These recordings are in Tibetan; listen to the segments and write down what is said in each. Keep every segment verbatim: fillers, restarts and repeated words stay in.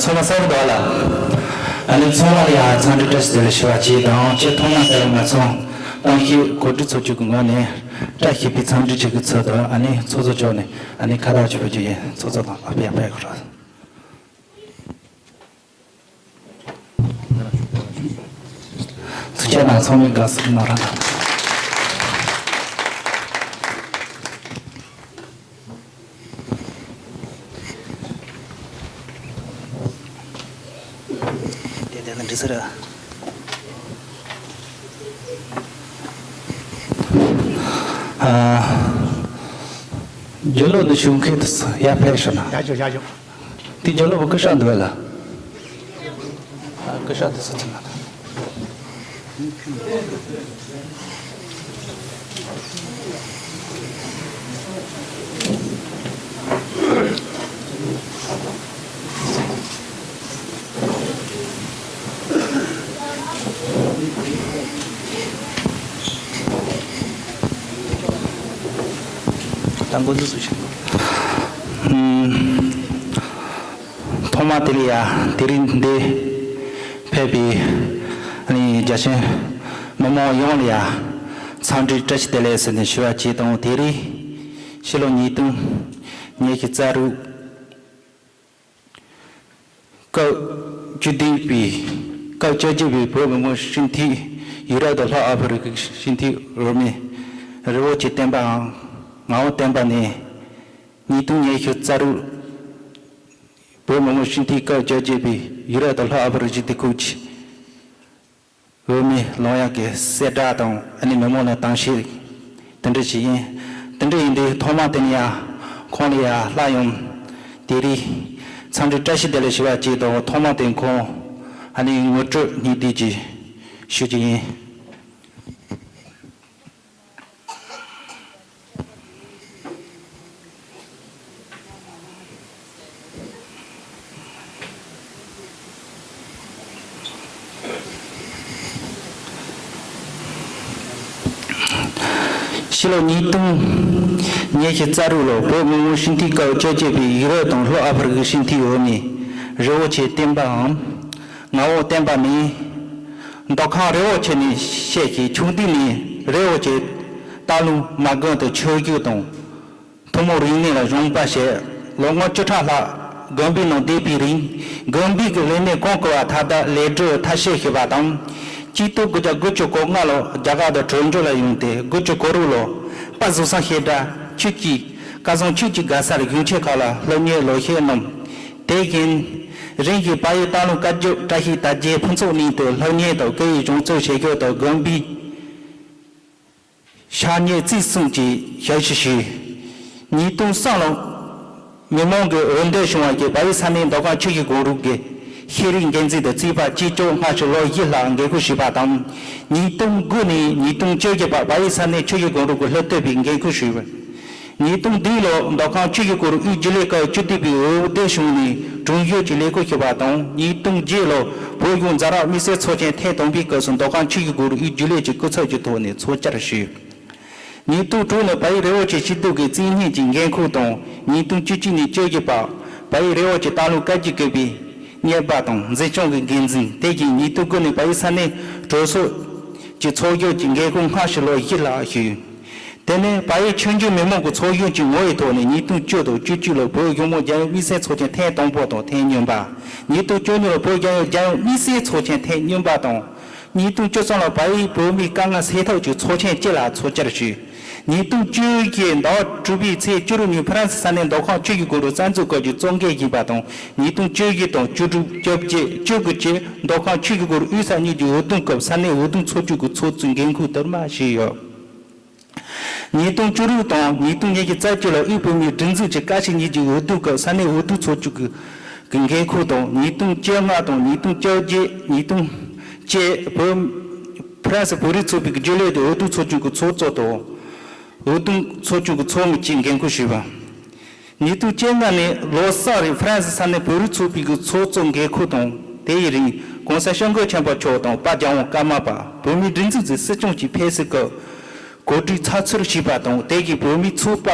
ཚང་མ་གསལ་པོ་འདུག་ལ། ཨ་ནི་ཚང་མ་ལ་ཡང་འཚམས་འདྲི་བཀྲ་ཤིས་བདེ་ལེགས་ཞུ་བ་བཅས་དང་། སྤྱིར་ཐོག་མ་དེ་ལ་ང་ཚོ་གཏམ་བཤད་གོ་སྒྲིག་ཚོགས་ཆུང་གི་ངོས་ནས་བཀྲ་ཤིས་པའི་འཚམས་འདྲི་ཞུ་གི་ཚུལ་དུ། ཨ་ནི་ཚོགས་གཙོ་མཆོག་ནས་ཨ་ནི་ཁ་བཏགས་ཅིག་ཕུལ་རྒྱུ་ཡིན། ཚོགས་གཙོ་དང་ཨ་ཕ་ཡ་ཕ་ཡ་ཁོ་རང་། ཐུགས་རྗེ་གནང་། ཚང་མས་དགའ་བསུ་གནང་རོགས་གནང་། དེ་དེ་ལ་འདྲི་ཟེར། ཨ། རྒྱུ་ལོ་འདི་ཞུ་མཁན་དུ་ཡར་ཕེབས་ཤོག་ན། ཡར་ཞོག་ཡར་ཞོག་དེ་རྒྱུ་ལོ་བུ་སྐུ་ཤ་འདུག་ལ། ཨ། སྐུ་ཤ་དུ་སུ་ཚུན་ལ། ད་འགོ་འཛུགས་སུ་ཕྱིན། ཐོག་མ་དེ་ལ་ཡ་དེ་རིང་འདི་ཕེབས་པའི་ཨ་ནི་རྒྱ་ཆེན་མི་མང་ཡོངས་ལ་ཡ་འཚམས་འདྲི་བཀྲ་ཤིས་བདེ་ལེགས་ཟེར་ནས་ཞུ་བ་བཅས་དང་། དེ་རིང་ཕྱི་ལོ་ཉིས་སྟོང་ཉི་ཤུ་རྩ་དྲུག་སྐབས་བཅུ་བདུན་པའི་སྐབས་བཅོ་བརྒྱད་པའི་བོད་མི་མང་སྤྱི་འཐུས། ཡུ་རོབ་དང་ལྷོ་ཨ་ཧྥེ་རི་ཁའི་སྤྱི་འཐུས་འོས་མི་རི་བོ་ཆེ་བསྟན་པའམ་ངག་དབང་བསྟན་པ་ནས། ཉིས་སྟོང་ཉི་ཤུ་རྩ་དྲུག་བོད་མི་མང་སྤྱི་འཐུས་སྐབས་བཅོ་བརྒྱད་པའི་ཡུ་རོབ་དང་ལྷོ་ཨ་ཧྥེ་རི་ཁའི་སྤྱི་འཐུས་ཁག་གི་འོས་མི་ལོང་ཡག་གི་གསལ་བསྒྲགས་དང་། ཨ་ནི་མི་མང་ལ་གཏམ་བཤད་དེ་འདྲ་ཞིག་ཡིན། དེ་འདྲ་ཡིན་དུས་ཐོག་མ་དེ་ནས་ཡང་ཁོང་ལ་ཡང་སླར་ཡང་དེ་རིང་འཚམས་འདྲི་བཀྲ་ཤིས་བདེ་ལེགས་ཞུ་བ་བཅས་དང་། ཐོག་མ་དེ་ཁོང་ཨ་ནི་ངོ་སྤྲོད་སྙིང་བསྡུས་ཅིག་ཞུ་རྒྱུ་ཡིན། ཕྱི་ལོ་ཉིས་སྟོང་ཉི་ཤུ་རྩ་དྲུག་ལོར་བོད་མི་མང་སྤྱི་འཐུས་སྐབས་བཅོ་བརྒྱད་པའི་ཡུ་རོབ་དང་ལྷོ་ཨ་ཧྥེ་རི་ཁའི་སྤྱི་འཐུས་འོས་མི་རི་བོ་ཆེ་བསྟན་པའམ་ངག་དབང་བསྟན་པ་ནས། མདོ་ཁམས་རི་བོ་ཆེ་ནས་བཤད་ཞིང་། ཆུང་དུས་ནས་རི་བོ་ཆེ་སྟག་ལུང་མ་དགོན་དུ་ཆོས་ཞུགས་དང་། ཐུན་མོང་རིག་གནས་ལ་སྦྱངས་པ་བྱས། ལོ་ངོ་བཅུ་ཕྲག་ལྷག་དགོན་པའི་ནང་བསྡད་པའི་རིང་། དགོན་པའི་གི་ལས་གནས་གང་དགོས་པ་མཐའ་དག་ལས་སྒྲུབ་མཐར་ཕྱིན་བྱས་པ་དང་། ཆིག་སྟོང་དགུ་བརྒྱ་དགུ་བཅུ་གོ་ལྔ་ལོར་རྒྱ་གར་དུ་བྲོས་བྱོལ་ལ་ཡོང་སྟེ། དགུ་བཅུ་གོ་དྲུག་ལོར་དཔལ་བཟང་སེང་བྱེད་བྲག་ཆོས་ཀྱི་བཀའ་བཟང་ཆོས་ཀྱི་དགའ་ས་ལ་གཞུང་ཆེན་ཁག་ལ་སློབ་གཉེར་ལོ་ཤས་གནང་། དེ་བཞིན་རིམ་བཞིན་བལ་ཡུལ་སྟག་ལུང་བཀའ་བརྒྱུད་བཀྲ་ཤིས་དར་རྒྱས་ཕུན་ཚོགས་གླིང་དུ་སློབ་གཉེར་དང་། སྐད་ཡིག་སྦྱོང་བརྩོན་བྱེད་ཕྱོགས་དང་། དགོན་པའི་ཕྱག་གཉེར་བརྩི་སྲུང་བཅས་ཞབས་ཞུ་ཞུས། ཉིས་སྟོང་གསུམ་ལོར་མི་མང་གི་འོས་འདེམས་བྱུང་བ་བརྒྱུད། བལ་ཡུལ་ས་གནས་མདོ་ཁམས་ཆུ་བཞི་སྒང་དྲུག་གི་ཤེས་རིག་འགན་འཛིན་དུ་རྩིས་པ་གཅིག་ལྕོགས་སྔ་ཕྱི་ལོ་བཞི་ལྷག་འགན་ཁུར་ཞུས་པ་དང་། ཉིས་སྟོང་དགུ་ནས་ཉིས་སྟོང་བཅོ་བརྒྱད་བར་བལ་ཡུལ་ས་གནས་ཆུ་བཞི་སྒང་དྲུག་གི་སློབ་སྟོན་པའི་འགན་ཁུར་ཞུས། ཉིས་སྟོང་བདུན་ལོར་མདོ་ཁམས་ཆུ་བཞི་སྒང་དྲུག་དབུས་རྒྱུན་ལས་ཁག་བཅུ་བདུན་པའི་འོས་བསྡུ་བྱུང་ནས་དྲུང་ཞུགས་ཀྱི་ལས་ཁུར་ཞུས་པ་དང་། ཉིས་སྟོང་བརྒྱད་ལོར་བོད་གཞུང་འཛམ་བུ་གླིང་དམིགས་བསལ་ཚོགས་ཆེན་ཐེངས་དང་པོའི་སྐབས་སུ་མདོ་ཁམས་ཆུ་བཞི་སྒང་དྲུག་དབུས་རྒྱུན་ལས་ཀྱི་སྐུ་ཚབ་ཀྱི་ཐོག་ནས་ཚོགས་བཅར་ཞུས། ཉིས་སྟོང་དྲུག་ནས་བལ་ཡུལ་རི་བོ་ཆེ་སྐྱིད་སྡུག་གི་རྩིས་ཉིན་གྱི་འགན་ཁུར་དང་། ཉིས་སྟོང་བཅུ་གཅིག་ནས་བཅོ་བརྒྱད་བར་བལ་ཡུལ་རི་བོ་ཆེ་སྟག་ལུང་བཀའ་བརྒྱུད་དགོན་པའི་གཉེར་པ་དང་འཛིན་སྐྱོང་གི་འགན་འཛིན། དེ་བཞིན་ཉིས་སྟོང་དགུ་ནས་བལ་ཡུལ་ས་གནས་གྲོས་ཚོགས་ཀྱི་ཚོགས་ཞུགས་ཀྱི་འགན་ཁུར་སྔ་ཕྱི་ལོ་བཞི་ལྷག་ཞུས། དེ་ནས་བལ་ཡུལ་ཆོས་བརྒྱུད་མི་མང་གི་ཚོགས་གཞོན་གྱི་ངོ་བོའི་ཐོག་ནས་ཉིས་སྟོང་བཅུ་དང་བཅུ་གཅིག་ལོར་བོད་གཞུང་མང་རྒྱལ་ཡོངས་དམིགས་བསལ་ཚོགས་ཆེན་ཐེངས་དང་པོ་དང་ཐེངས་གཉིས་པ། ཉིས་སྟོང་བཅུ་གཉིས་ལོར་བོད་རྒྱལ་ཡོངས་རྒྱལ་ཡོངས་དམིགས་བསལ་ཚོགས་ཆེན་ཐེངས་གཉིས་པ་དང་། ཉིས་སྟོང་བཅུ་གསུམ་ལོར་བལ་ཡུལ་བོད་མིའི་དཀའ་ངལ་སེལ་ཐབས་ཀྱི་ཚོགས་ཆེན་བཅས་ལ་ཚོགས་བཅར་ཞུས། ཉིས་སྟོང་བཅུ་བཞི་ཟླ་བ་དྲུག་པའི་ཚེས་བཅུ་དྲུག་ཉིན་ཧྥ་རན་སི་ས་གནས་མདོ་ཁམས་ཆུ་བཞི་སྒང་དྲུག་གསར་འཛུགས་སྐབས་ཀྱི་གཙོ་འགན་བཞེས་པ་དང་། ཉིས་སྟོང་བཅུ་བཞི་དང་བཅུ་དྲུག་བཅོ་བརྒྱད་བཅུ་དགུ་བཅས་མདོ་ཁམས་ཆུ་བཞི་སྒང་དྲུག་དབུས་ས་གཉིས་ཀྱི་འོས་བསྡུ་སྐབས་ས་གནས་འོས་བསྡུ་ཚོགས་ཆུང་གི་ཚོགས་གཙོའི་འགན་ཁུར་དུ་མ་བཞེས་ཡོད། ཉིས་སྟོང་བཅུ་དྲུག་དང་ཉིས་སྟོང་ཉི་ཤུ་རྩ་གཅིག་ལོར་དབུས་བོད་མིའི་སྒྲིག་འཛུགས་ཀྱི་བཀའ་སྤྱི་གཉིས་ཀྱི་འོས་བསྡུ་སྐབས་ས་གནས་འོས་བསྡུ་ཚོགས་ཆུང་གི་གི་འགན་ཁུར་དང་། ཉིས་སྟོང་བཅོ་ལྔ་དང་ཉིས་སྟོང་བཅོ་བརྒྱད་ཉིས་སྟོང་བཅས་བོད་ཧྥ་རན་སི་བོད་རིགས་ཚོགས་པའི་རྒྱུན་ལས་དང་འོས་བསྡུ་ཚོགས་ཆུང་གི་ཚོགས་གཙོ་དང་། འོས་བསྡུ་ཚོགས་ཆུང་གི་ཚོགས་མི་བཅས་འགན་ཁུར་ཞུས་པ། ཉིས་སྟོང་བཅོ་ལྔ་ནས་ལོ་གསར་རིང་ཧྥ་རན་སི་ས་གནས་བོད་རིགས་ཚོགས་པའི་གི་ཚོགས་གཙོ་འགན་ཁུར་དང་། དེ་ཡི་རིང་གོང་ས་སྐྱབས་མགོན་ཆེན་པོ་མཆོག་དང་པ་རྒྱལ་དབང་ཀརྨ་པ། བོད་མིའི་སྒྲིག་འཛུགས་ཀྱི་སྲིད་སྐྱོང་གི་ཕེབས་བསུའི་སྐབས་གོ་སྒྲིག་ཚགས་ཚུད་བྱས་པ་དང་། དེ་གའི་བོད་མིའི་ཚོགས་པ།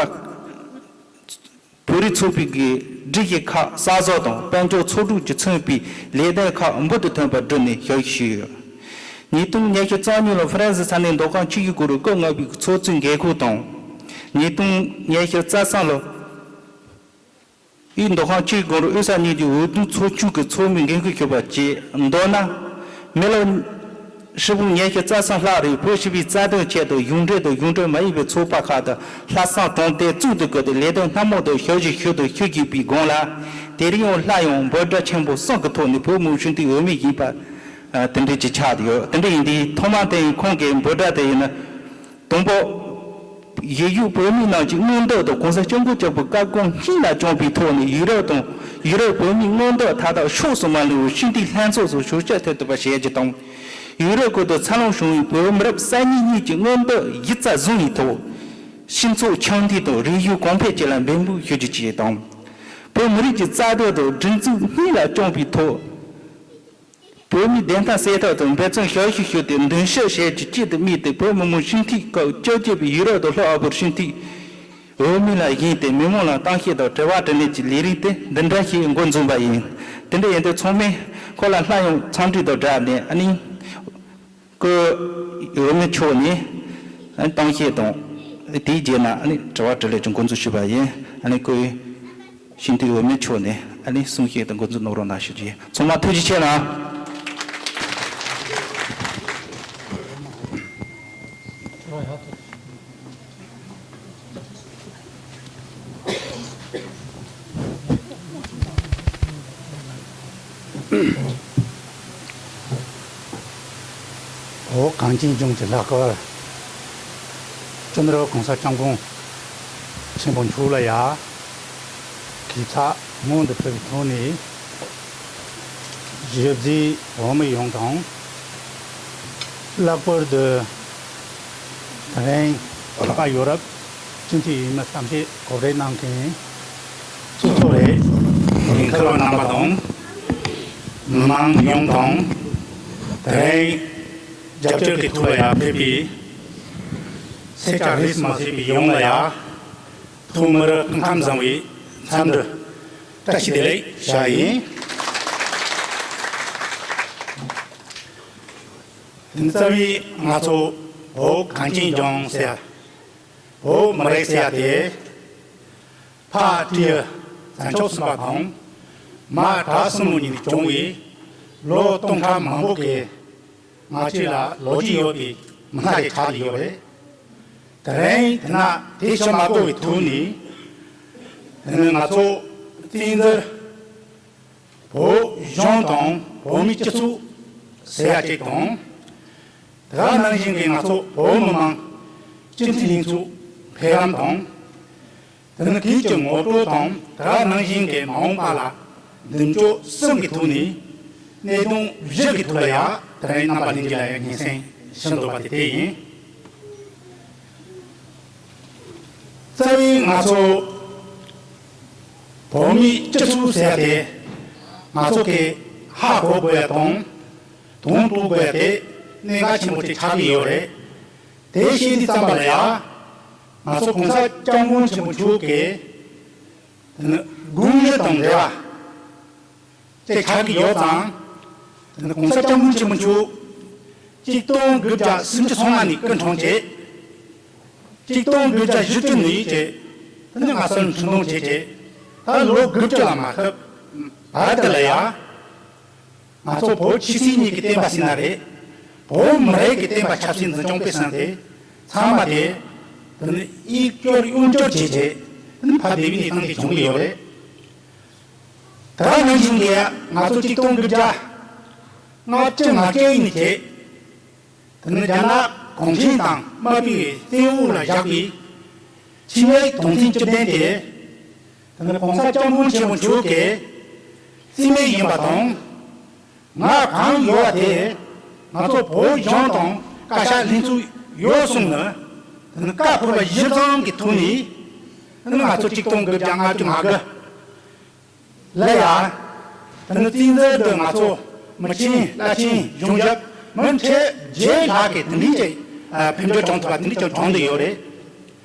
བོད་རིགས་ཚོགས་པའི་གི་ སྒྲིག་གཞི་ཁག་གསར་བཟོ་དང་དཔལ་འབྱོར་ཚོགས་སྒྲིག་གིས་མཚོན་པའི་ལས་དོན་ཁག་འབུར་དུ་ཐོན་པ་བསྒྲུབས་ནས་ཞབས་ཞུ་ཞུས་ཡོད། ཉིས་སྟོང་ཉི་ཤུ་རྩ་གཉིས་ལོར་ཧྥ་རན་སི་ས་གནས་མདོ་ཁམས་ཆུ་བཞི་སྒང་དྲུག་སྐབས་ལྔ་པའི་ཚོགས་གཙོའི་འགན་ཁུར་དང་། ཉིས་སྟོང་ཉི་ཤུ་རྩ་གསུམ་ལོར་དབུས་མདོ་ཁམས་ཆུ་བཞི་སྒང་དྲུག་དབུས་ས་གཉིས་ཀྱི་འོས་བསྡུ་ཚོགས་ཆུང་གི་ཚོགས་མིའི་འགན་ཁུར་ཞུས་པ་བཅས། མདོར་ན། མི་ལོ་ཧྲིལ་པོ་ཉི་ཤུ་རྩ་གསུམ་ལྷག་རིང་བོད་སྤྱི་པའི་རྩ་དོན་ཆེད་དུ་གཞུང་འབྲེལ་དང་གཞུང་འབྲེལ་མ་ཡིན་པའི་ཚོགས་པ་ཁག་དང་ལྷག་བསམ་དྲང་བདེན་གཙོ་བོར་བཀུར་ཏེ་ལས་དོན་སྣ་མང་དང་ཞབས་ཞུ་ཞུས་དང་ཞུ་བཞིན་པའི་སྒང་ལ། དེ་རིང་ཡང་སླར་ཡང་འབོད་སྒྲ་ཆེན་པོ་གསུམ་གྱི་ཐོག་ནས་བོད་མི་སྤྱི་འཐུས་འོས་མི་ཡིན་པ། ཨ། དེ་འདྲ་ཅིག་ཆགས་ཡོད། དེ་འདྲ་ཡིན་དུས་ཐོག་མ་དེ་ཡིན་ཁོང་གི་འབོད་སྒྲ་དེ་ཡིན་ན། དང་པོ། གཞིས་བཞུགས་བོད་མི་རྣམས་ཀྱི་མངོན་འདོད་དང་གོང་ས་སྐྱབས་མགོན་ཆེན་པོའི་བཀའ་དགོངས་སྙིང་ལ་བཅངས་པའི་ཐོག་ནས་ཡུ་རོབ་དང་ཡུ་རོབ་བོད་མིའི་མངོན་འདོད་མཐའ་དག་ཕྱོགས་སུ་མ་ལྷུང་བར་སྤྱི་འཐུས་ལྷན་ཚོགས་སུ་ཞུགས་ཞུགས་ཐུབ་ཐུབ་པ་བྱེད་རྒྱུ་དང་། ཡུ་རོབ་ཁུལ་དུ་འཚར་ལོངས་བྱུང་བའི་བོད་མི་རབས་གསར་རྙིང་གཉིས་ཀྱི་མངོན་འདོད་གཞི་རྩར་བཟུང་བའི་ཐོག་སྤྱི་ཚོགས་འཆམ་མཐུན་དང་རིག་གཞུང་གོང་འཕེལ་བཅས་ལ་འབད་འབུངས་ཞུ་རྒྱུ་བཅས་དང་། བོད་མི་རིགས་ཀྱི་རྩ་དོན་དང་སྒྲིག་འཛུགས་སྙིང་ལ་བཅངས་པའི་ཐོག་བོད་མིའི་བདེན་མཐའ་གསལ་ཐབས་དང་འབད་བརྩོན་ཞབས་ཞུ་ཞུས་ཏེ་མདུན་ཤོག་བཞེས་རྒྱུ་གཅིག་ཏུ་དམིགས་ཏེ་བོད་མི་མང་སྤྱི་འཐུས་སྐབས་བཅོ་བརྒྱད་པའི་ཡུ་རོབ་དང་ལྷོ་ཨ་ཧྥི་རི་ཀའི་སྤྱི་འཐུས་འོས་མི་ལ་བཞེངས་ཏེ་མི་མང་ལ་གཏམ་བཤད་དང་དྲི་བ་དྲིས་ལན་གྱི་ལས་རིམ་དེ་འདི་འདྲ་ཞིག་འགོ་འཛུགས་པ་ཡིན། དེ་འདྲ་ཡིན་དུས་ཚང་མས་ཁོང་ལ་སླར་ཡང་འཚམས་འདྲི་དང་སྦྲགས་ནས་ཨ་ནི། སྐུའི་འོས་མི་མཆོག་ནས་གཏམ་བཤད་དང་། དེའི་རྗེས་ལ་ཨ་ནི་དྲི་བ་དྲིས་ལན་གྱི་འགོ་འཛུགས་ཞུས་པ་ཡིན། ཨ་ནི་སྐུའི་སྤྱི་འཐུས་འོས་མི་མཆོག་ནས་ཨ་ནི་གསུང་བཤད་དང་འགོ་འཛུགས་གནང་རོགས་གནང་ཞུ་རྒྱུ་ཡིན། ཚང་མ་ཐུགས་རྗེ་ཆེ་གནང་། འོ། གངས་ཅན་ལྗོངས་ཀྱི་ལྷག་དཀར་སྤྱི་ནོར་༸གོང་ས་༸སྐྱབས་མགོན་ཆེན་པོ་མཆོག་ལ་ཡ་གུས་ཕྱག་སྔོན་དུ་ཕུལ་བའི་ཐོག་ནས། གཞིས་བྱེས་བོད་མི་ཡོངས་དང་། ལྷག་པར་དུ་དེ་རིང་ད་ལྟ་ཡོ་རོབ་སྤྱི་འཐུས་འོས་མི་གསུམ་བཅས་གོ་སྒྲིག་གནང་མཁན་གཙོ་ཚོགས་རེད། འགན་འཁུར་བ་རྣམ་པ་དང་། མི་མང་ཡོངས་དང་། དེ་རིང་རྒྱབ་སྐྱོར་གྱི་ཐོག་ལ་ཡ་ཕེབས་པའི་སེར་སྐྱ་རིས་མ་ཟིན་པའི་ཡོངས་ལ་ཡ། ཐོག་མར་སྐུ་ཁམས་བཟང་བའི་འཚམས་འདྲི་བཀྲ་ཤིས་བདེ་ལེགས་ཞུ་བ་ཡིན། དེ་རྩ་བའི་ང་ཚོ་བོད་གངས་ཅན་ལྗོངས་ཟེར་ཡ། བོད་མི་རིགས་ཟེར་ཡ་དེ། ཕ་སྤྲེའུ་བྱང་ཕྱོགས་སུ་འབབ་དང་། མ་བྲག་སྲིན་མོ་ཉིད་ནས་བྱུང་བའི་ལོ་སྟོང་ཕྲག་མང་པོ་གི་སྔ་ཕྱི་ལ་ལོ་རྒྱུས་ཡོད་པའི་མི་སྣ་ཞིག་ཆགས་ཀྱི་ཡོད་རེད། དེ་རིང་དེ་ན་དེ་ཕྱིར་མ་གོ་བའི་ཐོག་ནས། དེ་ནི་ང་ཚོ་བཙན་འཛུལ་བོད་གཞུང་དང་བོད་མིའི་སྤྱི་ཚོགས་ཟེར་ཡ་ཅིག་དང་། དེ་ག་ནང་བཞིན་གྱི་ང་ཚོ་བོད་མི་མང་སྤྱི་འཐུས་ལྷན་ཚོགས་ཕེབས་ལམ་དང་། དེ་ནི་གལ་ཆེའི་ངོ་སྤྲོད་དང་དེ་ག་ནང་བཞིན་གྱི་མ་འོངས་པ་ལ་མདུན་ལྕོག་གསུམ་གྱི་ཐོག་ནས་གནད་དོན་བཞི་གི་ཐོག་ལ་ཡ་དེ་རིང་རྣམ་པ་ལྷན་རྒྱས་ལ་ཡ་སྙན་སེང་ཞུ་འདོད་པ་དེ་དེ་ཡིན། རྩ་བའི་ང་ཚོ་བོད་མིའི་སྤྱི་ཚོགས་ཟེར་ཡ་དེ་ང་ཚོ་གིས་ཧ་གོ་དགོས་ཡ་དང་དོན་རྟོགས་དགོས་ཡ་དེ་གནད་འགག་ཆེན་པོ་ཅིག་ཆགས་ཀྱི་ཡོད་རེད། དེ་བཤད་དུས་ཙམ་པ་ལ་ཡ། ང་ཚོ་༸གོང་ས་༸སྐྱབས་མགོན་ཆེན་པོ་མཆོག་གིས་དེ་ནི་དགོངས་གཞི་དང་འབྲེལ་བ་དེ་ཆགས་ཀྱི་ཡོད་ཙང་། དེ་ནི་༸གོང་ས་༸སྐྱབས་མགོན་ཆེན་པོ་མཆོག་གཅིག་སྟོང་དགུ་བརྒྱ་སུམ་ཅུ་སོ་ལྔ་ནས་སྐུ་འཁྲུངས་བྱས། གཅིག་སྟོང་དགུ་བརྒྱ་བཞི་བཅུ་ནས་བྱས། དེ་ནི་ང་ཚོ་འཁྲུངས་སྟོན་བྱས་བྱས། ད་ལོ་དགུ་བཅུ་ལ་མ་ཁབ་བར་དུ་ལ་ཡ། ང་ཚོ་བོད་ཆོས་སྲིད་གཉིས་ཀྱི་བསྟན་པ་ཟེར་ན་རེད། བོད་མི་རིགས་ཀྱི་བསྟན་པ་ཆབ་སྲིད་འཛིན་སྐྱོང་སྤེལ་གསུམ་དེ་ཚང་མ་དེ། དེ་ནི་གཡུག་སྐྱོར་གཡོན་སྐྱོར་བྱས་བྱས། དེ་ནི་ཕར་བསྡད་པའི་གནས་སྟངས་དེ་བྱུང་གི་ཡོད་རེད། དེ་ག་ནང་བཞིན་གྱི་ང་ཚོ་གཅིག་སྟོང་དགུ་བརྒྱ་ལྔ་བཅུ་ང་བརྒྱད་ནས་བྱས། དེ་ནི་རྒྱ་ནག་གུང་ཁྲན་ཏང་དམར་པོའི་བཙན་འོག་ལ་བཞག་པའི་ཆིངས་ཡིག་དོན་ཚན་བཅུ་བདུན་དེ། དེ་ནི་༸གོང་ས་༸སྐྱབས་མགོན་ཆེན་པོ་མཆོག་གིས་རྩིས་མེད་ཡིན་པ་དང་། ང་གང་ཡོད་པ་དེ་ང་ཚོ་བོད་གཞུང་དང་བཀའ་ཤག་ལྷན་ཚོགས་ཡོད་གསུངས་ནས། དེ་ནི་བཀའ་ཕེབས་པ་གཞིར་བཟུང་གི་ཐོག་ནས། དེ་ནི་ང་ཚོ་གཅིག་སྟོང་དགུ་བརྒྱ་ལྔ་བཅུ་ང་དགུ་ལ་ཡ། དེ་ནི་བཙན་འཛུལ་དུ་ང་ཚོ་མི་ཆེན་བླ་ཆེན་གཞུང་ཞབས་མི་ཁྲི་བརྒྱད་ལྷག་གིས་དེ་འདྲའི་ཅིག་ཕེབས་འབྱོར་བྱུང་ཐུབ་པ་དེ་འདྲའི་ཅིག་བྱུང་བསྡད་ཡོད་རེད།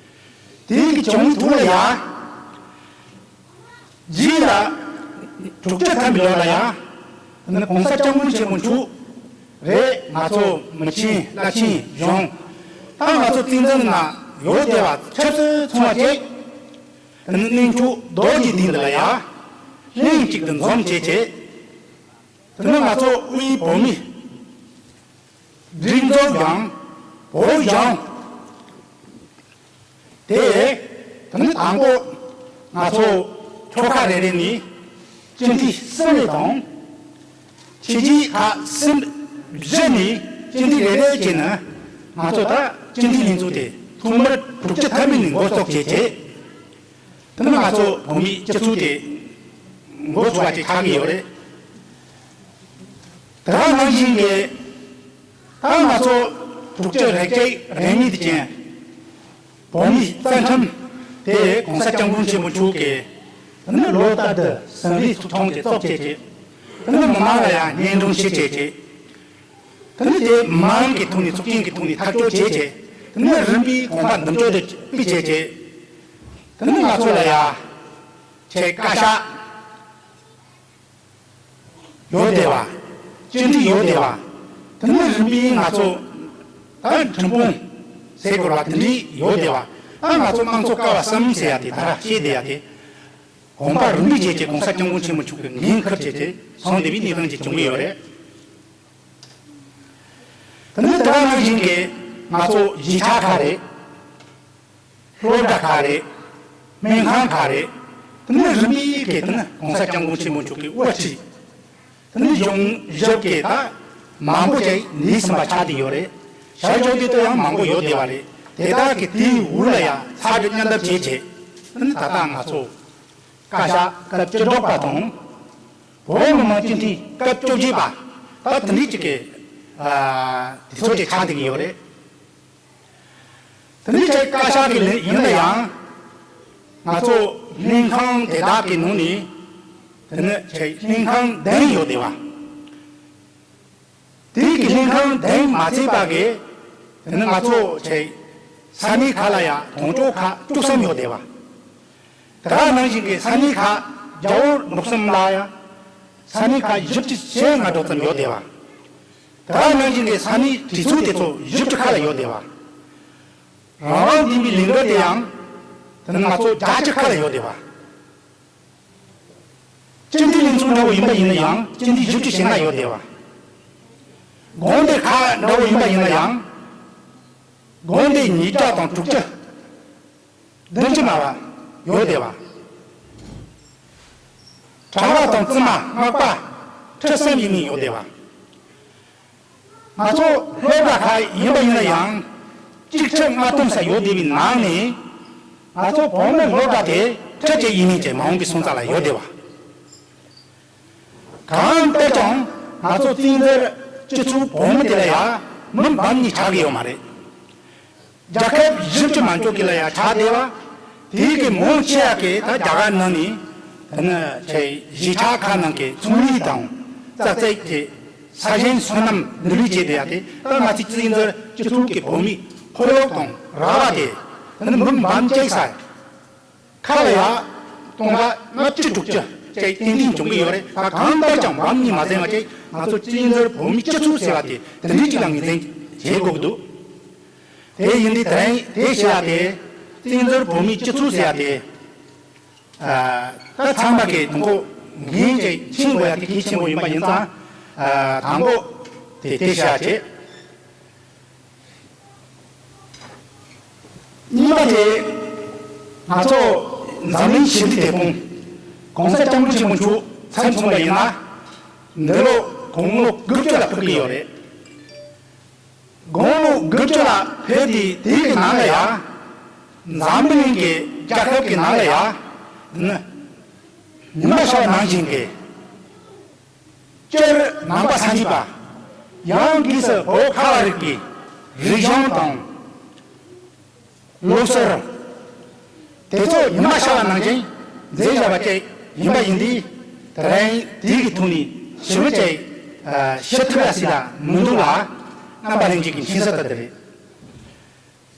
དེ་གི་བྱུང་བའི་ཐོག་ལ་ཡ། རྗེས་ལ་དྲུག་ཅུ་ཐམ་པའི་ལོ་ལ་ཡང་ནི་༸གོང་ས་༸སྐྱབས་མགོན་ཆེན་པོ་མཆོག་རེད། ང་ཚོ་མི་ཆེན་བླ་ཆེན་གཞུང་ད་ང་ཚོ་བཙན་འཛུལ་ནང་ཡོད་བསྡད་པ་ཆབ་སྲིད་ཚོང་བ་བཅས་ནི་གནས་མཆོག་རྡོ་རྗེ་གདན་འདི་ལ་ཡང་ལྷན་ཅིག་ཏུ་འཛོམས་བྱས་བྱས། དེ་ནི་ང་ཚོ་དབུས་བོད་མིའི་སྒྲིག་འཛུགས་ཡང་བོད་ལྗོངས་དེ་དེ་ནི་དང་པོ་ང་ཚོ་ཆོལ་ཁ་རེ་རེ་ནས་སྤྱི་འཐུས་གསུམ་རེ་དང་། ཕྱི་རྒྱལ་ཁག་གསུམ་བཞི་ནས་སྤྱི་འཐུས་རེ་རེ་བྱས་ནས་ང་ཚོ་ད་སྤྱི་འཐུས་ལྷན་ཚོགས་དེ་ཐོག་མར་དྲུག་ཅུ་ཐམ་པའི་ནས་འགོ་བཙུགས་བྱས་བྱས། དེ་ནི་ང་ཚོ་བོད་མིའི་སྤྱི་ཚོགས་དེ་འགོ་ཚུགས་པ་ཅིག་ཆགས་ཀྱི་ཡོད་རེད། དེ་ག་ནང་བཞིན་གྱི་ད་ང་ཚོ་དྲུག་ཅུ་རེ་གཅིག་རེ་གཉིས་དེ་ཅན་བོད་མིའི་རྩ་ཁྲིམས་དེ་༸གོང་ས་༸སྐྱབས་མགོན་ཆེན་པོ་མཆོག་གིས་དེ་ནི་ལོ་ལྟར་དུ་ཟིན་བྲིས་ཚུགས་ཐུང་ཅིག་བཙུགས་བྱས་བྱས། དེ་ནི་མི་མང་ལ་ཡང་སྙན་སྒྲོན་ཞུ་བྱས་བྱས། དེ་ནི་དེ་མི་མང་གི་ཐོག་ནས་ཚོགས་ཆེན་གྱི་ཐོག་ནས་ཐག་གཅོད་བྱས་བྱས། དེ་ནི་རིམ་པས་གོང་འཕེལ་འདེམས་སྤྱོད་དུ་སྤེལ་བྱས་བྱས། དེ་ནི་ང་ཚོ་ལ་ཡ་ཆེ་བཀའ་ཤག་ཡོད་བསྡད་པ། སྤྱི་འཐུས་ཡོད་བསྡད་པ། དེ་ནི་རིམ་པས་ང་ཚོ་ད་ཁྲིམས་དཔོན་ཟེར་དགོས་པ་དེ་འདྲས་ཡོད་བསྡད་པ། ད་ང་ཚོ་དམངས་གཙོ་ཀ་བ་གསུམ་ཟེར་ཡ་དེ་ད་ར་བཤད་བསྡད་ཡ་དེ། གོམ་པ་རིམ་པས་བྱས་ཀྱི་༸གོང་ས་༸སྐྱབས་མགོན་ཆེན་པོ་མཆོག་གིས་འགན་འཁུར་བྱས་ཏེ་སོང་བསྡད་པའི་གནས་སྟངས་ཅིག་བྱུང་གི་ཡོད་རེད། དེ་ནི་དེ་ག་ནང་བཞིན་གྱི་ང་ཚོ་གཞིས་ཆགས་ཁག་རེད། སློབ་གྲྭ་ཁག་རེད། སྨན་ཁང་ཁག་རེད། དེ་ནི་རིམ་པས་ཀྱི་དེ་ནི་༸གོང་ས་༸སྐྱབས་མགོན་ཆེན་པོ་མཆོག་གིས་དབུ་ཁྲིད། དེ་ནི་གཞུང་ཞབས་ཀྱི་ད་མང་པོ་ཅིག་ལས་ཟིན་པ་ཆགས་བསྡད་ཡོད་རེད། བྱ་གཞག་དེ་ལྟར་ཡང་མང་པོ་ཡོད་བསྡད་པ་རེད། དེ་དག་གི་དེའི་འོག་ལ་ཡང་ཚ་དྲོད་མཉམ་འདེགས་བྱས་བྱས། དེ་ནི་ད་ལྟ་ང་ཚོ་བཀའ་ཤག་སྐབས་བཅུ་དྲུག་པ་དང་། བོད་མི་མང་སྤྱི་འཐུས་སྐབས་བཅོ་བརྒྱད་པ། ད་དེ་འདྲའི་ཅིག་གི་ཨ་དུས་ཚོད་ཅིག་ཆགས་བསྡད་ཀྱི་ཡོད་རེད། དེ་ནི་ཆེ་བཀའ་ཤག་གི་ལས་ཡིན་ན་ཡང་། ང་ཚོ་ལྷན་ཁང་དེ་དག་གི་ནང་ནས་དེ་ནི་ཆེ་ལྷན་ཁང་བདུན་ཡོད་བསྡད་པ། དེའི་གི་ལྷན་ཁང་བདུན་མ་ཚད་པ་གི་དེ་ནི་ང་ཚོ་ཆེ་ས་གནས་ཁག་ལ་ཡང་དོན་གཅོད་ཁག་བཅུ་གསུམ་ཡོད་བསྡད་པ། དེ་ག་ནང་བཞིན་གྱི་ས་གནས་ཁག་རྒྱལ་བོ་འབྲོག་གསུམ་ལ་ཡང་ས་གནས་ཁག་བཞི་བཅུ་ཞེ་ལྔ་འགྲོ་ཙམ་ཡོད་བསྡད་པ། དེ་ག་ནང་བཞིན་གྱི་ས་གནས་གྲོས་ཚོགས་དེ་ཚོ་བཞི་བཅུ་ཁ་ལ་ཡོད་བསྡད་པ། རང་དབང་ལྡན་པའི་ལས་འགུལ་དེ་ཡང་དེ་ནི་ང་ཚོ་བརྒྱད་ཅུ་ཁ་ལ་ཡོད་བསྡད་པ། སྤྱི་འཐུས་ལྷན་ཚོགས་འདྲ་བོ་ཡིན་པ་ཡིན་ན་ཡང་སྤྱི་འཐུས་བཞི་བཅུ་ཞེ་ལྔ་ཡོད་བསྡད་པ། དགོན་སྡེ་ཁག་འདྲ་བོ་ཡིན་པ་ཡིན་ན་ཡང་དགོན་སྡེ་ཉིས་བརྒྱ་དང་དྲུག་ཅུ། བདུན་ཅུ་མ་བ་ཡོད་བསྡད་པ། གྲྭ་པ་དང་བཙུན་མ་སྔགས་པ་ཁྲི་གསུམ་ཡིན་མིན་ཡོད་བསྡད་པ། ང་ཚོ་སློབ་གྲྭ་ཁག་ཡིན་པ་ཡིན་ན་ཡང་གཅིག་ཁྲི་ལྔ་སྟོང་ཙམ་ཡོད་བསྡད་པའི་ནང་ནས་ང་ཚོ་བོད་མི་སློབ་གྲྭ་དེ་ཁྲི་གཅིག་ཡིན་མིན་གྱི་མ་འོངས་པའི་སོན་རྩ་ལ་ཡོད་བསྡད་པ། གང་ལྟར་ཀྱང་ང་ཚོ་བཙན་འཛུལ་སྤྱི་ཚོགས་བོད་མི་དེ་ལ་ཡང་མི་འབུམ་གཉིས་ཆགས་ཀྱི་ཡོད་མ་རེད། རྒྱལ་ཁབ་བཞི་བཅུ་མན་ཆད་ཀྱི་ལ་ཡང་ཆགས་བསྡད་པ། དེའི་གི་མང་ཆེ་བ་གི་ད་རྒྱ་གར་ནང་ནས་ད་ནི་ཆེ་གཞིས་ཆགས་ཁག་ནང་གི་ཚོང་ལས་དང་ཙག་ཙིག་གི་ས་ཞིང་སོ་ནམ་འདི་ལུས་བྱས་བསྡད་ཡ་དེ་ད་ང་ཚོའི་བཙན་འཛུལ་སྤྱི་ཚོགས་ཀྱི་བོད་མིའི་ཁོར་ཡུག་དང་ར་བ་དེ་ད་ནི་མི་འབུམ་གཅིག་ས་ཁ་ལ་ཡ་སྟོང་ཕྲག་ལྔ་བཅུ་དྲུག་ཅུ་ཅིག་ཏན་ཏན་བྱུང་གི་ཡོད་རེད། ད་གང་ལྟར་ཀྱང་འབུམ་གཉིས་མ་ཟིན་པ་ཅིག་ང་ཚོ་བཙན་འཛུལ་བོད་མིའི་སྤྱི་ཚོགས་ཟེར་བ་དེ་དེ་འདྲའི་ཅིག་ལ་ངོས་འཛིན་བྱེད་དགོས་ཀྱི་འདུག་དེ་ཡིན་དུས་དེ་རིང་དེ་བཤད་ཡ་དེ་བཙན་འཛུལ་བོད་མིའི་སྤྱི་ཚོགས་ཟེར་ཡ་དེ་ཨ་ད་ཚང་མ་གི་དང་པོ་འགན་ཅིག་འཁྱེར་དགོས་ཡ་དེ་གལ་ཆེན་པོ་ཡིན་པ་ཡིན་ཙང་། ཨ་དང་པོ་དེ་དེ་བཤད་ཡ་བྱེད། གཉིས་པ་དེ། ང་ཚོ་འཛམ་གླིང་ཞི་བདེའི་དེད་དཔོན་༸གོང་ས་༸སྐྱབས་མགོན་ཆེན་པོ་མཆོག་མཚམས་མཚོན་པ་ཡིན་ན། འདི་ལོ་དགུང་ལོ་དགུ་བཅུ་ལ་ཕེབས་ཀྱི་ཡོད་རེད། དགུང་ལོ་དགུ་བཅུ་ལ་ཕེབས་དུས་དེའི་གི་ནང་ལ་ཡ། འཛམ་བུ་གླིང་གི་རྒྱལ་ཁབ་ཀྱི་ནང་ལ་ཡ། འདི་ནི་ཉི་མ་ཤར་བ་ནང་བཞིན་གྱི། སྤྱིར་ནང་པ་སངས་རྒྱས་པ། ཡང་སྒོས་སུ་བོད་ཁ་བ་རིག་པའི་རིག་གཞུང་དང་། ལུགས་སྲོལ། དེ་ཚོ་ཉི་མ་ཤར་བ་ནང་བཞིན་མཛད་བཞག་པ་ཅིག་ཡིན་པ་ཡིན་དུས། དེ་རིང་དེའི་གི་ཐོག་ནས་ཞི་བ་ཅིག་ཞུ་ཐུབ་ཡ་སྲིད་ལ་མི་འདུག་ལ། རྣམ་པ་ལྷན་རྒྱས་ཀྱི་མཁྱེན་གསལ་ལྟར་དེ་རེད།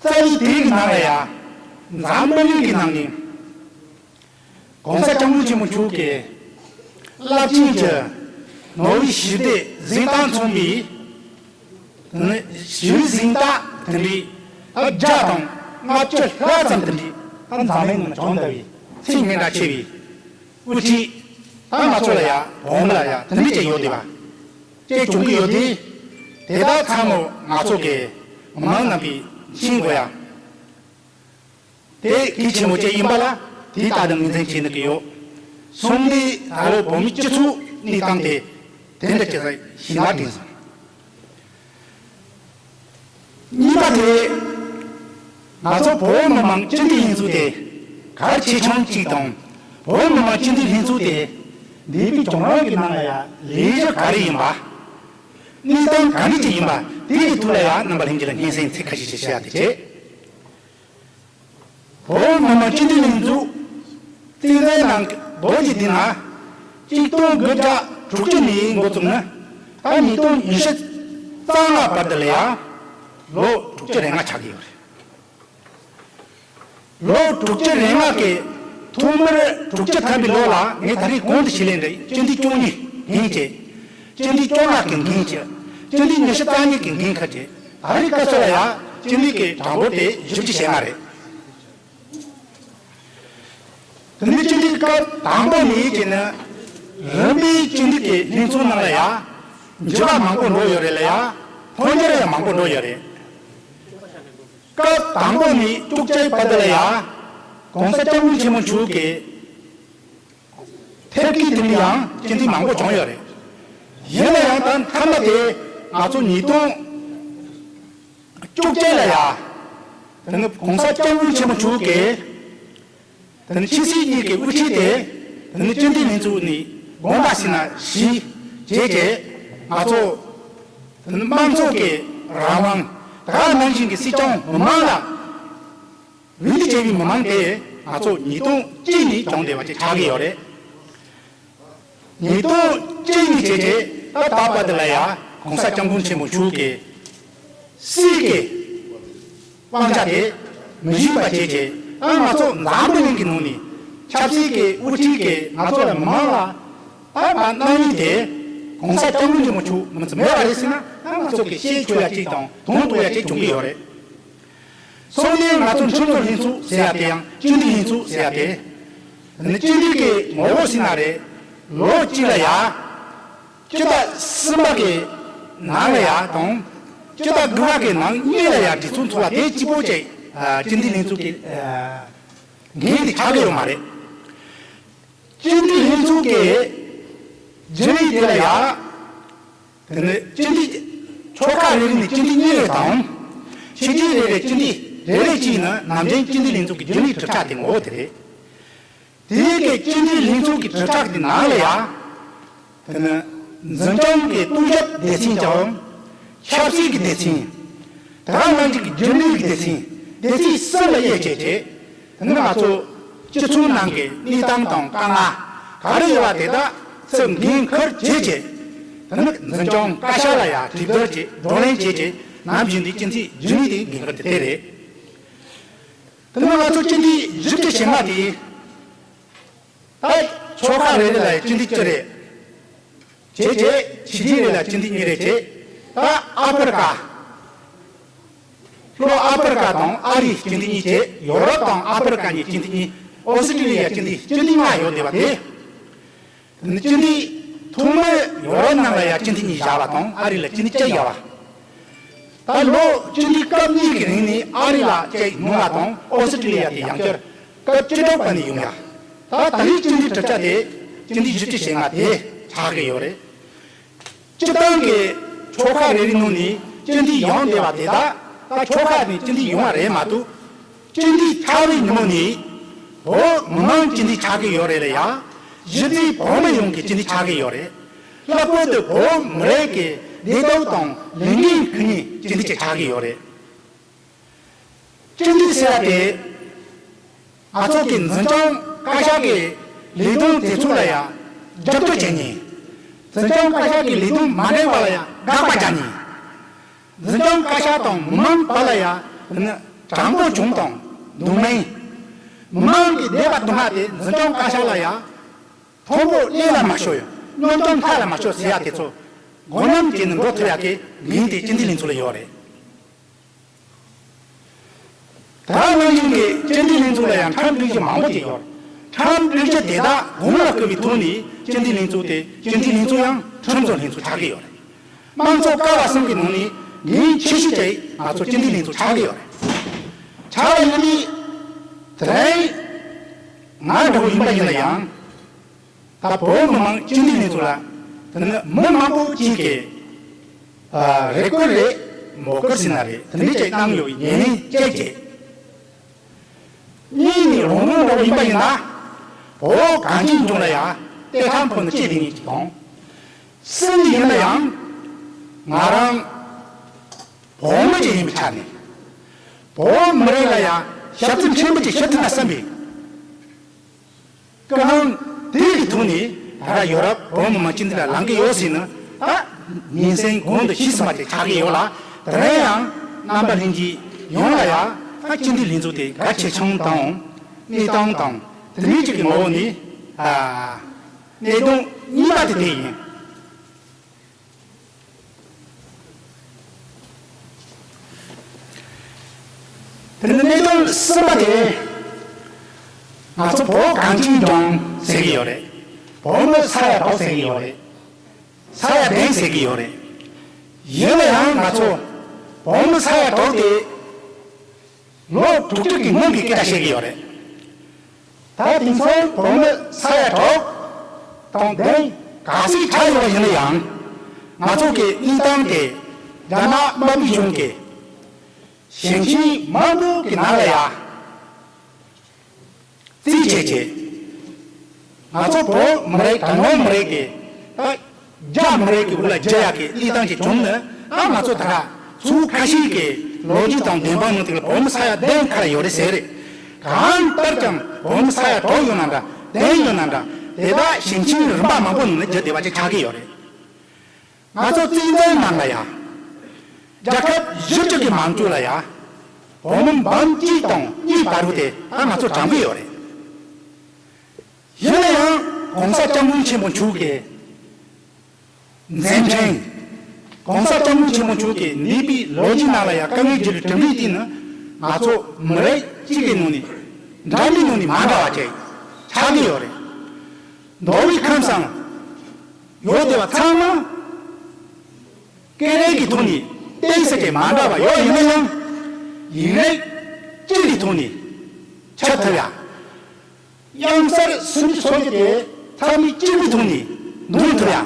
རྩ་བའི་དེའི་གི་ནང་ལ་ཡ། འཛམ་བུ་གླིང་གི་ནང་ནས། ༸གོང་ས་༸སྐྱབས་མགོན་ཆེན་པོ་མཆོག་གི་རླབས་ཆེན་གྱི་ནོར་བུའི་ཞི་བདེ་གཟེངས་རྟགས་མཚོན་པའི་ཞི་བའི་གཟེངས་རྟགས་དེ་འདྲའི་བརྒྱ་དང་ལྔ་བཅུ་ལྷག་ཙམ་དེ་འདྲའི་འཛམ་གླིང་ནང་བྱུང་བསྡད་པའི་མཚན་སྙན་གྲགས་ཆེ་བའི་དབུ་ཁྲིད། ད་ང་ཚོ་ལ་ཡ་བོད་མི་ལ་ཡ་དེ་འདྲའི་ཅིག་ཡོད་བསྡད་པ་ཅིག་བྱུང་གི་ཡོད་དེ། དེ་དག་ཚང་མ་ང་ཚོ་གི་མི་མང་རྣམ་པས་མཁྱེན་དགོས་ཡ། དེ་གལ་ཆེན་པོ་ཅིག་ཡིན་པ་ལ་དེ་ལྟ་དུ་ངོས་འཛིན་བྱེད་ནི་གི་ཡོད། གསུམ་དེ་ད་ལོ་བོད་མིའི་སྤྱི་ཚོགས་གནས་སྟངས་དེ་དེ་འདྲ་ཅིག་ཞིག་ལ་དྲན་སོང་། གཉིས་པ་དེ། ང་ཚོ་བོད་མི་མང་སྤྱི་འཐུས་ལྷན་ཚོགས་དེ་གལ་ཆེ་ཆུང་གཅིག་དང་། བོད་མི་མང་སྤྱི་འཐུས་ལྷན་ཚོགས་དེ་འདས་པའི་བྱུང་རིམ་གྱི་ནང་ལ་ཡང་ལས་གཞི་ག་རེ་ཡིན་པ། གནས་སྟངས་ག་འདྲ་ཅིག་ཡིན་པ་དེ་གི་ཐོག་ལ་ཡང་རྣམ་པ་ལྷན་རྒྱས་ལ་སྙན་སེང་ཚིག་ཁ་ཤས་ཤིག་བཤད་ཡ་དེ་བྱས། བོད་མི་མང་སྤྱི་འཐུས་ལྷན་ཚོགས་རྩ་འཛིན་གནང་གི་བོད་ཀྱི་འདི་ན་གཅིག་སྟོང་དགུ་བརྒྱ་དྲུག་ཅུ་ནས་འགོ་བཙུགས་ནས་ད་ཉིས་སྟོང་ཉི་ཤུ་རྩ་ལྔ་བར་དུ་ལ་ཡང་ལོ་དྲུག་ཅུ་རེ་ལྔ་ཆགས་ཀྱི་ཡོད་རེད། ལོ་དྲུག་ཅུ་རེ་ལྔ་གི་ཐོག་མར་དྲུག་ཅུ་ཐམ་པའི་ལོ་ལ་ངས་ད་རེས་གོང་དུ་ཞུས་ལན་རེད། སྤྱི་འཐུས་བཅུ་གཉིས་འགན་བྱས། སྤྱི་འཐུས་བཅོ་ལྔ་གི་འགན་བྱས། སྤྱི་འཐུས་ཉི་ཤུ་རྩ་གཉིས་ཀྱི་འགན་ཁུར་བྱས། ད་རེས་སྐབས་སུ་ལ་ཡང་སྤྱི་འཐུས་ཀྱི་གྲངས་འབོར་དེ་བཞི་བཅུ་ཞེ་ལྔ་རེད། དེ་ནས་སྤྱི་འཐུས་སྐབས་དང་པོ་ནས་བྱས་ནས་རིམ་པས་སྤྱི་འཐུས་ཀྱི་ལྷན་ཚོགས་ནང་ལ་ཡང་འགྱུར་བ་མང་པོ་འགྲོ་ཡོད་རེད་ལ་ཡང་འཕོ་འགྱུར་ཡང་མང་པོ་འགྲོ་ཡོད་རེད། སྐབས་དང་པོ་ནས་བཅུ་གཅིག་བར་དུ་ལ་ཡང་༸གོང་ས་༸སྐྱབས་མགོན་ཆེན་པོ་མཆོག་གི་ཐེབས་ཀྱི་དེ་འདྲ་ཡང་སྤྱི་འཐུས་མང་པོ་བྱུང་ཡོད་རེད། ཡིན་ན་ཡང་ད་མཐའ་མ་དེ་ང་ཚོ་ཉིས་སྟོང་བཅུ་གཅིག་ལ་ཡང་དེ་ནི་༸གོང་ས་༸སྐྱབས་མགོན་ཆེན་པོ་མཆོག་གིས་དེ་ནི་ཕྱི་སྲིད་གཉིས་ཀྱི་དབུ་ཁྲིད་དེ་དེ་ནི་སྤྱི་འཐུས་ལྷན་ཚོགས་ནས་དགོངས་པ་ཞུས་ན་ཞུས་བྱས་རྗེས་ང་ཚོ་དེ་ནི་དམངས་གཙོ་གི་རང་དབང་། དེ་ག་ནང་བཞིན་གྱི་སྲིད་སྐྱོང་མི་མང་ལ་འོས་བསྡུ་བྱས་པའི་མི་མང་དེ་ང་ཚོ་ཉིས་སྟོང་གཅིག་ནས་བྱུང་བསྡད་པ་ཅིག་ཆགས་ཀྱི་ཡོད་རེད། ཉིས་སྟོང་གཅིག་ནས་བྱས་རྗེས་ད་ལྟ་བར་དུ་ལ་ཡང་༸གོང་ས་༸སྐྱབས་མགོན་ཆེན་པོ་མཆོག་གི་སྲིད་ཀྱི་དབང་ཆ་དེ་མི་ཞུགས་པ་བྱས་རྗེས་ད་ང་ཚོ་འཛམ་བུ་གླིང་གི་ནང་ནས་ཆབ་སྲིད་ཀྱི་དབུ་ཁྲིད་ཀྱིས་ང་ཚོ་ལ་མི་མང་ལ་ད་མ་གནང་ཡིན་དེ་༸གོང་ས་༸སྐྱབས་མགོན་ཆེན་པོ་མཆོག་མི་ཚེ་མེད་པ་རེད་ཟེར་ན་ད་ང་ཚོ་གི་ཤེས་ཆོག་ཡ་གཅིག་དང་དོན་རྟོགས་ཡ་གཅིག་བྱུང་གི་ཡོད་རེད། སོང་ནས་ང་ཚོ་ཁྲིམས་བཟོ་ལྷན་ཚོགས་ཟེར་ཡ་དེ་ཡང་སྤྱི་འཐུས་ལྷན་ཚོགས་ཟེར་ཡ་དེ། དེ་ནི་སྤྱི་འཐུས་ཀྱི་ངོ་བོ་ཟེར་ན་རེད། ལོ་གཅིག་ལ་ཡ། སྤྱི་ཟླ་གསུམ་པ་གི་ནང་ལ་ཡ་དང་། སྤྱི་ཟླ་དགུ་པ་གི་ནང་གཉིས་ལ་ཡ་གྲོས་ཚོགས་འཚོགས་པ་དེ་གཅིག་པོ་ཅིག་ཨ། སྤྱི་འཐུས་ལྷན་ཚོགས་ཀྱི་ཨ། འགན་དེ་ཆགས་ཀྱི་ཡོད་མ་རེད། སྤྱི་འཐུས་ལྷན་ཚོགས་ཀྱི་རྒྱུན་ལས་དེ་ལ་ཡ། དེ་ནི་སྤྱི་འཐུས་ཆོལ་ཁ་རེ་རེ་ནས་སྤྱི་འཐུས་གཉིས་རེ་དང་། ཆོས་བརྒྱུད་རེ་རེ་སྤྱི་འཐུས་རེ་རེ་གཅིག་ནི་ནམ་རྒྱུན་སྤྱི་འཐུས་ལྷན་ཚོགས་ཀྱི་རྒྱུན་ལས་གྲུབ་ཆ་དེ་ངོ་བོ་དེ་རེད། དེའི་གི་སྤྱི་འཐུས་ལྷན་ཚོགས་ཀྱི་གྲུབ་ཆ་དེ་ནང་ལ་ཡ། དེ་ནི་འཛིན་སྐྱོང་གི་གཏོང་ཞབས་སྡེ་ཚན་དང་། ཆབ་སྲིད་ཀྱི་སྡེ་ཚན། དེ་ག་ནང་བཞིན་གྱི་རྒྱུན་ལས་ཀྱི་སྡེ་ཚན། སྡེ་ཚན་གསུམ་ལ་དབྱེ་བྱས་ཏེ། དེ་ནི་ང་ཚོ་སྤྱི་ཚོགས་ནང་གི་གནས་སྟངས་དང་དཀའ་ངལ་ག་རེ་ཡོད་པ་དེ་དག་ཚུར་འགན་འཁུར་བྱས་ཏེ། དེ་ནི་འཛིན་སྐྱོང་བཀའ་ཤག་ལ་ཡང་གྲོས་བསྡུར་བྱས་བགྲོ་གླེང་བྱས་ཏེ་ནམ་བཞིན་དུ་སྤྱི་འཐུས་རྒྱུན་ལས་དེ་འགན་འཁུར་དེ་དེ་རེད། དེ་ནི་ང་ཚོ་སྤྱི་འཐུས་བཞི་བཅུ་ཞེ་ལྔ་དེ། ད་ཆོལ་ཁ་རེ་རེ་ལ་སྤྱི་འཐུས་བཅུ་རེ། བྱས་རྗེས་ཆོས་བརྒྱུད་རེ་ལ་སྤྱི་འཐུས་གཉིས་རེ་བྱས། ད་ཨ་ཕི་རི་ཀ། ལྷོ་ཨ་ཕི་རི་ཀ་དང་ཨ་རིའི་སྤྱི་འཐུས་གཉིས་བྱས། ཡོ་རོབ་དང་ཨ་ཕི་རི་ཀ་གཉིས་སྤྱི་འཐུས་གཉིས། ཨོ་སི་ཀྲི་ལི་ཡ་སྤྱི་འཐུས་སྤྱི་འཐུས་ལྔ་ཡོད་བསྡད་པ་དེ། སྤྱི་འཐུས་ཐོག་མར་ཡོ་རོབ་ནང་ལ་ཡ་སྤྱི་འཐུས་གཉིས་བཞག་པ་དང་ཨ་རི་ལ་སྤྱི་འཐུས་གཅིག་བཞག་པ། ད་ལོ་སྤྱི་འཐུས་སྐབས་གཉིས་ཀྱི་རིང་ནས་ཨ་རི་ལ་གཅིག་ཉུང་བ་དང་ཨོ་སི་ཀྲི་ལི་ཡ་དེ་ཡང་བསྐྱར་སྐབས་བཅུ་དྲུག་པ་ནས་ཡོང་ཡ། ད་ད་རེས་སྤྱི་འཐུས་གྲུབ་ཆ་དེ་སྤྱི་འཐུས་བཞི་བཅུ་ཞེ་ལྔ་དེ་ཆགས་ཀྱི་ཡོད་རེད། སྤྱི་བཏང་གི་ཆོལ་ཁ་རེ་རེའི་ནང་ནས་སྤྱི་འཐུས་ཡོང་བསྡད་པ་དེ་དག་ད་ཆོལ་ཁ་ནས་སྤྱི་འཐུས་ཡོང་བ་རེད་མ་གཏོགས། སྤྱི་འཐུས་ཆགས་པའི་ཉིན་མོ་ནས་བོད་མི་མང་སྤྱི་འཐུས་ཆགས་ཀྱི་ཡོད་རེད་ལ་ཡ། གཞི་རྩའི་བོད་མི་ཡོངས་ཀྱི་སྤྱི་འཐུས་ཆགས་ཀྱི་ཡོད་རེད། ལྷག་པར་དུ་བོད་མི་རིགས་ཀྱི་བདེ་སྡུག་དང་ལས་འགན་ཁུར་མཁན་སྤྱི་འཐུས་ཅིག་ཆགས་ཀྱི་ཡོད་རེད། སྤྱི་འཐུས་ཟེར་བ་དེ། ང་ཚོ་གི་འཛིན་སྐྱོང་བཀའ་ཤག་གི་ལས་དོན་དེ་ཚོ་ལ་ཡང་རྒྱབ་སྐྱོར་བྱེད་མཁན། འཛིན་སྐྱོང་བཀའ་ཤག་གི་ལས་དོན་མ་འགྲིག་པ་ལ་ཡང་དགག་པ་རྒྱག་མཁན། འཛིན་སྐྱོང་བཀའ་ཤག་དང་མི་མང་བར་ལ་ཡང་དྲང་པོ་བྱུང་དང་སྡུག་མིན། མི་མང་གི་བསྡད་པ་དུང་ཕ་དེ་འཛིན་སྐྱོང་བཀའ་ཤག་ལ་ཡ། མཐོན་པོ་ཀླད་ལ་མ་ཤོར་ཡ། གཉོམ་སྐྱོང་མཐའ་ལ་མ་ཤོར་ཟེར་ཡ་དེ་ཚོ་འགོ་ནམ་བྱས་ནས་འགྲོ་ཐུབ་ཡ་གི་འགན་དེ་སྤྱི་འཐུས་ལྷན་ཚོགས་ལ་ཡོད་རེད། ད་ནང་བཞིན་གྱི་སྤྱི་འཐུས་ལྷན་ཚོགས་ལ་ཡང་ཁྲིམས་སྒྲིག་གཞི་མང་པོ་ཅིག་ཡོད་རེད། ཁྲིམས་སྒྲིག་གཞི་དེ་དག་གོང་ལ་བཀོད་པའི་ཐོག་ནས་སྤྱི་འཐུས་ལྷན་ཚོགས་དེ་སྤྱི་འཐུས་ལྷན་ཚོགས་ཡང་ཁྲིམས་བཟོ་ལྷན་ཚོགས་ཆགས་ཀྱི་ཡོད་རེད། དམངས་གཙོ་ཀ་བ་གསུམ་གྱི་ནང་ནས་འགན་ཆེ་ཤོས་ཅིག་ང་ཚོ་སྤྱི་འཐུས་ལྷན་ཚོགས་ཆགས་ཀྱི་ཡོད་རེད། ཆགས་པ་ཡིན་དུས་དེ་རིང་ང་འདྲ་བོ་ཡིན་པ་ཡིན་ན་ཡང་། ད་བོད་མི་མང་སྤྱི་འཐུས་ལྷན་ཚོགས་ལ་དེ་ནི་མི་མང་པོ་གཅིག་གིས་ཨ་རེ་སྐུལ་རེད། འབོད་སྐུལ་ཟེར་ན་རེད། དེ་འདྲ་ཅིག་གནང་ཡོད་པའི་ཉེར་ལེན་བཅས་བྱས། གཉིས་ནི་རང་རང་འདྲ་བོ་ཡིན་པ་ཡིན་ན། བོད་གངས་ཅན་ལྗོངས་ལ་ཡ་གཏེར་ཁ་ཕུ་ནས་སྐྱེས་བསྡད་མཁན་ཅིག་དང་། གསུམ་ནི་ཡིན་ན་ཡང་ང་རང་བོད་མི་ཅིག་ཡིན་པའི་ཆ་ནས། བོད་མི་རིགས་ལ་ཡ་ཞབས་ཕྱི་ཕྲན་བུ་ཅིག་ཞུ་ཐུབ་ན་བསམ་པའི་སྐུལ་སློང་དེ་གི་ཐོག་ནས། ད་ར་ཡོ་རོབ་བོད་མི་མང་སྤྱི་འཐུས་ལ་ལངས་ཀྱི་ཡོད་ཟེར་ནས་ད་ཉིན་མཚན་གོང་དུ་ཞུས་ཟིན་པ་དེ་ཆགས་ཀྱི་ཡོད་ལ། དེ་རིང་ཡང་རྣམ་པ་ལྷན་རྒྱས་ཡོངས་ལ་ཡ་ད་སྤྱི་འཐུས་ལྷན་ཚོགས་དེ་གལ་ཆེ་ཆུང་དང་གནས་སྟངས་དང་དེ་འདྲའི་ཅིག་གི་ངོ་བོ་ནས་ཨ་གནད་དོན་གཉིས་པ་དེ་དེ་ཡིན། དེ་ནི་གནད་དོན་གསུམ་པ་དེ། ང་ཚོ་བོད་གངས་ཅན་ལྗོངས་ཟེར་གྱི་ཡོད་རེད། བོད་མི་ས་ཡ་དྲུག་ཟེར་གྱི་ཡོད་རེད། ས་ཡ་བདུན་ཟེར་གྱི་ཡོད་རེད། ཡིན་ན་ཡང་ང་ཚོ་བོད་མི་ས་ཡ་དྲུག་དེ། ལོ་དྲུག་ཅུ་གི་སྔོན་གྱི་སྐད་ཆ་བཤད་ཀྱི་ཡོད་རེད། ད་དེང་སང་བོད་མི་ས་ཡ་དྲུག་དང་བདུན་ག་ཚོད་ཆགས་ཡོད་པ་ཡིན་ན་ཡང་། ང་ཚོ་གི་གནས་སྟངས་དེ་རྒྱ་ནག་དམར་པོའི་གཞུང་གིས་ཞིང་ཆེན་མང་པོ་གི་ནང་ལ་ཡ་རྩིས་བྱས་བྱས། ང་ཚོ་བོད་མི་རིགས་གྲངས་ཉུང་མི་རིགས་ཀྱི་ད་རྒྱ་མི་རིགས་ཀྱི་འོག་ལ་འགྱུར་ཡག་གི་གནས་སྟངས་ཅིག་བྱུང་ནས། ཨ་ང་ཚོ་ད་ར་ཚོ་ཁ་ཤས་ཀྱི་ལོ་རྒྱུས་དང་བདེན་དཔང་ནང་དེ་ལ་བོད་མི་ས་ཡ་བདུན་ཁ་ལ་ཡོད་རེད་ཟེར་རེད། གང་ལྟར་ཀྱང་བོད་མི་ས་ཡ་དྲུག་ཡོད་ན་འདྲ་བདུན་ཡོད་ན་འདྲ་དེ་དག་ཞིང་ཆེན་རིམ་པ་མང་པོ་ནང་ནས་འགྱུར་བདེ་བ་ཅིག་ཆགས་ཀྱི་ཡོད་རེད། ང་ཚོ་བཙན་བྱོལ་ནང་ལ་ཡ། རྒྱལ་ཁབ་བཞི་བཅུ་གི་དམངས་གཙོ་ལ་ཡ། བོད་མི་འབུམ་གཅིག་དང་གཉིས་བར་དུ་དེ་ཨ་ང་ཚོ་དྲངས་ཀྱི་ཡོད་རེད། ཡིན་ན་ཡང་༸གོང་ས་༸སྐྱབས་མགོན་ཆེན་པོ་མཆོག་གི་མཛད་འཕྲིན། ༸གོང་ས་༸སྐྱབས་མགོན་ཆེན་པོ་མཆོག་གི་འདས་པའི་ལོ་རྒྱུས་ནང་ལ་ཡང་དཀའ་ངལ་འགྱུར་བའི་གྲུབ་འབྲས་དེ་ནི་ང་ཚོ་མི་རིགས་གཅིག་གི་ནང་ནས་འདྲ་མིན་ནང་ནས་མ་འདྲ་བ་ཅིག་ཆགས་ཀྱི་ཡོད་རེད། མདོ་དབུས་ཁམས་གསུམ་ཡོད་བསྡད་པ་ཚང་མ་སྐད་རིགས་ཀྱི་ཐོག་ནས་གཏན་ས་ཅིག་མ་འདྲ་བ་ཡོད་ཡིན་ན་ཡང་ཡིག་རིགས་གཅིག་གི་ཐོག་ནས་འཆད་ཐུབ་ཡ། དབྱངས་གསལ་སུམ་ཅུ་སོ་གཅིག་དེ་ཚང་མས་གཅིག་པུའི་ཐོག་ནས་འདོན་ཐུབ་ཡ།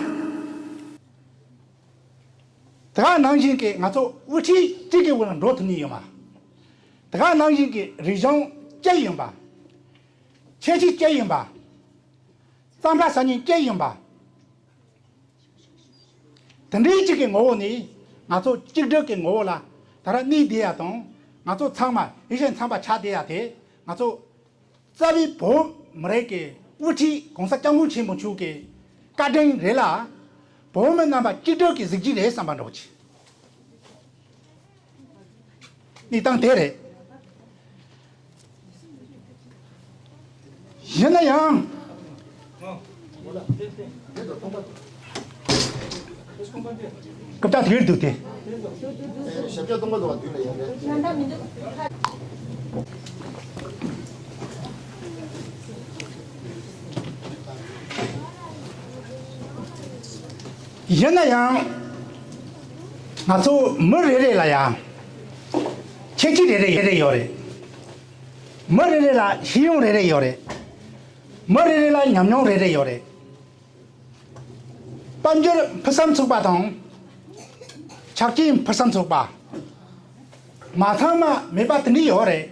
དེ་ག་ནང་བཞིན་གྱི་ང་ཚོ་དབུ་ཁྲིད་གཅིག་གི་འོག་ལ་འགྲོ་ཐུབ་ནི་ཡོད་པ། དེ་ག་ནང་བཞིན་གྱི་རིག་གཞུང་གཅིག་ཡིན་པ། ཁྱད་ཆོས་གཅིག་ཡིན་པ། རྩམ་པ་ཟ་མཁན་གཅིག་ཡིན་པ། དེ་འདྲའི་གཅིག་གི་ངོ་བོ་ནས་ང་ཚོ་གཅིག་སྒྲིལ་གྱི་ངོ་བོ་ལ་ད་ར་གནས་བསྡད་ཡ་དང་། ང་ཚོ་ཚང་མ་ཡིད་བཞིན་འཚམ་པ་ཆགས་བསྡད་ཡ་དེ། ང་ཚོ་རྩ་བའི་བོད་མི་རིགས་ཀྱི་དབུ་ཁྲིད་༸གོང་ས་༸སྐྱབས་མགོན་ཆེན་པོ་མཆོག་གི་བཀའ་དྲིན་རེད་ལ། བོད་མི་རྣམ་པ་གཅིག་སྒྲིལ་གྱི་གཟི་བརྗིད་རེད་བསམ་པ་འདྲ་བོ་ཅིག་གནས་སྟངས་དེ་རེད། ཡིན་ན་ཡང་། སྐབས་དག་དེར་འདུག་སྟེ། ཡིན་ན་ཡང་། ང་ཚོ་མི་རེ་རེ་ལ་ཡང་ཁྱད་ཆོས་རེ་རེ་རེ་རེ་ཡོད་རེད། མི་རེ་རེ་ལ་ཤེས་ཡོན་རེ་རེ་ཡོད་རེད། མི་རེ་རེ་ལ་ཉམས་མྱོང་རེ་རེ་ཡོད་རེད། དཔལ་འབྱོར་ཕུན་སུམ་ཚོགས་པ་དང་། ཆ་རྐྱེན་ཕུན་སུམ་ཚོགས་པ། མ་ཚང་མ་མེད་པ་དེ་འདྲ་ཡོད་རེད།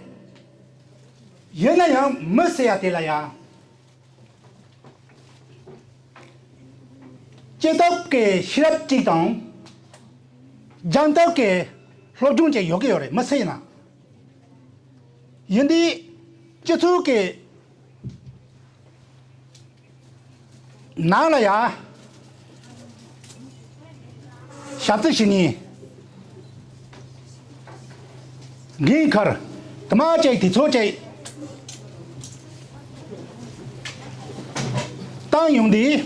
ཡིན་ན་ཡང་མི་ཟེར་ཡ་དེ་ལ་ཡ། སྐྱེས་སྟོབས་ཀྱི་ཤེས་རབ་གཅིག་དང་། སྦྱངས་སྟོབས་ཀྱི་སློབ་སྦྱོང་བཅས་ཡོད་ཀྱི་ཡོད་རེད། མི་སུ་ཡིན་ན། ཡིན་དུས་སྤྱི་ཚོགས་ཀྱི་ནང་ལ་ཡ་ཞབས་ཕྱི་ཞུ་ནི། འགན་འཁུར། དུ་མ་བཅས་དེ་ཚོ་བཅས། ཡང་ཡོང་དུས།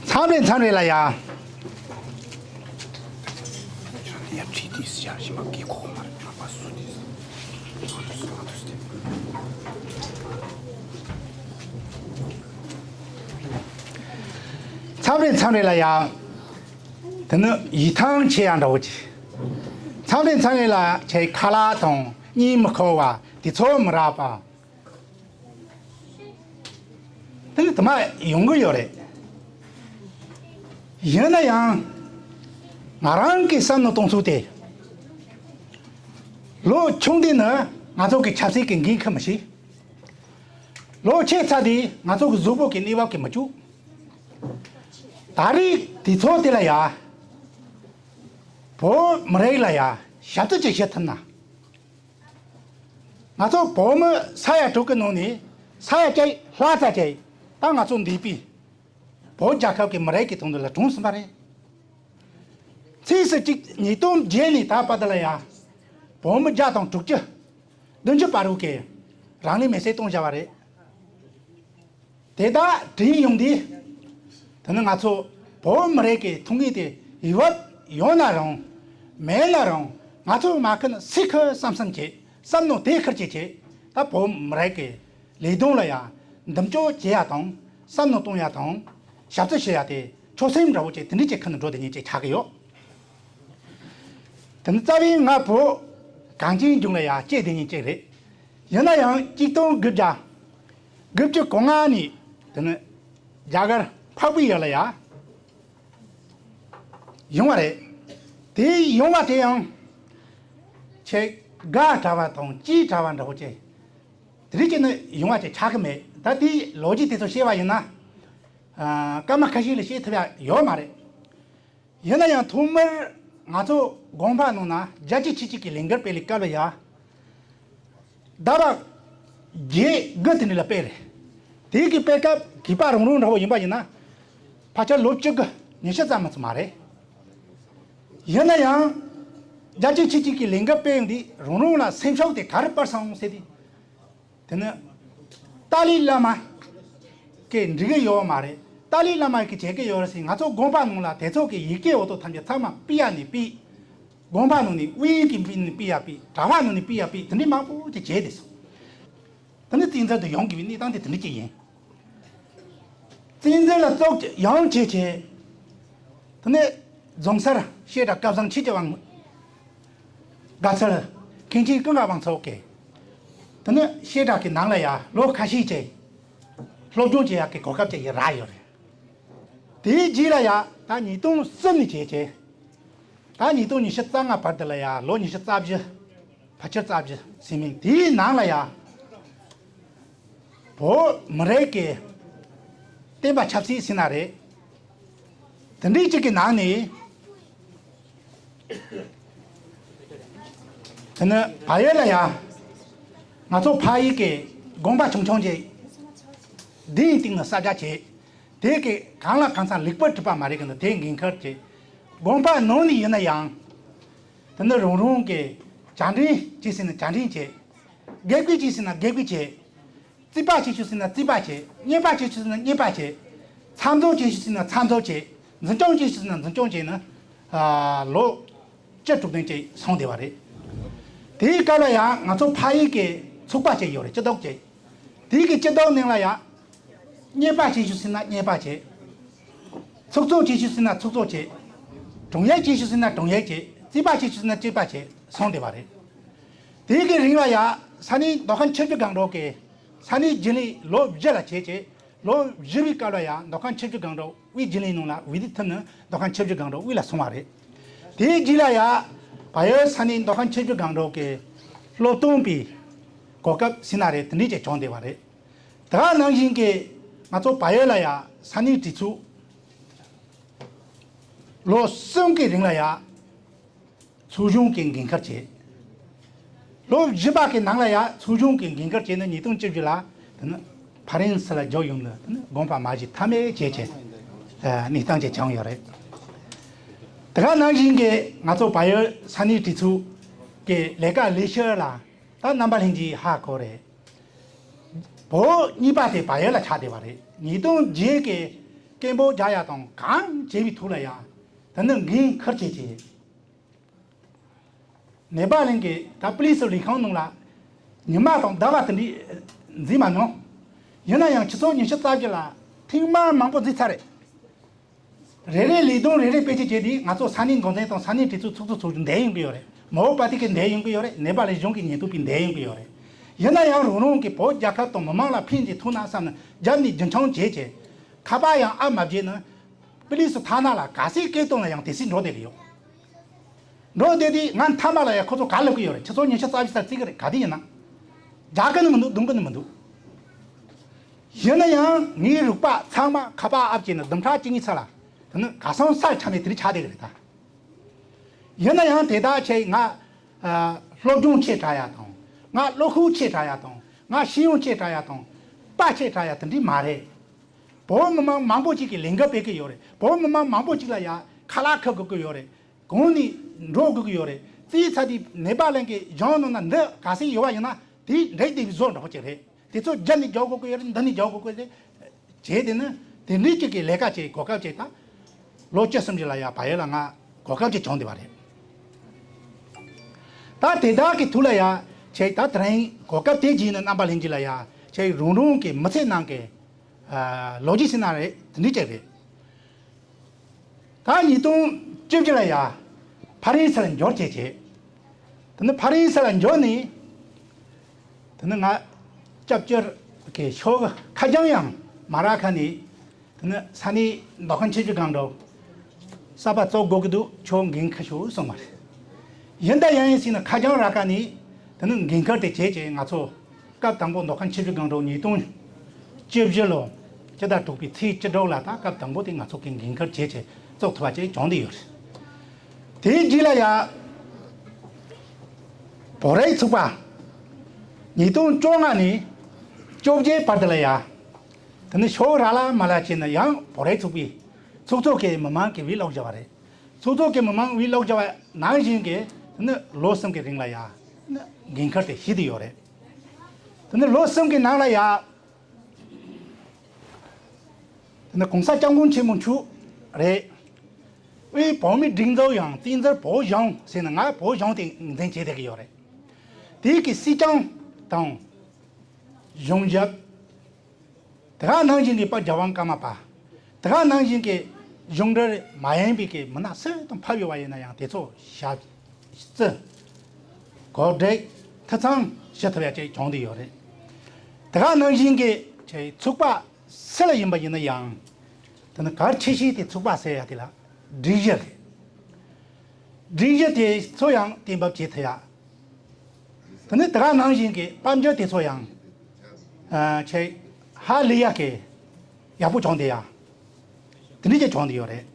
མཚམས་རེ་མཚམས་རེ་ལ་ཡ། མཚམས་རེ་མཚམས་རེ་ལ་ཡ། དེ་ནི་ཡིད་ཐང་ཆད་ཡ་འདྲ་བོ་ཅིག་མཚམས་རེ་མཚམས་རེ་ལ་ཁྱེད་ཁ་ལག་དང་གཉིད་མི་ཁུག་པ་དེ་ཚོ་མི་རག་པ། དེ་ནི་དུ་མ་ཡོང་གི་ཡོད་རེད། ཡིན་ན་ཡང་། ང་རང་གི་བསམ་བློ་གཏོང་ཚུལ་དེ། ལོ་ཆུང་དུས་ནི་ང་ཚོ་གི་ཆབ་སྲིད་ཀྱི་འགན་འཁུར་མི་ཤེས། ལོ་ཆེ་ཚར་དུས་ང་ཚོ་གི་གཟུགས་པོ་གི་གནས་བབ་ཀྱིས་མི་བཅུག་ད་རེས་དུས་ཚོད་དེ་ལ་ཡ། བོད་མི་རིགས་ལ་ཡ་ཞབས་ཏོག་ཅིག་བྱེད་ཐུབ་ན། ང་ཚོ་བོད་མི་ས་ཡ་དྲུག་གི་ནང་ནས་ས་ཡ་གཅིག་ལྷག་ཙམ་ཅིག་ད་ང་ཚོ་འདས་པའི་བོད་རྒྱལ་ཁབ་ཀྱི་མི་རིགས་ཀྱི་དོན་དུ་ལ་གྲོངས་ཟིན་པ་རེད། ཚེས་སུ་གཅིག་ཉིས་སྟོང་བརྒྱད་ནས་ད་བར་དུ་ལ་ཡ། བོད་མི་བརྒྱ་དང་དྲུག་ཅུ། བདུན་ཅུ་བར་དུ་གི་རང་ལུས་མེར་སྲེག་གཏོང་བཞག་པ་རེད། དེ་དག་དྲན་ཡོང་དུས། དེ་ནི་ང་ཚོ་བོད་མི་རིགས་ཀྱི་ཐུགས་ངེས་དེ་ཡིད་བབ་ཡོད་ན་རུང་། མེད་ན་རུང་། ང་ཚོ་མ་ཁུར་ནས་སུས་ཁུར་བསམ་བསམ་བྱེད། བསམ་མནོ་དེ་ཁུར་བྱེད་བྱེད། ད་བོད་མི་རིགས་ཀྱི་ལས་དོན་ལ་ཡང་མདུན་སྐྱོད་བྱེད་ཡ་དང་། བསམ་མནོ་གཏོང་ཡ་དང་། ཞབས་ཕྱི་ཞུ་ཡ་དེ་ཆོད་སེམས་འདྲ་བོ་ཅིག་དེ་འདྲ་ཅིག་ཁུར་ནས་འགྲོ་དེ་ཉིད་ཅིག་ཆགས་ཀྱི་ཡོད། དེ་ནི་རྩ་བའི་ང་བོད་གངས་ཅན་ལྗོངས་ལ་ཡ་སྐྱེས་དེ་ཉིད་ཅིག་རེད། ཡིན་ན་ཡང་གཅིག་སྟོང་དགུ་བརྒྱ་དགུ་བཅུ་གོ་ལྔ་ནས་དེ་ནི་རྒྱ་གར་འཕགས་པའི་ཡུལ་ལ་ཡ་ཡོང་བ་རེད། དེ་ཡོང་བ་དེ་ཡང་ཆེས་དགའ་དྲགས་པ་དང་སྐྱིད་དྲགས་པ་འདྲ་བོ་ཅིག་དེ་རིགས་ཀྱི་ནི་ཡོང་བ་ཅིག་ཆགས་ཀྱི་མེད། ད་དེའི་ལོ་རྒྱུས་དེ་ཚོ་བཤད་པ་ཡིན་ན། ཨ། སྐར་མ་ཁ་ཤས་ལ་བཤད་ཐུབ་ཡ་ཡོད་མ་རེད། ཡིན་ན་ཡང་ཐོག་མར་ང་ཚོ་དགོན་པ་ནང་ན་རྒྱལ་གཅེས་ཆོས་གཅེས་ཀྱི་ལས་འགུལ་སྤེལ་བའི་སྐབས་ལ་ཡ། ཟླ་བ་བརྒྱད་དགུ་དེ་འདྲ་ལ་སྤེལ་རེད། དེའི་གི་སྤེལ་སྐབས་གུས་པ་རང་རང་འདྲ་བོ་ཡིན་པ་ཡིན་ན། ཕལ་ཆེར་ལོ་བཅུ་དགུ་ཉི་ཤུ་ཙམ་མ་ཚོད་མ་རེད། ཡིན་ན་ཡང་། རྒྱལ་གཅེས་ཆོས་གཅེས་ཀྱི་ལས་འགུལ་སྤེལ་ཡོང་དུས་རང་རང་ལ་སེམས་ཤུགས་དེ་ག་རེ་སྤར་སོང་ཟེར་དུས། དེ་ནི། ཏཱ་ལའི་བླ་མ་གིས་འགྲིག་གི་ཡོད་མ་རེད། ཏཱ་ལའི་བླ་མ་གིས་བྱེད་ཀྱི་ཡོད་རེད་ཟེར། ང་ཚོ་དགོན་པ་ནང་ལ་དེ་ཚོ་གི་ཡི་གེ་འོ་ཐོག་ཐམས་ཅད་ཚང་མ་ཕུད་ཡ་ནས་ཕུད། དགོན་པ་ནང་ནས་དབུས་ཀྱི་ཕུད་ནས་ཕུད་ཡ་ཕུད། གྲྭ་པ་ནང་ནས་ཕུད་ཡ་ཕུད། དེ་འདྲའི་མང་པོ་ཅིག་བྱས་བསྡད་སོང་། དེ་ནི་བཙན་འཛུལ་དུ་ཡོང་དགོས་པའི་གནས་སྟངས་དེ་དེ་འདྲ་ཅིག་ཡིན། བཙན་འཛུལ་ལ་བཙོག་ཡང་བྱས་བྱས། དེ་ནས་རྫོང་སར་བཤད་གྲྭ་སྐལ་བཟང་ཆོས་ཀྱི་དབང་། དགའ་ཚལ་མཁན་ཆེན་ཀུན་དགའ་དབང་ཕྱུག་གིས། དེ་ནས་བཤད་གྲྭ་གི་ནང་ལ་ཡ་ལོ་ཁ་ཤས་ཀྱི་སློབ་སྦྱོང་བྱེད་ཡག་གི་གོ་སྐབས་ཅིག་ཡ་རག་ཡོད་རེད། དེའི་རྗེས་ལ་ཡ་ད་ཉིས་སྟོང་གསུམ་ནས་བྱས་བྱས། ད་ཉིས་སྟོང་ཉི་ཤུ་རྩ་ལྔ་བར་དུ་ལ་ཡ་ལོ་ཉི་ཤུ་རྩ་བཞི། ཕལ་ཆེར་རྩ་བཞི་ཟིན་མིན་དེའི་ནང་ལ་ཡ། བོད་མི་རིགས་ཀྱི་བསྟན་པ་ཆབ་སྲིད་ཟེར་ན་རེད། དེ་འདྲའི་གཅིག་གི་ནང་ནས། དེ་ནི་བལ་ཡུལ་ལ་ཡ། ང་ཚོ་ཕ་ཡུལ་གྱི་དགོན་པ་ཆུང་ཆུང་ཅིག་དེའི་སྟེང་ནས་གསར་རྒྱག་བྱས། དེ་གི་གང་ལ་གང་འཚམ་ལེགས་པོ་གྲུབ་པ་མ་རེད་གི་འདུག་དེ་འགན་ཁུར་གྱིས། དགོན་པ་ནང་ནས་ཡིན་ན་ཡང་། དེ་ནི་རང་རང་གི་བཅར་འདྲི་བྱེད་ཟེར་ན་བཅར་འདྲི་བྱེད། དགེ་བསྐོས་བྱེད་ཟེར་ན་དགེ་བསྐོས་བྱེད། རྩིས་པ་བྱེད་ཤོག་ཟེར་ན་རྩིས་པ་བྱེད། གཉེར་པ་བྱེད་ཤོག་ཟེར་ན་གཉེར་པ་བྱེད། ཚབ་མཚོན་བྱེད་ཤོག་ཟེར་ན་ཚབ་མཚོན་བྱེད། འཛིན་སྐྱོང་བྱེད་ཤོག་ཟེར་ན་འཛིན་སྐྱོང་བྱེད་ནས། ཨ། ལོ་བཅུ་དྲུག་བདུན་ཅིག་སོང་བསྡད་པ་རེད། དེའི་སྐབས་ལ་ཡང་ང་ཚོ་ཕ་ཡུལ་གྱི་ཚོགས་པ་ཅིག་ཡོད་རེད། སྤྱི་བདག་ཅིག་དེའི་གི་སྤྱི་བདག་ནང་ལ་ཡང་། གཉེར་པ་བྱེད་ཤོག་ཟེར་ན་གཉེར་པ་བྱེད། ཚོགས་གཙོ་བྱེད་ཤོག་ཟེར་ན་ཚོགས་གཙོ་བྱེད། དྲུང་ཡིག་བྱེད་ཤོག་ཟེར་ན་དྲུང་ཡིག་བྱེད། རྩིས་པ་བྱེད་ཤོག་ཟེར་ན་རྩིས་པ་བྱེད་སོང་བསྡད་པ་རེད། དེའི་གི་རིང་ལ་ཡང་ས་གནས་མདོ་ཁམས་ཆུ་བཞི་སྒང་དྲུག་གི་ས་གནས་རྒྱུན་ལས་ལོ་བཞི་ལ་བྱས་བྱས། ལོ་བཞི་པའི་སྐབས་ལ་ཡང་མདོ་ཁམས་ཆུ་བཞི་སྒང་དྲུག་དབུས་རྒྱུན་ལས་ནང་ལ་འོས་བསྡུ་ཐུབ་ནས་མདོ་ཁམས་ཆུ་བཞི་སྒང་དྲུག་དབུས་ལ་སོང་བ་རེད། དེའི་རྗེས་ལ་ཡང་བལ་ཡུལ་ས་གནས་མདོ་ཁམས་ཆུ་བཞི་སྒང་དྲུག་གི་སློབ་སྟོན་པའི་གོ་སྐབས་ཟེར་ན་རེད། དེ་འདྲས་ཅིག་བྱུང་བསྡད་པ་རེད། དེ་ག་ནང་བཞིན་གྱི་ང་ཚོ་བལ་ཡུལ་ལ་ཡང་ས་གནས་གྲོས་ཚོགས་ལོ་གསུམ་གྱི་རིང་ལ་ཡང་ཚོགས་ཆུང་གི་འགན་ཁུར་བྱས། ལོ་བཞི་པ་གི་ནང་ལ་ཡང་ཚོགས་ཆུང་གི་འགན་ཁུར་བྱས་ནས་ཉིས་སྟོང་བཅུ་བཞི་ལ་དེ་ནི་ཕ་རན་སི་ལ་བརྒྱུགས་ཡོང་ནས་དེ་ནི་དགོངས་པ་མ་བཞེས་ཐབས་མེད་བྱས་བྱས་གནས་སྟངས་ཅིག་བྱུང་ཡོད་རེད། དེ་ག་ནང་བཞིན་གྱི་ང་ཚོ་བལ་ཡུལ་ས་གནས་གྲོས་ཚོགས་ཀྱི་ལས་ཀ་ལས་ཤོག་ལ་ད་རྣམ་པ་ལྷན་རྒྱས་ཧ་གོ་རེད། བོད་གཉིས་པ་དེ་བལ་ཡུལ་ལ་ཆགས་བསྡད་པ་རེད། ཉིས་སྟོང་བརྒྱད་ཀྱི་སྐད་འབོད་རྒྱག་ཡ་དང་གང་བྱས་པའི་ཐོག་ལ་ཡ། དེ་ནི་འགན་འཁུར་བྱས་བྱས། ནེ་པ་ལན་གྱི་ད་པུ་ལི་སི་ལས་ཁང་ནང་ལ་ཉི་མ་དང་ཟླ་བ་དེ་འདྲའི་འཛིན་མ་མྱོང་། ཡིན་ན་ཡང་ཆུ་ཚོད་ཉི་ཤུ་རྩ་བཞི་ལ་ཐེངས་མ་མང་པོ་འཛིན་ཚར་རེད། རེ་རེ་ལས་དོན་རེ་རེ་སྤེལ་ཆེད་བྱས་ཏེ་ང་ཚོ་ས་གནས་འགོ་འཛིན་དང་ས་གནས་གྲོས་ཚོགས་ཚོགས་གཙོ་ཚོ་འདེད་ཡོང་གི་ཡོད་རེད། མའོ་པ་ཏི་གི་འདེད་ཡོང་གི་ཡོད་རེད། ནེ་པ་ལི་གཞུང་གི་ཉེན་རྟོག་པའི་འདེད་ཡོང་གི་ཡོད་རེད། ཡིན་ན་ཡང་རང་རང་གི་བོད་རྒྱལ་ཁབ་དང་མི་མང་ལ་ཕན་ཅིག་ཐོགས་ན་བསམ་ནས་རྒྱབ་ནས་རྒྱུན་འཁྱོངས་བྱས་བྱས། ཁ་པར་ཡང་ཨ་མ་བརྗེད་ནས། པུ་ལི་སི་ཐ་ན་ལ་ག་སའི་སྐད་གཏོང་ལ་ཡང་དེ་སྲིད་འགྲོ་བསྡད་ཀྱི་ཡོད། འགྲོ་བསྡད་དུས་ང་མཐའ་མ་ལ་ཡང་ཁོ་ཚོ་ག་ལབ་ཀྱི་ཡོད་རེད། ཁྱེད་ཚོ་ཉི་ཤུ་རྩ་བཞི་ལ་བརྩི་གི་རེད། ག་དུས་ཡིན་ན། རྒྱག་གི་ནི་མི་འདུག་རྡུང་གི་ནི་མི་འདུག་ཡིན་ན་ཡང་ངའི་རུག་པ་ཚང་མ་ཁ་པར་ཨབ་བྱས་ནས་བདུན་ཕྲག་གཅིག་གཉིས་ཚར་ལ། དེ་ནི་ག་སོང་ས་ཆ་མེད་དེ་རིགས་ཆགས་བསྡད་ཀྱི་རེད་ད། ཡིན་ན་ཡང་དེ་དག་ཆེ་ང་ཨ་སློབ་སྦྱོང་ཆེ་དྲག་ཡ་དང་། ང་བློ་ཁོག་ཆེ་དྲག་ཡ་དང་། ང་ཤེས་ཡོན་ཆེ་དྲག་ཡ་དང་། དཔའ་ཆེ་དྲག་ཡ་དེ་འདྲས་མ་རེད། བོད་མི་མང་མང་པོ་ཅིག་གིས་ལས་འགུལ་སྤེལ་གི་ཡོད་རེད། བོད་མི་མང་མང་པོ་ཅིག་ལ་ཡ་ཁ་ལག་ཁུར་དགོས་ཀྱི་ཡོད་རེད། གང་ནས་འགྲོ་དགོས་ཀྱི་ཡོད་རེད། རྩིས་ཚ་དེ་ནེ་པ་ལན་གྱི་གཞུང་ནང་ན་འདི་ག་སྲིད་ཡོད་པ་ཡིན་ན་དེ་འགྲིག་བསྡད་པའི་བཟོ་འདྲ་པོ་ཅིག་རེད། དེ་ཚོ་རྒྱབ་ནས་རྒྱག་དགོས་ཀྱི་ཡོད་རེད། འདི་ནས་རྒྱག་དགོས་ཀྱི་རེད། བྱས་དེ་ནི་དེ་འདྲའི་ཅིག་གི་ལས་ཀ་བྱེད་གོ་སྐབས་ཅིག་དང་། ལོ་བཅུ་གསུམ་ཅིག་ལ་ཡ་བལ་ཡུལ་ལ་ང་གོ་སྐབས་ཅིག་བྱུང་བསྡད་པ་རེད། ད་དེ་དག་གི་ཐོག་ལ་ཡ་ཆེ་ད་དེ་རིང་གོ་སྐབས་དེ་བརྒྱུད་ནས་རྣམ་པ་ལྷན་རྒྱས་ལ་ཡ་ཆེ་རང་རང་གི་མི་ཚེ་ནང་གི་ཨ་ལོ་རྒྱུས་ཟེར་ན་རེད། དེ་འདྲའི་ཅིག་རེད། ད་ཉིས་སྟོང་བཅུ་བཞི་ལ་ཡ་ཕ་རན་སི་ལ་འབྱོར་བྱས་བྱས། དེ་ནི་ཕ་རན་སི་ལ་འབྱོར་ནས། དེ་ནི་ང་སྐྱབས་བཅོལ་གྱི་ཕྱོགས་ཁ་བྱང་ཡང་མ་རག་ཁ་ནས། དེ་ནི་ས་གནས་མདོ་ཁམས་ཆུ་བཞི་སྒང་དྲུག་གསར་པ་བཙུགས་དགོས་ཀྱི་འདུག་ཁྱོད་འགན་འཁུར་ཤོག་གསུངས་པ་རེད། ཡིན་ད་ཡང་ཡིན་ཟེར་ནས་ཁ་བྱང་རག་ཁ་ནས། དེ་ནི་འགན་འཁུར་དེ་བྱས་བྱས་ང་ཚོ། སྐབས་དང་པོ་མདོ་ཁམས་ཆུ་བཞི་སྒང་དྲུག་ཉིས་སྟོང་བཅུ་བཞི་ལོ་སྤྱི་ཟླ་དྲུག་པའི་ཚེས་བཅུ་དྲུག་ལ་ད་སྐབས་དང་པོ་དེ་ང་ཚོ་གི་འགན་འཁུར་བྱས་བྱས་བཙུགས་ཐུབ་པ་ཅིག་བྱུང་བསྡད་ཡོད་རེད། དེའི་རྗེས་ལ་ཡ་བོད་རིགས་ཚོགས་པ་ཉིས་སྟོང་བཅོ་ལྔ་ནས་བཅོ་བརྒྱད་བར་དུ་ལ་ཡ། དེ་ནི་ཕྱོགས་ར་ལ་མ་ལ་བྱས་ན་ཡང་བོད་རིགས་ཚོགས་པའི་ཚོགས་གཙོ་གི་མི་མང་གི་བི་ལོག་བྱ་བ་རེད། ཚོགས་གཙོ་གི་མི་མང་བི་ལོག་བྱ་བ་ནང་བཞིན་གྱི་དེ་ནི་ལོ་གསུམ་གྱི་རིང་ལ་ཡ་འགན་འཁུར་དེ་བཞེས་བསྡད་ཡོད་རེད། དེ་ནི་ལོ་གསུམ་གྱི་ནང་ལ་ཡ། དེ་ནི་གོང་ས་སྐྱབས་མགོན་ཆེན་པོ་མཆོག་རེད། དབུས་བོད་མིའི་སྒྲིག་འཛུགས་ཡང་བཙན་བྱོལ་བོད་གཞུང་ཟེར་ནས་ང་བོད་གཞུང་དེ་འཛིན་བྱས་བསྡད་ཀྱི་ཡོད་རེད། དེའི་གི་སྲིད་སྐྱོང་དང་། གཞུང་ཞབས། དེ་ག་ནང་བཞིན་གྱི་དཔལ་རྒྱལ་དབང་ཀརྨ་པ། དེ་ག་ནང་བཞིན་གྱི་གཞུང་འབྲེལ་མ་ཡིན་པའི་གི་མི་སྣ་སུ་དང་ཕེབས་ཡོད་པ་ཡིན་ན་ཡང་དེ་ཚོ་ཞབས་རྩི། གོ་སྒྲིག་ཐུགས་ཚང་ཞུ་ཐུབ་ཡ་ཅིག་བྱུང་བསྡད་ཡོད་རེད། དེ་ག་ནང་བཞིན་གྱི་ཆེ་ཚོགས་པ་སུ་ལ་ཡིན་པ་ཡིན་ན་ཡང་། དེ་ནི་གལ་ཆེ་ཤོས་དེ་ཚོགས་པ་ཟེར་ཡ་དེ་ལ་སྒྲིག་གཞི་རེད། སྒྲིག་གཞི་དེ་ཚོ་ཡང་གཏན་འབེབས་བྱེད་ཐུབ་ཡ། དེ་ནི་དེ་ག་ནང་བཞིན་གྱི་དཔལ་འབྱོར་དེ་ཚོ་ཡང་། ཨ་ཆེ་ཧ་ལས་ཡ་གི་ཡག་པོ་བྱུང་བསྡད་ཡ། དེ་འདྲ་ཅིག་བྱུང་བསྡད་ཡོད་རེད།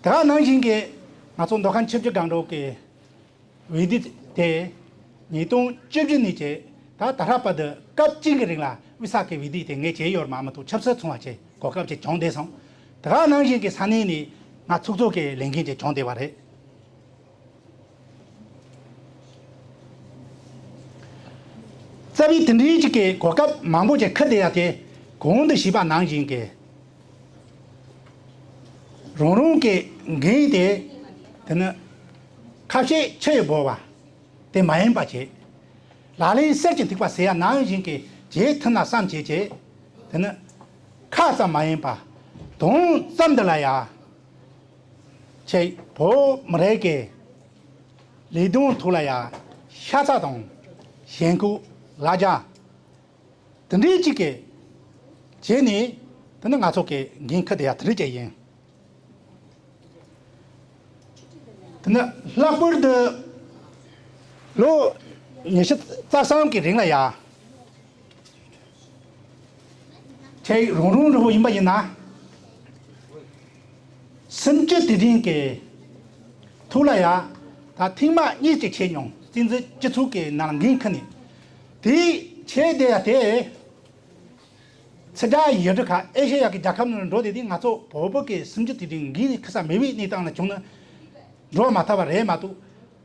དེ་ག་ནང་བཞིན་གྱི་ང་ཚོ་མདོ་ཁམས་ཆུ་བཞི་སྒང་དྲུག་གི་འོས་བསྡུ་དེ་ཉིས་སྟོང་བཅུ་བཞི་ནས་བྱས་ད་ད་ལྟ་བར་དུ་སྐབས་གཅིག་གི་རིང་ལ་དབུས་ས་གི་འོས་བསྡུ་དེ་ངས་བྱས་ཡོད་མ་མ་གཏོགས་ཆབ་སྲིད་ཚོང་བ་བྱས་གོ་སྐབས་ཅིག་བྱུང་བསྡད་སོང་། དེ་ག་ནང་བཞིན་གྱི་ས་གནས་ནས་ང་ཚོགས་གཙོ་གི་ལས་འགན་ཅིག་བྱུང་བསྡད་པ་རེད། རྩ་བའི་དེ་འདྲའི་ཅིག་གི་གོ་སྐབས་མང་པོ་ཅིག་འཁུར་བསྡད་ཡ་དེ་གོང་དུ་ཞུས་པ་ནང་བཞིན་གྱི་རང་རང་གི་འགན་དེ་དེ་ནི་ཁ་བཤད་ཆུ་ཡི་བོར་བ་དེ་མ་ཡིན་པ་བྱས། ལག་ལེན་གསེར་གྱི་ཐིགས་པ་ཟེར་ཡ་ནང་བཞིན་གྱི་བྱེད་ཐུབ་ན་བསམ་བྱས་བྱས། དེ་ནི་ཁ་ཙམ་མ་ཡིན་པ་དོན་ཙམ་དུ་ལ་ཡ། ཆེ་བོད་མི་རིགས་ཀྱི་ལས་དོན་ཐོག་ལ་ཡ་ཤ་ཚ་དང་ཞེན་ཁོག་ལ་རྒྱ་དེ་འདྲའི་ཅིག་གི་བྱས་ནས་དེ་ནི་ང་ཚོ་གི་འགན་འཁུར་དེ་ཡ་དེ་འདྲའི་ཅིག་ཡིན། དེ་ནི་ལྷག་པར་དུ་ལོ་ཉི་ཤུ་རྩ་གསུམ་གྱི་རིང་ལ་ཡ། ཆེ་རང་རང་རུ་བོ་ཡིན་པ་ཡིན་ན། སུམ་ཅུ་དུས་དྲན་གྱི་ཐོག་ལ་ཡ། ད་ཐེངས་མ་གཉིས་ཅིག་བྱས་མྱོང་། བཙན་འཛུལ་སྤྱི་ཚོགས་ཀྱི་ནང་འགན་འཁུར་ནས། དེའི་ཆེད་དེ་ཡ་དེ། ཕྱི་དགྲ་ཡུལ་གྲུ་ཁག་ཨེ་ཤེ་ཡ་གི་རྒྱལ་ཁབ་ནང་འགྲོ་དེ་དུས་ང་ཚོ་བོད་བོད་ཀྱི་སུམ་ཅུ་དུས་དྲན་འགན་ནས་ཁུར་ས་མེད་པའི་གནས་སྟངས་ལ་བྱུང་ན། འགྲོ་མ་ཐུབ་པ་རེད་མ་གཏོགས།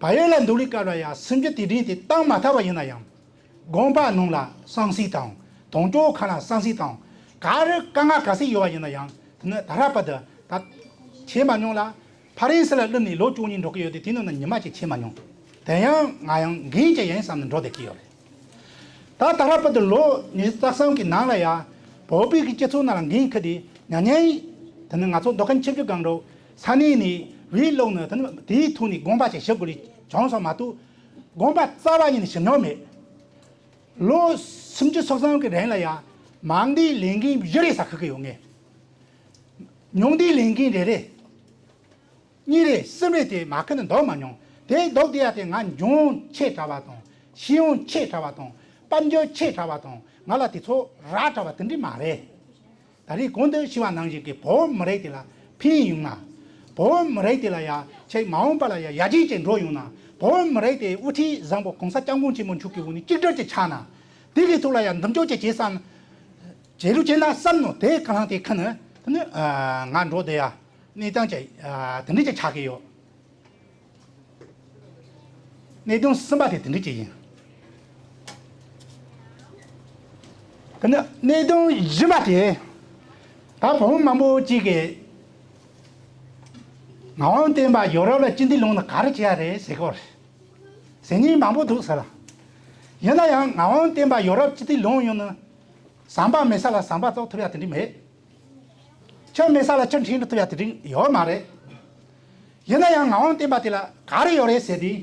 བལ་ཡུལ་ལ་འདུག་ལས་སྐབས་ལ་ཡ་སུམ་ཅུ་དུས་དྲན་དེ་བཏང་མ་ཐུབ་པ་ཡིན་ན་ཡང་། དགོན་པ་ནང་ལ་བསང་གསོལ་དང་། གདོང་ཅོག་ཁ་ལ་བསམ་སྲིད་དང་ག་རེ་དཀའ་ངལ་ག་ཚད་ཡོད་པ་ཡིན་ན་ཡང་དེ་ནི་ད་ར་པ་དུ་ད་ཆད་མ་མྱོང་ལ། ཕ་རན་སི་ལ་སླེབས་ནས་ལོ་བཅུ་གཉིས་འགྲོ་གི་ཡོད་དེ་དེ་ནང་ན་ཉི་མ་གཅིག་ཆད་མ་མྱོང་། དེ་ཡང་ང་ཡང་འགན་ཅིག་ཡིན་བསམ་ནས་འགྲོ་བསྡད་ཀྱི་ཡོད་རེད། ད་ད་ར་པ་དུ་ལོ་ཉི་ཤུ་རྩ་གསུམ་གི་ནང་ལ་ཡ་བོད་པའི་གི་སྤྱི་ཚོགས་ནང་ལ་འགན་ཁུར་དེ་ཉ་ཉན་དེ་ནི་ང་ཚོ་མདོ་ཁམས་ཆུ་བཞི་སྒང་དྲུག་ས་གནས་ནས་བོད་ལུགས་ནི་དེ་ནི་དེའི་ཐོག་ནས་དགོངས་པ་ཅིག་ཞུ་དགོས་རེད་བྱུང་སོང་མ་གཏོགས་དགོངས་པ་རྩ་བ་ཉིད་ནས་ཞུ་མྱོང་མེད། ལོ་སུམ་ཅུ་སོ་གསུམ་གི་རིང་ལ་ཡ་མང་སྡེའི་ལས་འགན་བཞི་རེ་ས་ཁུར་གི་ཡོད་ངེས། ཉུང་སྡེའི་ལས་འགན་རེ་རེ། གཉིས་རེ་གསུམ་རེ་དེ་མ་ཁུར་ནས་འདུག་མ་མྱོང་། དེ་འདུག་དེ་ཡ་དེ་ང་འཇོན་ཆེ་དྲགས་པ་དང་ཤེས་ཡོན་ཆེ་དྲགས་པ་དང་དཔལ་འབྱོར་ཆེ་དྲགས་པ་དང་ང་ལ་དེ་ཚོ་རག་དྲགས་པ་དེ་འདྲ་མ་རེད། ད་རེས་གོང་དུ་ཞུས་པ་ནང་བཞིན་གྱི་བོད་མི་རིགས་དེ་ལ་ཕན་ཡོང་ན། བོད་མི་རིགས་དེ་ལ་ཡ་ཆེས་མ་འོངས་པ་ལ་ཡ་ཡར་རྒྱས་ཅིག་འགྲོ་ཡོང་ན། བོད་མི་རིགས་དེ་དབུ་ཁྲིད་བཟང་པོ་གོང་ས་སྐྱབས་མགོན་ཆེན་པོ་མཆོག་གི་འོག་ནས་གཅིག་སྒྲིལ་ཅིག་ཆགས་ན། དེ་གི་ཐོག་ལ་ཡ་འདུམ་གཅོག་ཅིག་བྱེད་བསམ། བྱེད་རུ་བྱེད་ན་བསམ་ནོ་དེ་གང་དེ་ཁ་ནས་དེ་ནི་ང་འགྲོ་བསྡད་ཡ་གནས་སྟངས་ཅིག་དེ་འདྲ་ཅིག་ཆགས་ཀྱི་ཡོད། གནད་དོན་གསུམ་པ་དེ་དེ་འདྲ་ཅིག་ཡིན། དེ་ནི་གནད་དོན་བཞི་པ་དེ་ད་བོད་མི་མང་པོ་ཅིག་གིས་ངག་དབང་བསྟན་པ་ཡོ་རོབ་ལ་སྤྱི་འཐུས་ལངས་ན་ག་རེ་བྱེད་ཡ་རེད་ཟེར་གོ་རེད། ཟེར་མཁན་མང་པོ་འདུག་ཟེར་ལ། ཡིན་ན་ཡང་ངག་དབང་བསྟན་པ་ཡོ་རོབ་སྤྱི་འཐུས་ལངས་ཡོང་ན་ཟམ་པ་མེད་ས་ལ་ཟམ་པ་བཙུགས་ཐུབ་ཡ་དེ་འདྲ་མེད། ཆུ་མེད་ས་ལ་ཆུ་འཁྲུད་ཐུབ་ཡ་དེ་འདྲ་ཡོད་མ་རེད། ཡིན་ན་ཡང་ངག་དབང་བསྟན་པ་དེ་ལ་ག་རེ་ཡོད་རེད་ཟེར་དུས།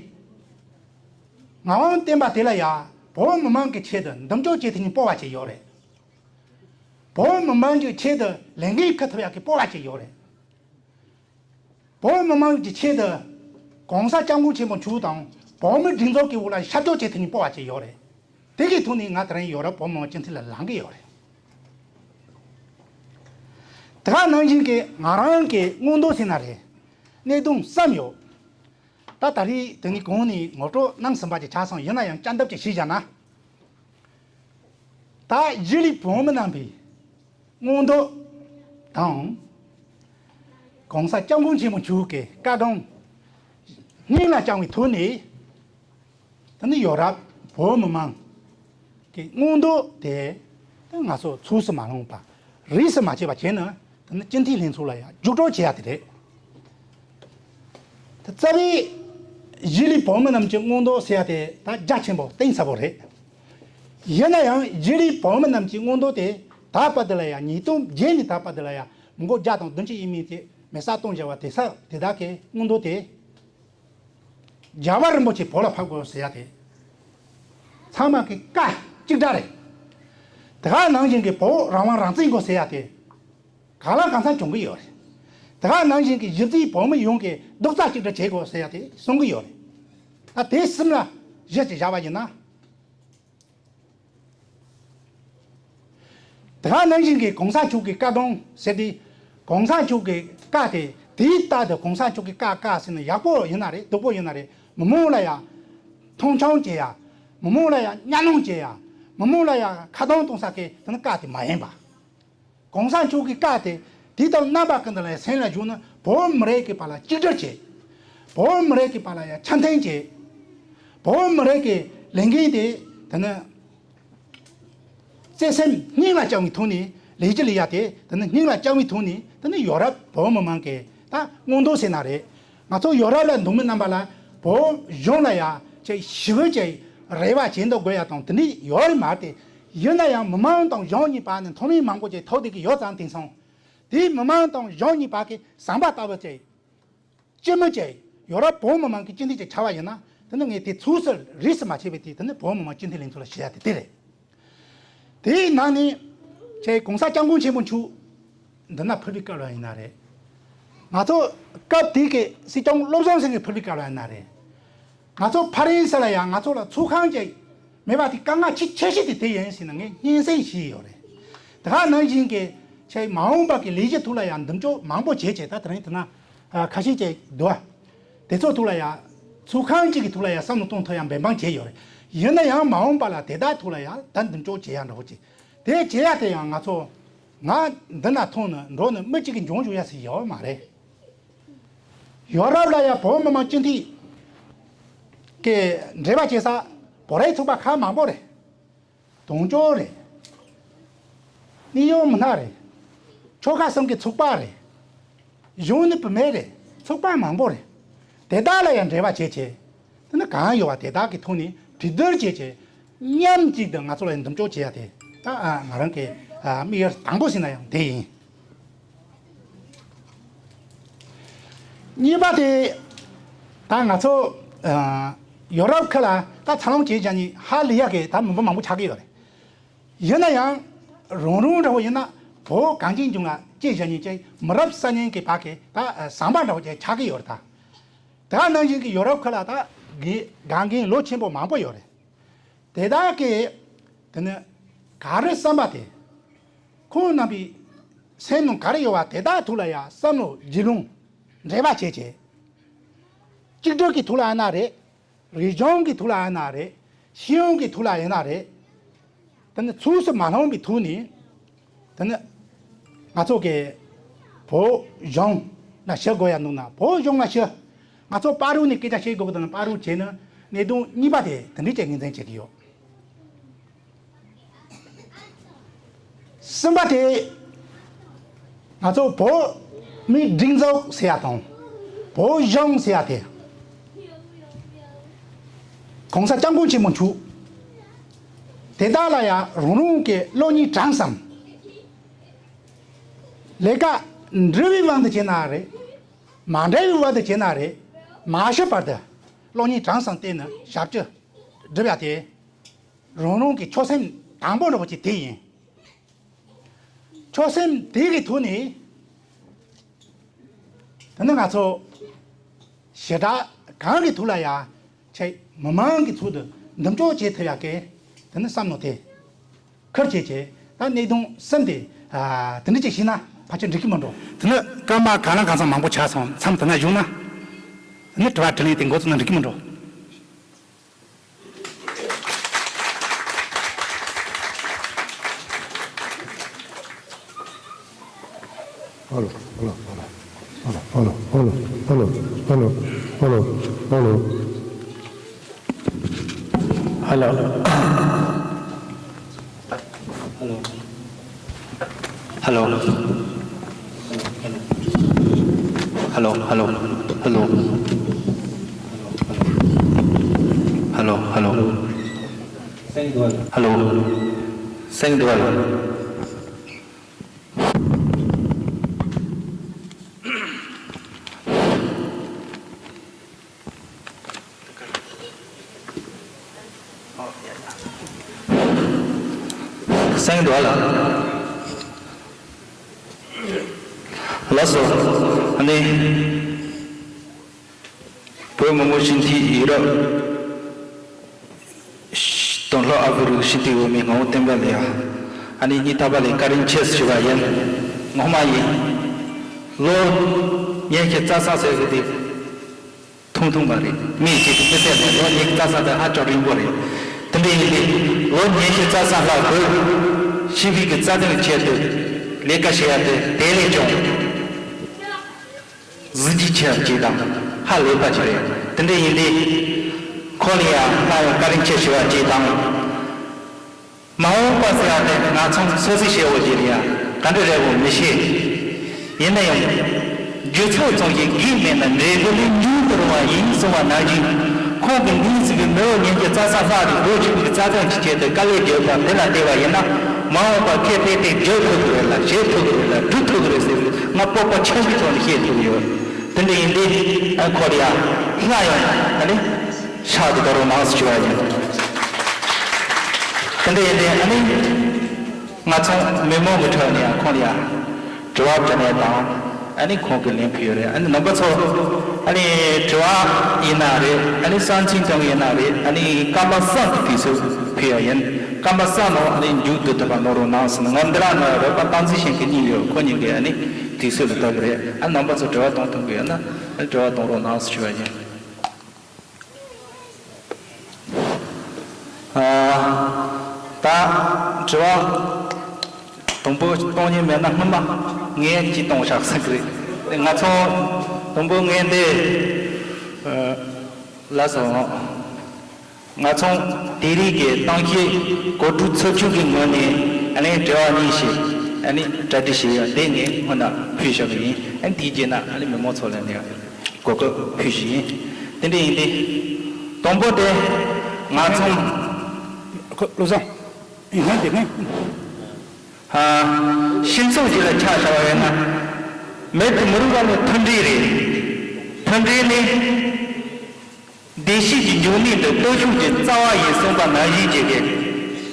ངག་དབང་བསྟན་པ་དེ་ལ་ཡ་བོད་མི་མང་གི་ཆེད་དུ་འདུམ་གཅོག་བྱེད་ཐུབ་མཁན་སྤོབས་པ་ཅིག་ཡོད་རེད། བོད་མི་མང་གི་ཆེད་དུ་ལས་འགན་འཁུར་ཐུབ་ཡག་གི་སྤོབས་པ་ཅིག་ཡོད་རེད། བོད་མི་མང་གི་ཆེད་དུ་གོང་ས་སྐྱབས་མགོན་ཆེན་པོ་མཆོག་དང་བོད་མི་སྒྲིག་འཛུགས་ཀྱི་འོག་ལ་ཤར་ཕྱོགས་བྱེད་ཐུབ་མཁན་སྤོབས་པ་ཅིག་ཡོད་རེད། དེ་གི་ཐོག་ནས་ང་དེ་རིང་ཡོ་རོབ་བོད་མི་མང་སྤྱི་འཐུས་ལ་ལངས་ཀྱི་ཡོད་རེད། དེ་ག་ནང་བཞིན་གྱི་ང་རང་གི་མངོན་འདོད་ཟེར་ན་རེད། གནད་དོན་གསུམ་ཡོད། ད་ད་རེས་དེ་ནི་གོང་ནས་ངོ་སྤྲོད་གནང་ཟིན་པ་ཅིག་ཆགས་སོང་། ཡིན་ན་ཡང་བསྐྱར་ཟློས་ཅིག་ཞུས་བཞག་ན། ད་གཞིས་ལུས་བོད་མི་རྣམ་པའི་མངོན་འདོད་དང་། གོང་ས་སྐྱབས་མགོན་ཆེན་པོ་མཆོག་གི་བཀའ་དགོངས་སྙིང་ལ་བཅངས་པའི་ཐོག་ནས། ད་ནི་ཡོ་རོབ་བོད་མི་མང་གི་མངོན་འདོད་དེ་ད་ང་ཚོ་ཚུགས་སུ་མ་ལོངས་པ་རིས་སུ་མ་ཆད་པ་བྱས་ན་ད་ནི་སྤྱི་འཐུས་ལྷན་ཚོགས་ལ་ཡང་རྒྱུགས་སྤྲོད་བྱེད་ཡ་དེ་རེད། ད་རྩ་བའི་གཞིས་ལུས་བོད་མི་རྣམས་ཀྱི་མངོན་འདོད་ཟེར་ཡ་དེ་ད་རྒྱ་ཆེན་པོ་གཏིང་ཟབ་པོ་རེད། ཡིན་ན་ཡང་གཞིས་ལུས་བོད་མི་རྣམས་ཀྱི་མངོན་འདོད་དེ་ད་བར་དུ་ལ་ཡང་ཉིས་སྟོང་བརྒྱད་ནས་ད་བར་དུ་ལ་ཡང་མི་མགོ་བརྒྱ་དང་བདུན་ཅུ་ཡས་མས་དེ་མེ་སྲེག་གཏོང་བཞག་པ་དེ་ས་དེ་དག་གི་མངོན་འདོད་དེ། རྒྱལ་བ་རིན་པོ་ཆེ་བོད་ལ་ཕེབས་དགོས་ཟེར་ཡ་དེ། ཚང་མ་གི་བཀའ་གཅིག་སྒྲ་རེད། དེ་ག་ནང་བཞིན་གྱི་བོད་རང་དབང་རང་བཙན་དགོས་ཟེར་ཡ་དེ། གང་ལ་གང་འཚམ་བྱུང་གི་ཡོད་རེད། དེ་ག་ནང་བཞིན་གྱི་གཞིས་རྩེའི་བོད་མི་ཡོངས་ཀྱི་རྡོག་རྩ་གཅིག་སྒྲིལ་བྱེད་དགོས་ཟེར་ཡ་དེ་གསུང་གི་ཡོད་རེད། ད་དེ་གསུམ་ལ་གཞི་ཅིག་བཞག་པ་ཡིན་ན། དེ་ག་ནང་བཞིན་གྱི་གོང་ས་མཆོག་གི་བཀའ་དགོངས་ཟེར་ཏེ། གོང་ས་མཆོག་གི་བཀའ་དེ་དེའི་ལྟར་དུ་གོང་ས་མཆོག་གི་བཀའ་བཀའ་ཟེར་ན་ཡག་པོ་ཡིན་ན་རེད་སྡུག་པོ་ཡིན་ན་རེད། མི་མང་ལ་ཡང་མཐོང་ཆུང་བྱེད་ཡ། མི་མང་ལ་ཡང་གཉའ་གནོན་བྱེད་ཡ། མི་མང་ལ་ཡང་ཁ་གདངས་གཏོང་ས་གི་དེ་ནི་བཀའ་དེ་མ་ཡིན་པ། གོང་ས་མཆོག་གི་བཀའ་དེ་དུས་དང་རྣམ་པ་ཀུན་ཏུ་ལ་སེམས་ལ་བཞག་ནས་བོད་མི་རིགས་ཀྱི་བར་ལ་གཅིག་སྒྲིལ་བྱེད། བོད་མི་རིགས་ཀྱི་བར་ལ་ཡང་འཆམ་མཐུན་བྱེད། བོད་མི་རིགས་ཀྱི་ལས་འགན་དེ་དེ་ནི་བརྩེ་སེམས་སྙིང་ལ་བཅངས་པའི་ཐོག་ནས་ལས་ཀྱི་ལས་ཡ་དེ་དེ་ནི་སྙིང་ལ་བཅངས་པའི་ཐོག་ནས་དེ་ནི་ཡོ་རོབ་བོད་མི་མང་གི་ད་མངོན་འདོད་ཟེར་ན་རེད། ང་ཚོ་ཡོ་རོབ་ལ་འདུག་མི་རྣམ་པ་ལ་བོད་གཞུང་ལ་ཡ་ཅིག་ཞི་བའི་ཅིག་རེ་བ་བྱེད་འདོད་དགོས་ཡ་དང་དེ་འདྲ་ཡོད་རེད་མ་རེད་དེ། ཡིན་ན་ཡང་མི་མང་དང་གཞུང་གཉིས་བར་ནས་མཐོ་དམན་མང་པོ་ཅིག་ཐོག་དེ་གི་ཡོད་ཙང་དེང་སང་དེའི་མི་མང་དང་གཞུང་གཉིས་བར་གྱི་ཟམ་པ་ལྟ་བུ་ཅིག་སྤྱི་མི་ཅིག་ཡོ་རོབ་བོད་མི་མང་གི་སྤྱི་འཐུས་ཅིག་ཆགས་པ་ཡིན་ན་དེ་ནི་ངས་དེ་ཚུགས་སུ་རིས་སུ་མ་ཆད་པའི་དེ་དེ་ནི་བོད་མི་མང་སྤྱི་འཐུས་ལྷན་ཚོགས་ལ་ཞུ་ཡ་དེ་དེ་རེད། དེའི་ནང་ནས་ཅིག་གོང་ས་སྐྱབས་མགོན་ཆེན་པོ་མཆོག་འདི་ན་ཕེབས་པའི་སྐབས་ལ་ཡིན་ན་རེད། ང་ཚོ་སྐབས་དེ་གི་སྲིད་སྐྱོང་བློ་བཟང་སེང་གེ་ཕེབས་པའི་སྐབས་ལ་ཡིན་ན་རེད། ང་ཚོ་ཕ་རན་སི་ལ་ཡང་ང་ཚོ་ལ་ཚོགས་ཁང་ཅིག་མེད་པ་དེ་དཀའ་ངལ་ཆེ་ཆེ་ཤོས་དེ་དེ་ཡིན་ཟེར་ནས་ངས་སྙན་སེང་ཞུས་ཡོད་རེད། དེ་ག་ནང་བཞིན་གྱི་ཆེས་མ་འོངས་པ་གི་ལས་གཞི་ཐོག་ལ་ཡང་འདེམས་སྐྱོར་མང་པོ་བྱས་བྱས་ད་དེ་རིང་དེ་ན་ཁ་ཤས་ཅིག་འདུག་ཨ། དེ་ཚོ་ཐོག་ལ་ཡང་ཚོགས་ཁང་གཅིག་གི་ཐོག་ལ་ཡང་བསམ་བློ་གཏོང་ཐུབ་ཡང་འབད་འབངས་བྱས་ཡོད་རེད། ཡིན་ན་ཡང་མ་འོངས་པ་ལ་དེ་དག་ཐོག་ལ་ཡང་ད་འདེམས་སྐྱོར་བྱེད་ཡ་འདྲ་བོ་ཅིག་དེ་བྱེད་ཡ་དེ་ཡང་ང་ཚོ་ང་འདི་ན་མཐོང་ནས་འགྲོ་ནས་མི་གཅིག་གི་འབྱུང་འཇུག་ཡ་ཟིག་ཡོད་མ་རེད། ཡོ་རོབ་ལ་ཡང་བོད་མི་མང་སྤྱི་འཐུས་ཀྱི་འབྲེལ་བ་བྱེད་ས་བོད་རིགས་ཚོགས་པ་ཁག་མང་པོ་རེད། གདོང་ཅོག་རེད། གནས་ཡུལ་མི་སྣ་རེད། ཆོལ་ཁ་གསུམ་གྱི་ཚོགས་པ་རེད། གཞུང་ནི་བུད་མེད་རེད། ཚོགས་པ་མང་པོ་རེད། དེ་དག་ལ་ཡང་འབྲེལ་བ་བྱེད་ཆེད། དེ་ནི་གང་ཡོད་པ་དེ་དག་གི་ཐོག་ནས་གྲོས་བསྡུར་བྱེད་ཆེད། མཉམ་གཅིག་ཏུ་ང་ཚོ་ལ་འདུམ་གཅོག་བྱེད་ཡ་དེ་ད་ང་རང་གི་དམིགས་ཡུལ་དང་པོ་ཟེར་ན་ཡང་དེ་ཡིན། གཉིས་པ་དེ། ད་ང་ཚོ་ཡོ་རོབ་ཁུལ་ལ་ད་འཚར་ལོངས་བྱེད་བྱ་ནི་ཧ་ལས་ཡག་གི་ད་མི་འབོར་མང་པོ་ཆགས་ཀྱི་ཡོད་རེད། ཡིན་ན་ཡང་རང་རང་འདྲ་བོ་ཡིན་ན་བོད་གངས་ཅན་ལྗོངས་ལ་སྐྱེས་བྱ་ནི་ཅིག་མི་རབས་གསར་རྙིང་གི་བར་གྱི་ད་ཟམ་པ་འདྲ་བོ་ཅིག་ཆགས་ཀྱི་ཡོད་རེད་ད། དེ་ནང་བཞིན་གྱི་ཡོ་རོབ་ཁུལ་ལ་ད་དགེ་དགེ་རྒན་ལོ་ཆེན་པོ་མང་པོ་ཡོད་རེད། དེ་དག་གིས་དེ་ནི་ག་རེ་བསམ་པ་དེ། ཁོང་རྣམ་པའི་སེམས་ནང་ག་རེ་ཡོད་པ་དེ་དག་ཐོག་ལ་ཡང་བསམ་བློ་བརྒྱུད་ལམ་འབྲེལ་བ་བྱེད་ཆེད། གཅིག་སྒྲིལ་གྱི་ཐོག་ལ་ཡིན་ན་རེད། རིག་གཞུང་གི་ཐོག་ལ་ཡིན་ན་རེད། ཤེས་ཡོན་གྱི་ཐོག་ལ་ཡིན་ན་རེད། དེ་ནི་ཚུགས་སུ་མ་ལྷུང་བའི་ཐོག་ནས། དེ་ནི་ང་ཚོ་གི་བོད་གཞུང་ལ་ཞུ་དགོས་ཡ་འདུག་ན་བོད་གཞུང་ལ་ཞུ། ང་ཚོ་བར་རུ་ནས་སྐད་ཆ་བཤད་དགོས་ཀྱི་འདུག་ན་བར་རུ་བྱས་ན་གནད་དོན་གཉིས་པ་དེ་དེ་འདྲའི་ཅིག་ངོས་འཛིན་བྱེད་ཀྱི་ཡོད། གསུམ་པ་དེ། ང་ཚོ་བོད་མིའི་སྒྲིག་འཛུགས་ཟེར་ཡ་དང་། བོད་གཞུང་ཟེར་ཡ་དེ། གོང་ས་སྐྱབས་མགོན་ཆེན་པོ་མཆོག་དེ་དག་ལ་ཡང་རང་རང་གི་བློ་སྙིང་དྲང་གསུམ། ལས་ཀ་འབྲེལ་བའི་དབང་དུ་བྱས་ན་རེད། མ་འབྲེལ་བའི་དབང་དུ་བྱས་ན་རེད། མ་ཤི་བར་དུ་བློ་སྙིང་དྲང་གསུམ་བསྟེན་ནས་ཞབས་ཕྱི་སྒྲུབ་ཡ་དེ། རང་རང་གི་ཆོད་སེམས་དང་པོ་འདྲ་བོ་ཅིག་དེ་ཡིན། ཆོད་སེམས་དེ་གི་ཐོག་ནས། དེ་ནི་ང་ཚོ་ཞེ་དྲག་གང་གི་ཐོག་ལ་ཡ་ཆེ་མི་མང་གི་ཚོགས་འདུ་འདུམ་གཅོག་བྱེད་ཐུབ་ཡ་གི་དེ་ནི་བསམ་མནོ་དེ་ཁུར་བྱེད་ཆེད་ད་གནད་དོན་གསུམ་དེ་དེ་འདྲ་ཅིག་ཤེས་ན་ཕལ་ཆེར་འགྲིག་གི་མི་འགྲོ། དེ་ནི་སྐར་མ་གང་ལ་གང་འཚམ་མང་པོ་ཆགས་སོང་མཚམས་དེ་ན་བཞུགས་ན། དེ་ནི་དྲི་བ་དྲིས་ལན་དེ་འགོ་བཙུགས་ན་འགྲིག་གི་མི་འགྲོ། Hello, hello, hello. Hello, hello, hello, hello, hello, hello, hello. Hello. Hello. Hello. Hello, hello, hello. Hello, hello. Hello. Sing dual. གསན་འདུག་ཨ་ལ། ལགས་སོ། ཨ་ནི། བོད་མི་མང་སྤྱི་འཐུས་ཡུ་རོབ་དང་ལྷོ་ཨ་ཧྥེ་རི་ཁའི་སྤྱི་འཐུས་འོས་མི་ངག་དབང་བསྟན་འཕེལ་ལགས། ཨ་ནི་ཉིན་རྟག་པར་ལ་བཀའ་དྲིན་ཆེ་ཞུ་བ་ཡིན། ངོ་མ་ཡིན། ལོ་ཉི་ཤུ་རྩ་གསུམ་ཟེར་གི་དེ། ཐུང་ཐུང་མ་རེད། མི་གཅིག་གི་མི་ཚེ་ནང་ལོ་ཉི་ཤུ་རྩ་གསུམ་དེ་ཧ་ཅང་རིང་པོ་རེད། དེ་འདྲ་ཡིན་དུས་ལོ་ཉི་ཤུ་རྩ་གསུམ་ལྷག་བོད་སྤྱི་པའི་གི་རྩ་དོན་ཆེད་དུ་ལས་ཀ་བྱེད་ཡ་དེ་དེ་ལས་ཀྱང་གཟི་བརྗིད་ཆེ་བ་ཅིག་དང་ཧ་ལས་པ་ཅིག་རེད། དེ་འདྲ་ཡིན་དུས་ཁོང་ལ་ཡང་སླར་ཡང་བཀའ་དྲིན་ཆེ་ཞུ་བ་ཅིག་དང་། མ་འོངས་པ་ཟེར་བ་དེ་ང་ཚོ་སོ་སོས་བཤད་དགོས་ཀྱི་རེད་ཡ། ག་འདྲ་རེད་འོ་མི་ཤེས། ཡིན་ན་ཡང་། རྒྱུ་ཚོགས་ཙམ་ཞིག་གིས་མེད་ན་འབྲས་བུ་ནི་མྱུར་དུ་རུང་བ་ཡིན་གསུངས་པ་ནང་བཞིན། ཁོང་གིས་འདིའི་ཟིག་གི་མི་ལོ་ཉིས་བརྒྱ་རྩ་གསུམ་ལྷག་རིང་བོད་སྤྱི་པའི་རྩ་དོན་གྱི་ཆེད་དུ་དཀའ་ལས་བརྒྱབ་པ་དེ་ལ་བལྟས་པ་ཡིན་ན། མ་འོངས་པར་ཁེ་ཕན་དེ་རྒྱབ་ཐུབ་ཀྱི་རེད་ལ་བྱེད་ཐུབ་ཀྱི་རེད་ལ་སྒྲུབ་ཐུབ་ཀྱི་རེད་ཟེར་ནས་ང་སྤོབས་པ་ཆེན་པོའི་ཐོག་ནས་བཤད་ཐུབ་ཀྱི་ཡོད། དེ་འདྲ་ཡིན་དུས་ཨ་ཁོ་ལ་ཡ་སླར་ཡང་ཨ་ནི་ཕྱག་ཏུ་གཏོང་རོགས་གནང་ཞུ་བ་ཡིན། དེ་འདྲ་ཡིན་དུས་ཨ་ནི། ང་ཚོ་མི་མང་གི་ཁྲོད་ནས་ཁོང་ལ་ཡང་དྲི་བ་དྲི་ནས་དང་ཨ་ནི་ཁོང་གིས་ལན་ཕུལ་ཡོད་རེད། ཨ་ནི་རྣམ་པ་ཚོ་ཨ་ནི་དྲི་བ་ཡིན་ན་རེད། ཨ་ནི་བསམ་ཚུལ་གཏོང་ཡིན་ན་རེད། ཨ་ནི་སྐར་མ་གསུམ་གྱི་དུས་ཚོད་ཕུལ་ཡ་ཡིན། སྐར་མ་གསུམ་ནང་ཨ་ནི་མཇུག་བསྡུ་ཐུབ་པ་གནང་རོགས་གནང་ཟེར་ནས་ང་འདི་ར་ནས་རོགས་པ་བསྟན་འཛིན་ཤེས་ཀྱི་གཉིས་ཡོད། ཁོ་གཉིས་ཀྱིས་ཨ་ནི་དུས་ཚོད་ལ་ལྟ་གི་རེད། ཨ་རྣམ་པ་ཚོ་དྲི་བ་གཏོང་ཐུབ་ཀྱི་ཡོད་ན་ཨ་ནི་དྲི་བ་གཏོང་རོགས་གནང་ཟེར་ཞུ་བ་ཡིན། ཨ། ད་དྲི་བ་དང་པོ་གཏོང་མཁན་མེད་ན་སྔོན་མ་ངས་ཅིག་གཏོང་བཞག་ཟེར་གི་རེད། ང་ཚོ་དང་པོ་ངས་འདི། ཨ། ལགས་སོ། ང་ཚོ་དེ་རིང་གི་གཏམ་བཤད་གོ་སྒྲིག་ཚུགས་ཆུག་གི་ངོས་ནས་ཨ་ནི་དྲི་བ་གཉིས་ཤིག་ཨ་ནི་གྲ་སྒྲིག་བྱས་ཡོད། དེ་ངས་སྔོན་ལ་ཕུལ་བཞག་གི་ཡིན། ཨ་ནི་དེའི་རྗེས་ན་ཨ་ནི་མི་མང་ཚོ་ལ་ནས་གོ་སྐབས་ཕུལ་བཞིན་ཡིན། དེ་འདྲ་ཡིན་ཏེ། དང་པོ་དེ་ང་ཚོ་ཁོ་བློ་བཟང་ཡིན་ན་དེ་ནི། ཨ། སྤྱི་ཚོགས་ཅིག་ལ་ཆ་བཞག་པ་ཡིན་ན། མི་དེ་མི་རིགས་བར་ལ་མཐུན་སྒྲིལ་རེད། མཐུན་སྒྲིལ་ནི། བདེ་སྐྱིད་ཀྱི་འབྱུང་གནས་དང་སྟོབས་ཤུགས་ཀྱི་རྩ་བ་ཡིན་གསུངས་པ་ནང་བཞིན་བྱས་ཏེ།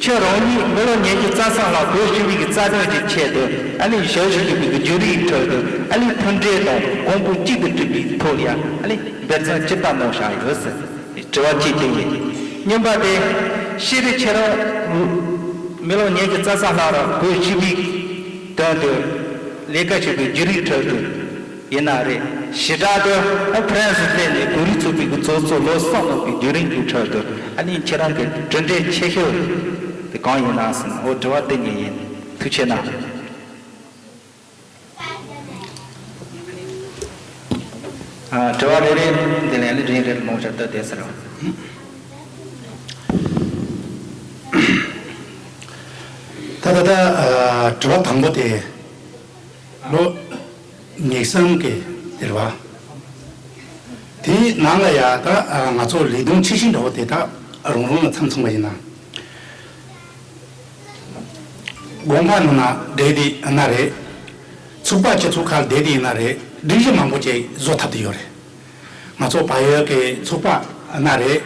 ཁྱོད་རང་ཉིད་མི་ལོ་ཉི་ཤུ་རྩ་གསུམ་ལྷག་བོད་སྤྱི་པའི་གི་རྩ་དོན་གྱི་ཆེད་དུ་ཨ་ནི་ཞབས་ཞུ་བྱེད་པའི་གི་བརྒྱུད་རིམ་ཁྲོད་དུ་ཨ་ནི་མཐུན་སྒྲིལ་དང་གོང་བུ་གཅིག་ཏུ་སྒྲིལ་བའི་ཐོག་ལ་ཡང་ཨ་ནི་འབད་བརྩོན་ཇི་ལྟར་གནང་བཞག་ཡོད་ཟེར་དྲི་བ་གཅིག་དེ་ཡིན། གཉིས་པ་དེ་ཤེས་རིག་ཁྱེད་རང་མི་ལོ་ཉི་ཤུ་རྩ་གསུམ་ལྷག་རིང་བོད་སྤྱི་པའི་དོན་དུ་ལས་ཀ་བྱེད་པའི་བརྒྱུད་རིམ་ཁྲོད་དུ། ཡིན་ན་རེད། ཞེ་དྲག་ཏུ་ཨ་ཕ་རན་སི་སླེབས་ནས་བོད་རིགས་ཚོགས་པའི་གི་ཚོགས་གཙོ་ལོ་གསུམ་ལོན་པའི་བརྒྱུད་རིམ་གྱི་ཁྲོད་དུ་ཨ་ནི་ཁྱེད་རང་གི་གྲུབ་འབྲས་ཆེ་ཤོས་དེ་གང་ཡིན་ན་ཟེར་ན། འོ་དྲི་བ་དེ་གཉིས་ཡིན། ཐུགས་རྗེ་གནང་། ཨ། དྲི་བ་རེ་རེ་འདི་ལན་ལ་རེ་རེ་ལ་ལོངས་སྤྱོད་བསྡད་དེ་ཟེར་རོ། ད་ད་ད་ཨ། དྲི་བ་དང་པོ་དེ་ལོ། ཉེ་གསང་གི་ཟེར་བ། དེའི་ནང་ལ་ཡ་ད་ང་ཚོ་ལས་དོན་ཆེ་ཤོས་འདྲ་བོ་དེ་དག་རང་རང་ལ་མཚམས་མཚུངས་པ་ཡིན་ན། དགོན་པ་ནང་ན་བསྡད་དེ་ཡིན་ན་རེད། ཚོགས་པ་སྤྱི་ཚོགས་ཁག་བསྡད་དེ་ཡིན་ན་རེད། སྒྲིག་གཞི་མང་པོ་ཅིག་བཟོ་ཐུབ་ཀྱི་ཡོད་རེད། ང་ཚོ་བལ་ཡུལ་གྱི་ཚོགས་པ་ཡིན་ན་རེད།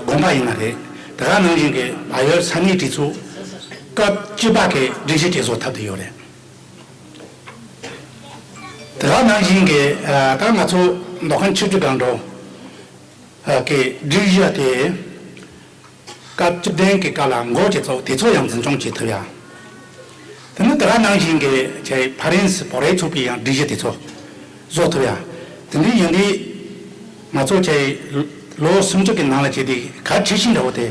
དགོན་པ་ཡིན་ན་རེད། དེ་ག་ནང་བཞིན་གྱི་བལ་ཡུལ་ས་གནས་གྲོས་ཚོགས་སྐབས་བཅུ་པ་གི་སྒྲིག་གཞི་ཅིག་བཟོ་ཐུབ་ཀྱི་ཡོད་རེད། དེ་ག་ནང་བཞིན་གྱི་ཨ། ད་ང་ཚོ་མདོ་ཁམས་ཆུ་བཞི་སྒང་དྲུག་ཨ། གི་སྒྲིག་གཞི་དེ་སྐབས་བཅུ་བདུན་གྱི་སྐབས་ལ་འགོ་བྱས་ཚོགས་དེ་ཚོ་ཡང་འཛིན་སྐྱོང་བྱེད་ཐུབ་ཡ། དེ་ནི་དེ་ག་ནང་བཞིན་གྱི་ཆེ་ཕ་རན་སི་བོད་རིགས་ཚོགས་པའི་ཡང་སྒྲིག་གཞི་དེ་ཚོ་བཟོ་ཐུབ་ཡ། དེ་འདྲ་ཡིན་དུས་ང་ཚོ་ཆེ་ལོ་སུམ་ཅུ་གི་ནང་ལ་བྱས་ཏེ་གལ་ཆེ་ཤོས་འདྲ་བོ་དེ།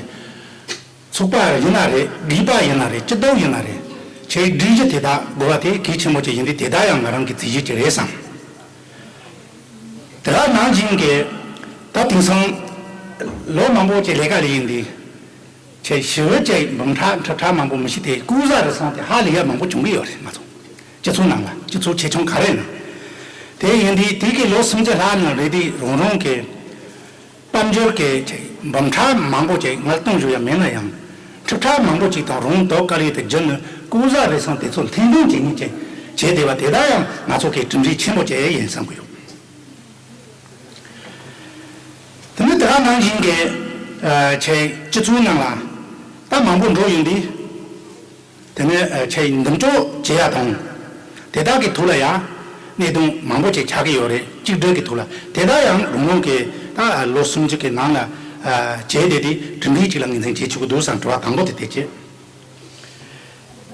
ཚོགས་པ་ཡིན་ན་རེད། སྒྲིག་པ་ཡིན་ན་རེད། སྤྱི་བསྡོམས་ཡིན་ན་རེད། ཆེད་སྒྲིག་གཞི་དེ་དག་དགོས་པ་དེ་གལ་ཆེན་པོ་ཅིག་ཡིན་དུས་དེ་དག་ཡང་ང་རང་གི་རྩིས་གཞི་ཅིག་རེད་བསམ། དེ་ག་ནང་བཞིན་གྱི་ད་དེང་སང་ལོ་མང་པོ་ཅིག་ལས་ཀ་ལས་ཡིན་དུས་ཆེད་ཞི་བའི་ཅིག་འབུམ་ཕྲག་ཁྲི་ཕྲག་མང་པོ་མི་ཤི་དེ་ལྐོག་ཟ་རུལ་སུངས་དེ་ཧ་ལས་ཡ་མང་པོ་བྱུང་གི་ཡོད་རེད། ང་ཚོ་སྤྱི་ཚོགས་ནང་ལ་སྤྱི་ཚོགས་ཆེ་ཆུང་ག་རེ་ཡིན་ན། དེ་ཡིན་དུས་དེ་གི་ལོ་སུམ་ཅུ་ལྷག་ནང་རེད་དུས་རང་རང་གི་དཔལ་འབྱོར་གྱི་འབུམ་ཕྲག་མང་པོ་ཅིག་ངར་གཏོང་བཞུགས་ཡ་མེད་ན་ཡང་། ཁྲི་ཕྲག་མང་པོ་ཅིག་དང་རང་རྡོག་དཀའ་ལས་དེ་བརྒྱུད་ནས་ལྐོག་ཟ་རུལ་སུངས་དེ་ཚོ་འཐེན་འདོན་བྱེད་མཁན་ཅིག་བྱས་བསྡད་པ་དེ་དག་ཡང་ང་ཚོ་གི་གྲུབ་འབྲས་ཆེན་པོ་ཅིག་ཡིན་བསམ་གྱི་ཡོད། དེ་ནི་དེ་ག་ནང་བཞིན་གྱི་ཨ། ཆེ་སྤྱི་ཚོགས་ནང་ལ་ད་མང་པོ་འགྲོ་ཡོང་དུས། དེ་ནས་ཨ། ཆེ་འདེམས་སྤྲོ་བྱེད་ཡ་དང་། དེ་དག་གི་ཐོག་ལ་ཡང་གནད་དོན་མང་པོ་ཅིག་ཆགས་ཀྱི་ཡོད་རེད། གཅིག་སྒྲིལ་གྱི་ཐོག་ལ་དེ་དག་ཡང་རང་རང་གི་ད་ལོ་སུམ་ཅུ་གི་ནང་ལ་ཨ། བྱས་བསྡད་དེ་གྲུབ་འབྲས་ཅིག་ལ་ངོས་འཛིན་བྱེད་ཆོག་གི་འདུག་བསམ། དྲི་བ་དང་པོ་དེ་དེ་བྱས།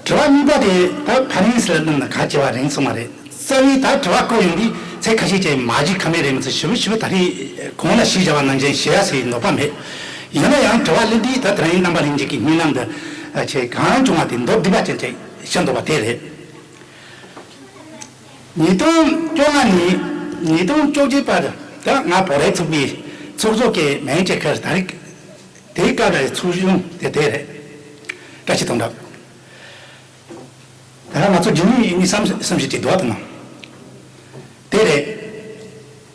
དྲི་བ་གཉིས་པ་དེ་ད་ཕ་རན་སི་ལ་བསྣུན་ན་ག་བྱེད་པ་རན་སོང་བ་རེད། རྩ་བའི་ད་དྲི་བ་བཀོད་ཡོང་དུས་ཚེ་ཁ་ཤས་ཀྱིས་མ་གཞི་ཁ་མེད་རེད་མི་ཚེ་ཞིབ་ཞིབ་ད་རེས་གོང་ལ་ཞུས་བཞག་པ་ནང་བཞིན་ཞུ་ཡ་ཟེར་བའི་འདོད་པ་མེད། ཡིན་ན་ཡང་དྲི་བ་སླེབས་དུས་ད་དེ་རིང་རྣམ་པ་ལྷན་རྒྱས་ཀྱི་སྙན་ལམ་དུ་ཆེ་གང་བྱུང་བ་དེ་མདོར་བསྡུས་པ་ཅན་ཅིག་བཤད་འདོད་པ་དེ་རེད། ཉིས་སྟོང་བཅོ་ལྔ་ནས་ཉིས་སྟོང་བཅོ་བརྒྱད་བར་ད་ང་བོད་རིགས་ཚོགས་པའི་ཚོགས་གཙོ་གི་མིང་ཅིག་ཁུར། ད་རེས་དེའི་སྐབས་ལ་ཚོགས་གཞོན་དེ་དེ་རེད། བཀྲ་ཤིས་དོན་གྲུབ། ད་ང་ཚོ་རྒྱུན་ལས་ཡིན་བསམ་བསམ་ཞིག་ཅིག་འདུག་ད་ནང་། དེ་རེད།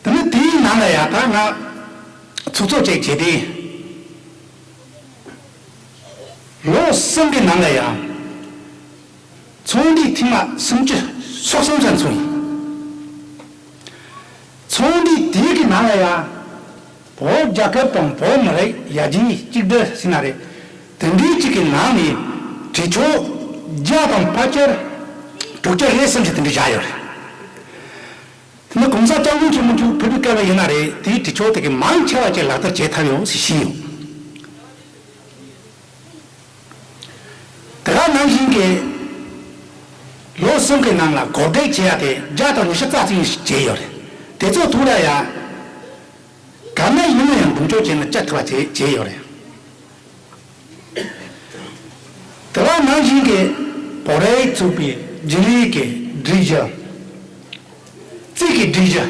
དེ་ནི་དེའི་ནང་ལ་ཡང་ད་ང་ཚོགས་གཙོ་ཅིག་བྱས་ཏེ། ལོ་གསུམ་གྱི་ནང་ལ་ཡང་ཚོགས་འདུ་ཐེངས་མ་སུམ་ཅུ་སོ་གསུམ་ཙམ་ཚོགས་ཡིན། ཚོགས་འདུ་དེའི་གི་ནང་ལ་ཡང་བོད་རྒྱལ་ཁབ་དང་བོད་མི་རིགས་ཡར་རྒྱས་གཅིག་སྒྲིལ་ཟེར་ན་རེད། དེ་འདྲའི་གཅིག་གི་ནང་ནས་གྲོས་ཆོད་བརྒྱ་དང་ཕལ་ཆེར་དྲུག་ཅུ་རེ་གསུམ་ཞིག་དེ་འདྲ་བཞག་ཡོད་རེད། དེ་ནི་གོང་ས་སྐྱབས་མགོན་ཆེན་པོ་མཆོག་ཕེབས་པའི་སྐབས་ལ་ཡིན་ན་རེད། དེའི་གྲོས་ཆོད་དེ་གི་མང་ཆེ་བ་ཅིག་ལག་བསྟར་བྱེད་ཐུབ་ཡོད་ཟེར་བཤད་ཡོད། དེ་ག་ནང་བཞིན་གྱི་ལོ་གསུམ་གྱི་ནང་ལ་གོ་སྒྲིག་བྱེད་ཡ་དེ་བརྒྱ་དང་ཉི་ཤུ་རྩ་གཅིག་བྱས་ཡོད་རེད། དེ་ཚོ་ཐོག་ལ་ཡ་ག་ནས་ཡིན་ན་ཡང་མདུན་སྐྱོད་བྱས་ནས་བཅར་ཐུབ་པ་བྱས་བྱས་ཡོད་རེད། དེ་ག་ནང་བཞིན་གྱི་བོད་རིགས་ཚོགས་པའི་རྒྱུན་ལས་ཀྱི་སྒྲིག་གཞི། རྩིས་ཀྱི་སྒྲིག་གཞི།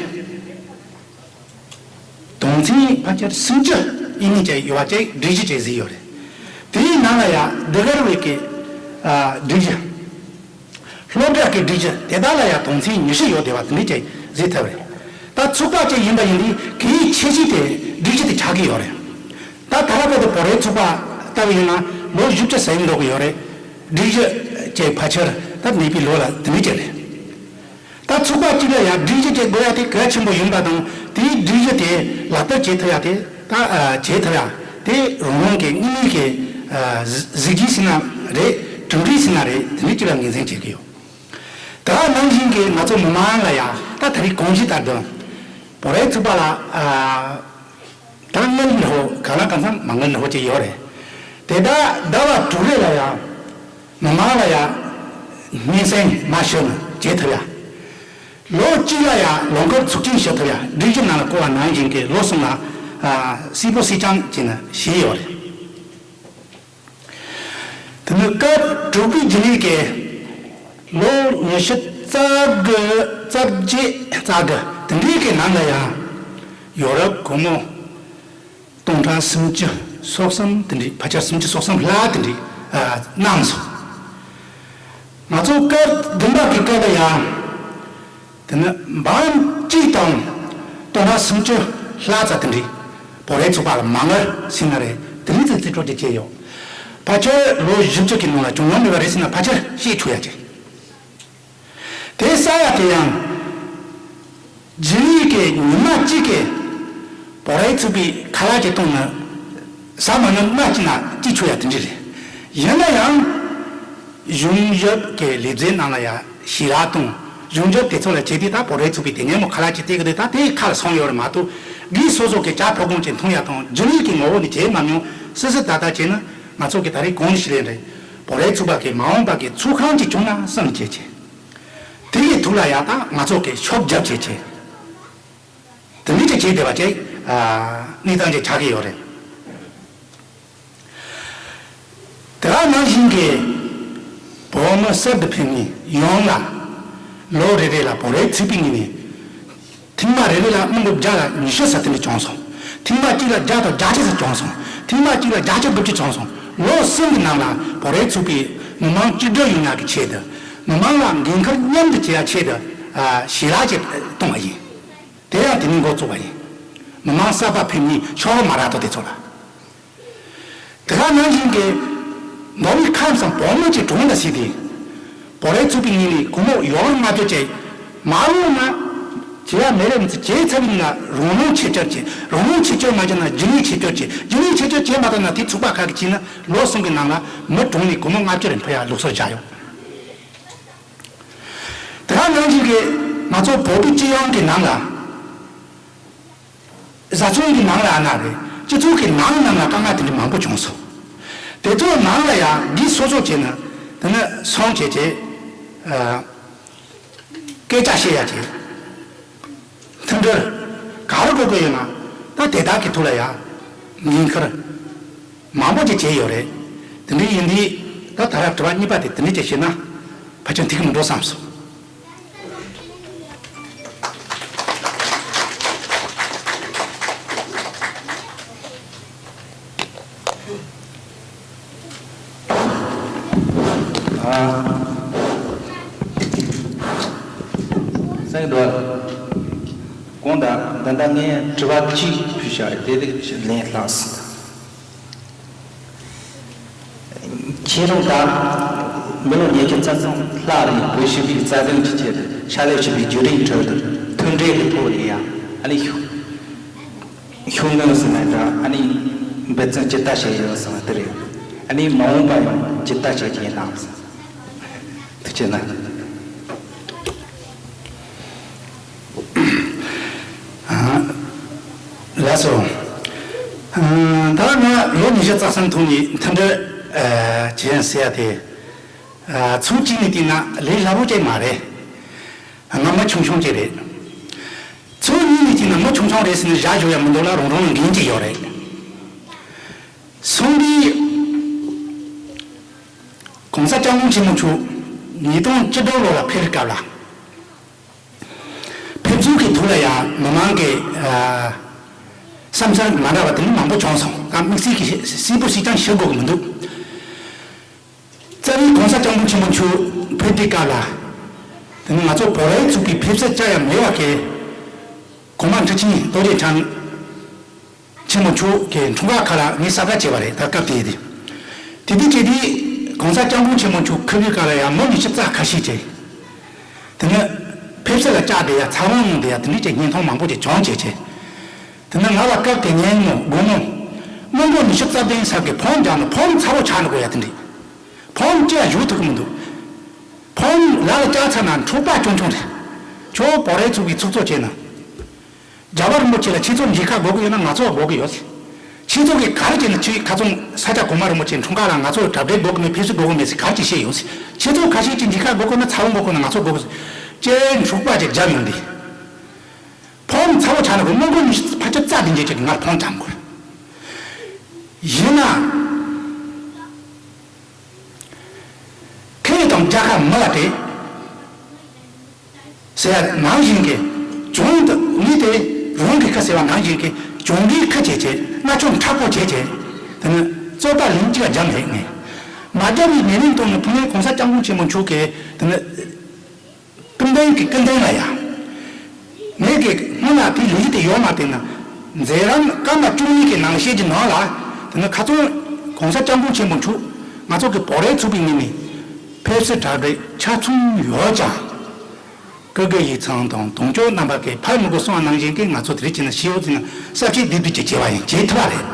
དོན་ཚན་ཕལ་ཆེར་སུམ་ཅུ་ཡས་མས་ཅིག་ཡོད་པ་ཅིག་སྒྲིག་གཞི་ཅིག་བཟོས་ཡོད་རེད། དེའི་ནང་ལ་ཡང་ཌི་གར་བེ་ཀི་ཨ་སྒྲིག་གཞི། སློབ་གྲྭ་གི་སྒྲིག་གཞི་དེ་དག་ལ་ཡང་དོན་ཚན་ཉི་ཤུ་ཡོད་བསྡད་པ་དེ་འདྲ་ཅིག་གཟིགས་ཐུབ་རེད། ད་ཚོགས་པ་ཅིག་ཡིན་པ་ཡིན་དུས་གལ་ཆེ་ཤོས་དེ་སྒྲིག་གཞི་དེ་ཆགས་ཀྱི་ཡོད་རེད། ད་ད་ལྟ་བར་དུ་བོད་རིགས་ཚོགས་པ་ལྟ་བུ་ཡིན་ན་ལོ་བཞི་བཅུ་ཟིན་འགྲོ་གི་ཡོད་རེད། སྒྲིག་གཞི་ཅིག་ཕལ་ཆེར་ད་མེད་པའི་ལོ་ལ་དེ་འདྲ་ཅིག་རེད། ད་ཚོགས་པ་གཅིག་ལ་ཡང་སྒྲིག་གཞི་ཅིག་དགོས་ཡ་དེ་གལ་ཆེན་པོ་ཡིན་པ་དང་དེའི་སྒྲིག་གཞི་དེ་ལག་བསྟར་བྱེད་ཐུབ་ཡ་དེ་ད་ཨ་བྱེད་ཐུབ་ཡ་དེ་རང་རང་གི་དངོས་གནས་ཀྱི་ཨ་གཟི་གཟི་བརྗིད་ཟེར་ན་རེད། གྲུབ་འབྲས་ཟེར་ན་རེད། དེ་འདྲ་གཅིག་ལ་ངོས་འཛིན་བྱེད་ཀྱི་ཡོད། དེ་ནང་བཞིན་གྱི་ང་ཚོ་མི་མང་ལ་ཡང་ད་ད་རེས་གོང་ཞུས་ལྟར་དུ་བོད་རིགས་ཚོགས་པ་ལ་ཨ་ད་དངུལ་འདྲ་བོ་གང་ལ་གང་འཚམ་མ་དངུལ་འདྲ་བོ་ཅིག་ཡོད་རེད། དེ་དག་ཟླ་བ་དྲུག་རེ་ལ་ཡང་མི་མང་ལ་ཡང་སྙན་སེང་མར་ཞུ་ན་བྱེད་ཐུབ་ཡ། ལོ་གཅིག་ལ་ཡང་ལོ་འཁོར་ཚོགས་ཆེན་ཞུ་ཐུབ་ཡ། སྒྲིག་གཞི་ནང་ལ་བཀོད་པ་ནང་བཞིན་གྱི་ལོ་གསུམ་ལ་ཨ་གསལ་པོ་གསལ་རྐྱང་བྱས་ནས་བཞེས་ཡོད་རེད། དེ་ནི་སྐབས་དྲུག་པའི་རྒྱུན་ལས་ཀྱི་ལོ་ཉི་ཤུ་རྩ་དགུ་རྩ་བརྒྱད་རྩ་དགུ་དེ་འདྲའི་གི་ནང་ལ་ཡང་ཡོ་རོབ་སྒོར་མོ་སྟོང་ཕྲག་སུམ་ཅུ་སོ་གསུམ་དེ་འདྲའི་ཕལ་ཆེར་སུམ་ཅུ་སོ་གསུམ་ལྷག་དེ་འདྲའི་ཨ་གནང་སོང་། ང་ཚོ་སྐབས་བདུན་པ་གི་སྐབས་ལ་ཡང་དེ་ནི་འབུམ་གཅིག་དང་སྟོང་ཕྲག་སུམ་ཅུ་ལྷག་ཙམ་དེ་འདྲའི་བོད་རིགས་ཚོགས་པ་ལ་མ་དངུལ་ཟེར་ན་རེད། དེ་འདྲའི་ཙམ་རྩིས་སྤྲོད་ཅིག་བྱས་ཡོད། ཕལ་ཆེར་ལོ་བཞི་བཅུ་གི་ནང་ལ་བྱུང་མྱོང་མེད་པ་རེད་ཟེར་ན་ཕལ་ཆེར་བཤད་ཆོག་ཡ་ཅིག་དེ་ས་ཡ་དེ་ཡང་རྒྱུན་ལས་ཀྱི་ཉི་མ་གཅིག་གི་བོད་རིགས་ཚོགས་པའི་ཁ་ལག་ཅིག་བཏུང་ན་ཟ་མ་ཉམས་མ་གཅིག་ན་སྐྱིད་ཆོག་ཡ་དེ་འདྲ་རེད། ཡིན་ན་ཡང་གཞུང་ཞབས་ཀྱི་ལས་བྱེད་རྣམས་ལ་ཡང་ཞལ་ལག་དང་གཞུང་ཞབས་དེ་ཚོ་ལ་བྱས་ཏེ་ད་བོད་རིགས་ཚོགས་པའི་དེ་ཉིན་མོ་ཁ་ལག་ཅིག་སྟེར་གི་འདུག་ད་དེ་ཁ་ལ་སོང་ཡོད་རེད་མ་གཏོགས་སྒེར་སོ་སོ་གི་ཇ་ཕོར་གོང་ཅིག་འཐུང་ཡ་དང་རྒྱུན་ལས་ཀྱི་ངོ་བོ་ནས་བྱས་མ་མྱོང་། སི་སི་ཏ་ཏ་བྱས་ན་ང་ཚོ་གི་ད་རེས་གོང་ཞིག་ལས་རེད། བོད་རིགས་ཚོགས་པ་གི་མ་འོངས་པ་གི་ཚོགས་ཁང་ཅིག་བྱུང་ན་བསམ་བྱས་བྱས། དེ་ཡི་ཐུགས་ལ་ཡག་དང་ང་ཚོ་གི་ཤོབ་རྒྱབ་བྱས་བྱས། དེ་མིན་གྱི་བྱས་བསྡད་པ་ཅིག་ཨ་གནས་སྟངས་ཅིག་ཆགས་ཀྱི་ཡོད་རེད། དེ་ག་ནང་བཞིན་གྱི་བོད་མི་གསར་དུ་ཕེབས་མཁན་ཡོངས་ལ་ལོ་རེ་རེ་ལ་བོད་རིགས་ཚོགས་པའི་ངོས་ནས་ཐེངས་མ་རེ་རེ་ལ་དངུལ་སྒོར་བརྒྱ་ལ་ཉི་ཤུ་ཙམ་དེ་འདྲ་བྱུང་སོང་། ཐེངས་མ་གཅིག་ལ་བརྒྱ་དང་བརྒྱད་ཅུ་ཙམ་བྱུང་སོང་། ཐེངས་མ་གཅིག་ལ་བརྒྱད་ཅུ་དགུ་བཅུ་བྱུང་སོང་། ལོ་གསུམ་གྱི་ནང་ལ་བོད་རིགས་ཚོགས་པའི་མི་མང་གཅིག་སྒྲིལ་ཡོང་ཡག་གི་ཆེད་དུ་མི་མང་ལ་འགན་ཁུར་མཉམ་དུ་བྱེད་ཡག་ཆེད་དུ་ཨ་ཞལ་ལག་ཅིག་བཏང་བ་ཡིན། དེ་ཡང་དེ་ནས་འགོ་བཙུགས་པ་ཡིན། མི་མང་གསར་པ་ཕེབས་མཁན་ཤོག་བུ་མ་རག་ཐོག་དེ་ཚོ་ལ། དེ་ག་ནང་བཞིན་གྱི་མདོ་དབུས་ཁམས་སུ་བོད་མི་གཅིག་གྲོངས་ལ་སྲིད་དེ། བོད་རིགས་ཚོགས་པའི་ངོས་ནས་སྒོར་མོ་ཡོད་ལྔ་བཅུ་བཅས་མ་འོངས་ན་བྱེད་ཡ་མེད་རེད་མི་ཚེ་བྱས་ཚར་བའི་ནང་རང་ལུས་ཆེད་བཅར་བྱེད། རང་ལུས་ཆེད་བཅར་མ་བྱས་ན་རྒྱུན་ལས་ཆེད་བཅར་བྱེད། རྒྱུན་ལས་ཆེད་བཅར་བྱས་མ་ཐུབ་ན་དེ་ཚོགས་པ་ཁག་གིས་བྱས་ན་ལོ་གསུམ་གྱི་ནང་ལ་མི་གྲངས་ནས་སྒོར་མོ་ལྔ་བཅུ་རེ་ཕུལ་ཡ་ལུགས་སྲོལ་བཞག་ཡོད། དེ་ག་ནང་བཞིན་གྱི་ང་ཚོ་བོད་པའི་སྤྱི་ཡོངས་ཀྱི་ནང་ལ། བཟའ་ཚང་གི་ནང་ལ་ཨ་ན་རེ་སྤྱི་ཚོགས་ཀྱི་ནང་ནང་ལ་དཀའ་ངལ་དེ་འདྲ་མང་པོ་བྱུང་སོང་། དེ་ཚོ་ནང་ལ་ཡང་འདི་སོ་སོ་བྱས་ན་དེ་ནི་སོང་བྱས་བྱས་ཨ་སྐད་ཆ་བཤད་ཡ་བྱས། མཐུན་སྒྲིལ་ག་རེ་དགོས་དགོས་ཡོད་ན་ད་དེ་དག་གི་ཐོག་ལ་ཡང་འགན་འཁུར་མང་པོ་ཅིག་བྱས་ཡོད་རེད། དེ་འདྲ་ཡིན་དུས་ད་ད་ར་དྲི་བ་གཉིས་པ་དེ་དེ་འདྲ་ཅིག་བཤད་ན་ཕལ་ཆེར་འཐུས་ཀྱི་མི་འགྲོ་བསམ་སོང་། ཨ། སེང་རྡོར། གོང་དང་འདི་འདྲ་ངས་དྲི་བ་གཅིག་ཕུལ་བཞག་རེད་དེ་དེ་ལན་ལྷག་སོང་། ཁྱེད་རང་ད་མི་ལོ་ཉི་ཤུ་རྩ་གསུམ་ལྷག་རིང་བོད་སྤྱི་པའི་རྩ་དོན་གྱི་ཆེད་དུ་ཕྱག་ལས་བྱེད་པའི་བརྒྱུད་རིམ་ཁྲོད་དུ་མཐུན་སྒྲིལ་གྱི་ཐོག་ནས་ཡང་ཨ་ནི་ཤུགས་སྣོན་ཟེར་ན་འདྲ་ཨ་ནི་འབད་བརྩོན་ཇི་ལྟ་བྱས་ཡོད་ཟེར་བ་དེ་རེད། ཨ་ནི་མ་འོངས་པ་ཡང་ཇི་ལྟ་བྱེད་ཀྱི་ཡིན་ནམ། ཐུགས་རྗེ་གནང་། ལགས་སོ། ད་ང་ལོ་ཉི་ཤུ་རྩ་གསུམ་ཐོག་ནས་མཐུན་སྒྲིལ་བྱས་ཟེར་ཡ་དེ་ཚུལ་གཅིག་ནས་བལྟས་ན་ལས་སླ་པོ་ཅིག་མ་རེད། ང་མི་ཆུང་ཆུང་ཅིག་རེད། ཚུལ་གཉིས་ནས་བལྟས་ན་མི་ཆུང་ཆུང་རེད་ཟེར་ནས་བཞག་འཇོག་ཡ་མི་འདུག་ལ་རང་རང་ལ་འགན་ཅིག་ཡོད་རེད། སོང་དུས། ༸གོང་ས་༸སྐྱབས་མགོན་ཆེན་པོ་མཆོག་ཉིས་སྟོང་བཅུ་དྲུག་ལོ་ལ་ཕེབས་པའི་སྐབས་ལ། ཕེབས་བསུ་གི་ཐོག་ལ་ཡང་མི་མང་གི་ཨ་བསམ་འཆར་མ་འདྲ་བ་དེ་འདྲ་མང་པོ་བྱུང་སོང་། ད་དམིགས་བསལ་གྱི་གསལ་པོ་ཞིག་ཀྱང་ཞུ་དགོས་ཀྱི་མི་འདུག་རྩ་བའི་༸གོང་ས་༸སྐྱབས་མགོན་ཆེན་པོ་མཆོག་ཕེབས་པའི་སྐབས་ལ་ དེ་ནི་ང་ཚོ་བོད་རིགས་ཚོགས་པའི་ཕེབས་བསུ་བཅར་ཡ་མེད་པ་གི་གོང་མ་ཁྲི་ཆེན་རྡོ་རྗེ་འཆང་ཆེན་མོ་མཆོག་གི་འཁྲུངས་སྐར་ཁག་ལ་ངས་གསལ་བསྒྲགས་བྱས་པ་རེད། ད་སྐབས་དེ་དེ། དེ་དུས་བྱས་དུས་གོང་ས་སྐྱབས་མགོན་ཆེན་མོ་མཆོག་ཁུ་བའི་སྐབས་ལ་ཡང་མི་ཉི་ཤུ་རྩ་ཁ་ཤས་བྱས། དེ་ནི་ཕེབས་བསུ་ལ་བཅར་བསྡད་ཡ་ཚ་བོང་གནང་བསྡད་ཡ་དེ་འདྲའི་ཅིག་བརྙན་ཐུང་མང་པོ་ཅིག་བྱུང་བྱས་བྱས། དེ་ནི་ང་ལ་སྐབས་དེ་ཉིན་མོ་དགོང་མོ་སྔོན་འགོག་ཉི་ཤུ་རྩ་བདུན་ཚབ་ཀྱི་ཕོན་རྒྱག་ནས་ཕོན་ཚ་བོ་ཆགས་འགྲོ་གི་ཡ་དེ་འདྲས། ཕོན་ཅི་ཡང་བཞུགས་ཐུབ་ཀྱི་མི་འདུག་ཕོན་ལ་ལ་བཅར་ཚར་ན་འཁྲུག་པ་ཆུང་ཆུང་རེད། ཁྱོད་བོད་རིགས་ཚོགས་པའི་ཚོགས་གཙོ་བྱས་ན། རྒྱལ་བ་རིན་པོ་ཆེ་ལ་ཁྱེད་ཚོ་མཇལ་ཁ་དགོས་ཀྱི་ཡོད་ན་ང་ཚོ་དགོས་ཀྱི་ཡོད། ཁྱེད་ཚོ་གིས་ག་རེ་བྱས་ན་ཁྱེད་ཁ་ཚོན་ས་སྐྱ་གོང་མ་རིན་པོ་ཆེ་འཁྲུངས་སྐར་ལ་ང་ཚོ་གྲ་སྒྲིག་དགོས་ཀྱི་མེད། ཕེབས་བསུ་དགོས་ཀྱི་མེད་ཟེར་ག་རེ་བྱས་བཤད་ཡོད། ཁྱེད་ཚོ་ཁ་ཤས་ཀྱིས་མཇལ་ཁ་དགོས་ཀྱི་ན་ཚ་བོ་དགོས་ཀྱི་ན་ང་ཚོ་དགོས་ཀྱི་ཟེར། ཅེས་འཁྲུག་པ་ཅིག་བརྒྱབ་ཡོང་དུས། ཕོན་ཚ་བོ་ཆགས་ན་གོ་མོན་གོ་ནི་ཕལ་ཆེར་རྩ་དེ་འཇལ་ཅིག་ངར་ཕོན་ཐམ་དགོས། ཡིན་ན། ཁེ་དང་རྒྱལ་ཁ་མི་ལ་སྤྲད། ཟེར་ཡ་ནང་བཞིན་གྱི་གྱོང་དུ་ངས་དེ་རང་གི་ཁ་ཟེར་བ་ནང་བཞིན་གྱི་གྱོང་གི་ཁ་བྱས་བྱས་སྣ་ཆུང་མཁྲེགས་པོ་བྱས་བྱས། དེ་ནི་རྩོད་པ་ལན་གཅིག་ལ་རྒྱབ་མེད་ངས། མ་རྒྱབ་པའི་ཉེ་རིང་དུ་ནི་ཕུ་ནས་གོང་ས་སྐྱབས་མགོན་ཆེན་པོ་མཆོག་གིས་དེ་ནི་ཀུན་ལྡན་གྱི་ཀུན་ལྡན་ལ་ཡ། ངས་ཀྱི་སྔོན་ལ་དེའི་ལས་གཞི་དེ་ཡོད་མ་བལྟས་ན། མཛད་རིམ་སྐར་མ་བཅུ་གཉིས་ཀྱི་ནང་བཤད་ཀྱི་ནང་ལ་དེ་ནི་ཁ་ཚོན་གོང་ས་སྐྱབས་མགོན་ཆེན་པོ་མཆོག་ང་ཚོ་གི་བོད་རིགས་ཚོགས་པའི་ངོས་ནས་ཕེབས་བསུ་གྲ་སྒྲིག་ཆ་ཚང་ཡོད་ཀྱང་། སྐུ་སྒེར་ཡིག་ཚང་དང་དོན་གཅོད་རྣམ་པ་གིས་ཕར་མི་དགོས་གསུངས་པ་ནང་བཞིན་གྱི་ང་ཚོ་དེ་རིགས་བྱས་ན་ཤེས་ཡོད་ཟིན་ན་གསལ་བཤད་བསྡུས་བསྡུས་ཀྱིས་བྱས་པ་ཡིན་བྱེད་ཐུབ་པ་རེད།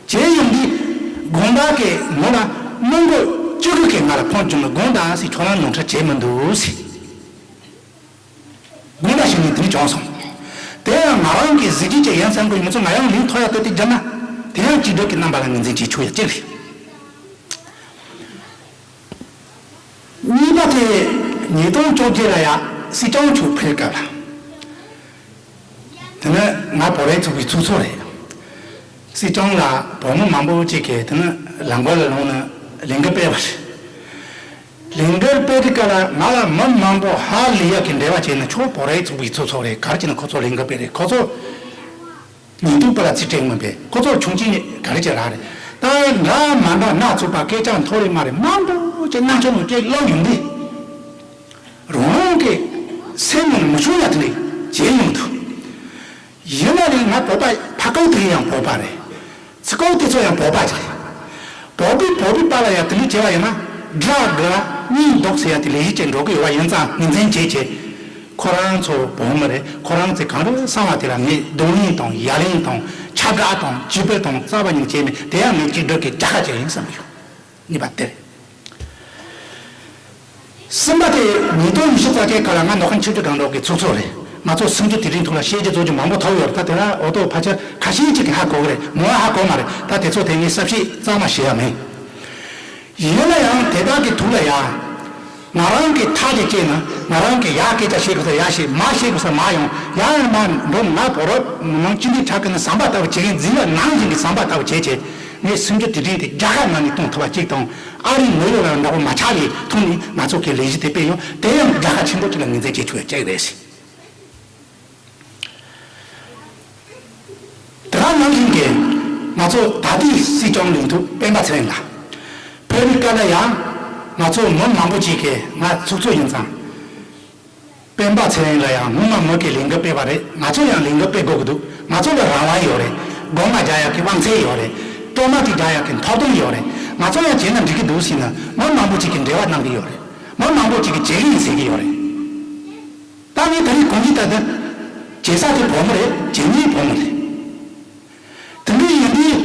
བྱས་ཡོང་དུས་དགོན་པ་གི་ངོ་ལ་མི་མགོ་བཅུ་དགུ་གི་ང་ལ་ཕོན་བྱུང་ན་དགོངས་དག་ཟེར་ཁྱོད་རང་ནོར་འཁྲུལ་བྱས་མི་འདུག་ཟེར། དགོངས་དག་ཞུས་ནས་དེ་འདྲ་བྱུང་སོང་། དེ་ཡང་ང་རང་གི་གཟི་བརྗིད་ཅིག་ཡིན་བསམ་གི་ཡོད། མི་ཚོ་ང་ཡང་ལན་ཐོ་ཡག་ཏོ་དེ་བརྒྱབ་ན་དེ་ཡང་གཅིག་སྒྲིལ་གྱི་རྣམ་པ་ལ་ངོས་འཛིན་བྱེད་ཆོག་ཡ་གཅིག་རེད། གཉིས་པ་དེ་ཉིས་སྟོང་བཅོ་བརྒྱད་ལ་ཡ་སྲིད་སྐྱོང་མཆོག་ཕེབས་སྐབས་ལ། དེ་ནི་ང་བོད་རིགས་ཚོགས་པའི་ཚོགས་གཙོ་རེད། སྲིད་སྐྱོང་ལ་བོད་མི་མང་པོ་ཅིག་གིས་དེ་ནི་ལམ་གོ་ལ་ལངས་ནས་ལས་འགུལ་སྤེལ་བ་རེད། ལས་འགུལ་སྤེལ་དུས་སྐབས་ལ་ང་ལ་མི་མང་པོ་ཧ་ལས་ཡག་གི་འབྲེལ་བ་བྱས་ནས་ཁྱོད་བོད་རིགས་ཚོགས་པའི་ཚོགས་གཙོ་རེད། ག་རེ་བྱས་ནས་ཁོ་ཚོ་ལས་འགུལ་སྤེལ་རེད། ཁོ་ཚོ་ཉིན་དུ་པ་ལ་ཚིག་སྤྲད་མིན་པས་ཁོ་ཚོ་ཆུང་ཆེན་ག་རེ་བྱས་རག་རེད། ད་འདྲ་མ་འདྲ་སྣ་ཚོགས་པ་སྐད་ཆ་མཐོ་རེ་དམའ་རེ་མང་པོ་ཅིག་གནང་ཆོག་མོད་ཀྱི་ལབ་ཡོང་དུས། རང་རང་གི་སེམས་ནང་མི་ཆུང་ཡ་དེ་ནས་བྱས་ཡོང་འདུག་ཡིན་ན་ནི་ང་བོད་པ་ཕ་ཀའུ་དེ་ཡང་བོད་པ་རེད། ཚི་ཀའུ་དེ་ཚོ་ཡང་བོད་པ་རེད། བོད་པའི་བོད་པའི་བར་ལ་ཡང་དེ་འདྲ་བྱས་པ་ཡིན་ན་དགྲ་དགའ་གཉེན་སྡུག་ཟེར་ཡ་དེ་ལས་གཞི་ཅན་འགྲོ་གི་ཡོད་པ་ཡིན་ཙང་ངོས་འཛིན་བྱེད་བྱེད། ཁོ་རང་ཚོ་བོད་མི་རེད། ཁོ་རང་ཚོས་གང་རུང་གསང་བ་དེ་ལ་ངས་རྡུང་ལེན་དང་ཡ་ལེན་དང་ཁྱབ་བསྒྲགས་དང་བརྗེ་སྤོལ་དང་རྩ་བ་ཉིད་ནས་བྱས་མེད། དེ་ཡང་ངས་གཅིག་སྒྲིལ་གྱི་རྒྱལ་ཁ་ཅིག་ཡིན་བསམ་གྱི་ཡོད། གཉིས་པ་དེ་རེད། གསུམ་པ་དེ་ཉིས་སྟོང་ཉི་ཤུ་རྩ་བརྒྱད་ཁ་ལ་ང་ནོར་ཁང་ཆིབས་བསྒྱུར་གང་འགྲོ་གི་ཚོགས་གཙོ་རེད། ང་ཚོ་སུམ་ཅུ་དེ་རིང་ཐོག་ལ་བཤད་རྒྱུ་རྫོགས་རྒྱུ་མང་པོ་ཐོབ་ཡོད་རེད། ད་དེ་ལ་འོ་ཏོ་ཕལ་ཆེར་ཁ་ཤས་ཅིག་གིས་ཧ་གོ་གི་རེད། མོ་ཧ་གོ་མ་རེད། ད་དེ་ཚོ་དེ་ངས་གསལ་བཤད་གཙང་མ་བྱེད་ཡ་མེད། ཡིན་ན་ཡང་དེ་དག་གི་ཐུགས་ལ་ཡ། ང་རང་གི་ཐག་གིས་བཅད་ན་ང་རང་གི་ཡ་སྐད་ཆ་བཤད་དགོས་ས་ཡ་བཤད། མ་བཤད་དགོས་ས་མ་ཡོང་། ཡ་ཡང་མ་འགྲོ། ང་བོད་རབ་ནང་སྤྱི་འཐུས་ཆགས་ཀྱི་ན་ཟམ་པ་ལྟ་བུ་བྱེད་མཁན་འཛིན་ལ་ནང་བཞིན་གྱི་ཟམ་པ་ལྟ་བུ་བྱས་བྱས། ངས་སུམ་ཅུ་དེ་རིང་དེ་རྒྱལ་ཁ་ངང་ནས་གཏོང་ཐུབ་པ་གཅིག་དང་། ཨ་རིའི་ངོས་ལ་འདྲ་པོ་མ་ཆགས་པའི་ཐོག་ནས་ང་ཚོ་གི་ལས་གཞི་དེ་སྤེལ་ཡོང་། དེ་ཡང་རྒྱལ་ཁ་ཆེན་པོ་གཅིག་ལ་ངོས་འཛིན་བྱེད་ཆོག་ཡ་གཅིག་རེད། དེ་ག་ནང་བཞིན་གྱི་ང་ཚོ་ད་ལྟའི་སྲིད་སྐྱོང་ལས་ཐོག་སྤེན་པ་ཚེ་རིང་ལགས་ཕེབས་པའི་སྐབས་ལ་ཡང་ང་ཚོ་མི་མང་པོ་ཅིག་གིས་ང་ཚོགས་གཙོ་ཡིན་ཙང་། སྤེན་པ་ཚེ་རིང་ལ་ཡང་སྔོན་མ་མོས་ཀྱིས་ལས་འགུལ་སྤེལ་བ་རེད། ང་ཚོ་ཡང་ལས་འགུལ་སྤེལ་དགོས་ཀྱི་འདུག་ང་ཚོ་ལ་རང་དབང་ཡོད་རེད། སྒོ་ང་རྒྱག་ཡག་གི་དབང་ཚད་ཡོད་རེད། གྲོ་མ་དེ་རྒྱག་ཡག་གི་མཐོ་སྒང་ཡོད་རེད། ང་ཚོ་ཡང་བྱས་ན་འགྲིག་གི་འདུག་ཟེར་ན་མི་མང་པོ་ཅིག་གིས་འབྲེལ་བ་གནང་གི་ཡོད་རེད། མི་མང་པོ་ཅིག་གིས་བྱེད་ཀྱི་ཡིན་ཟེར་གྱི་ཡོད་རེད། ད་ངས་ད་རེས་གོང་གི་ད་ལྟ་བྱེད་ས་དེ་བོད་མི་རེད། བྱེད་མཁན་བོད་མི་རེད། དེ་འདྲ་ཡིན་དུས་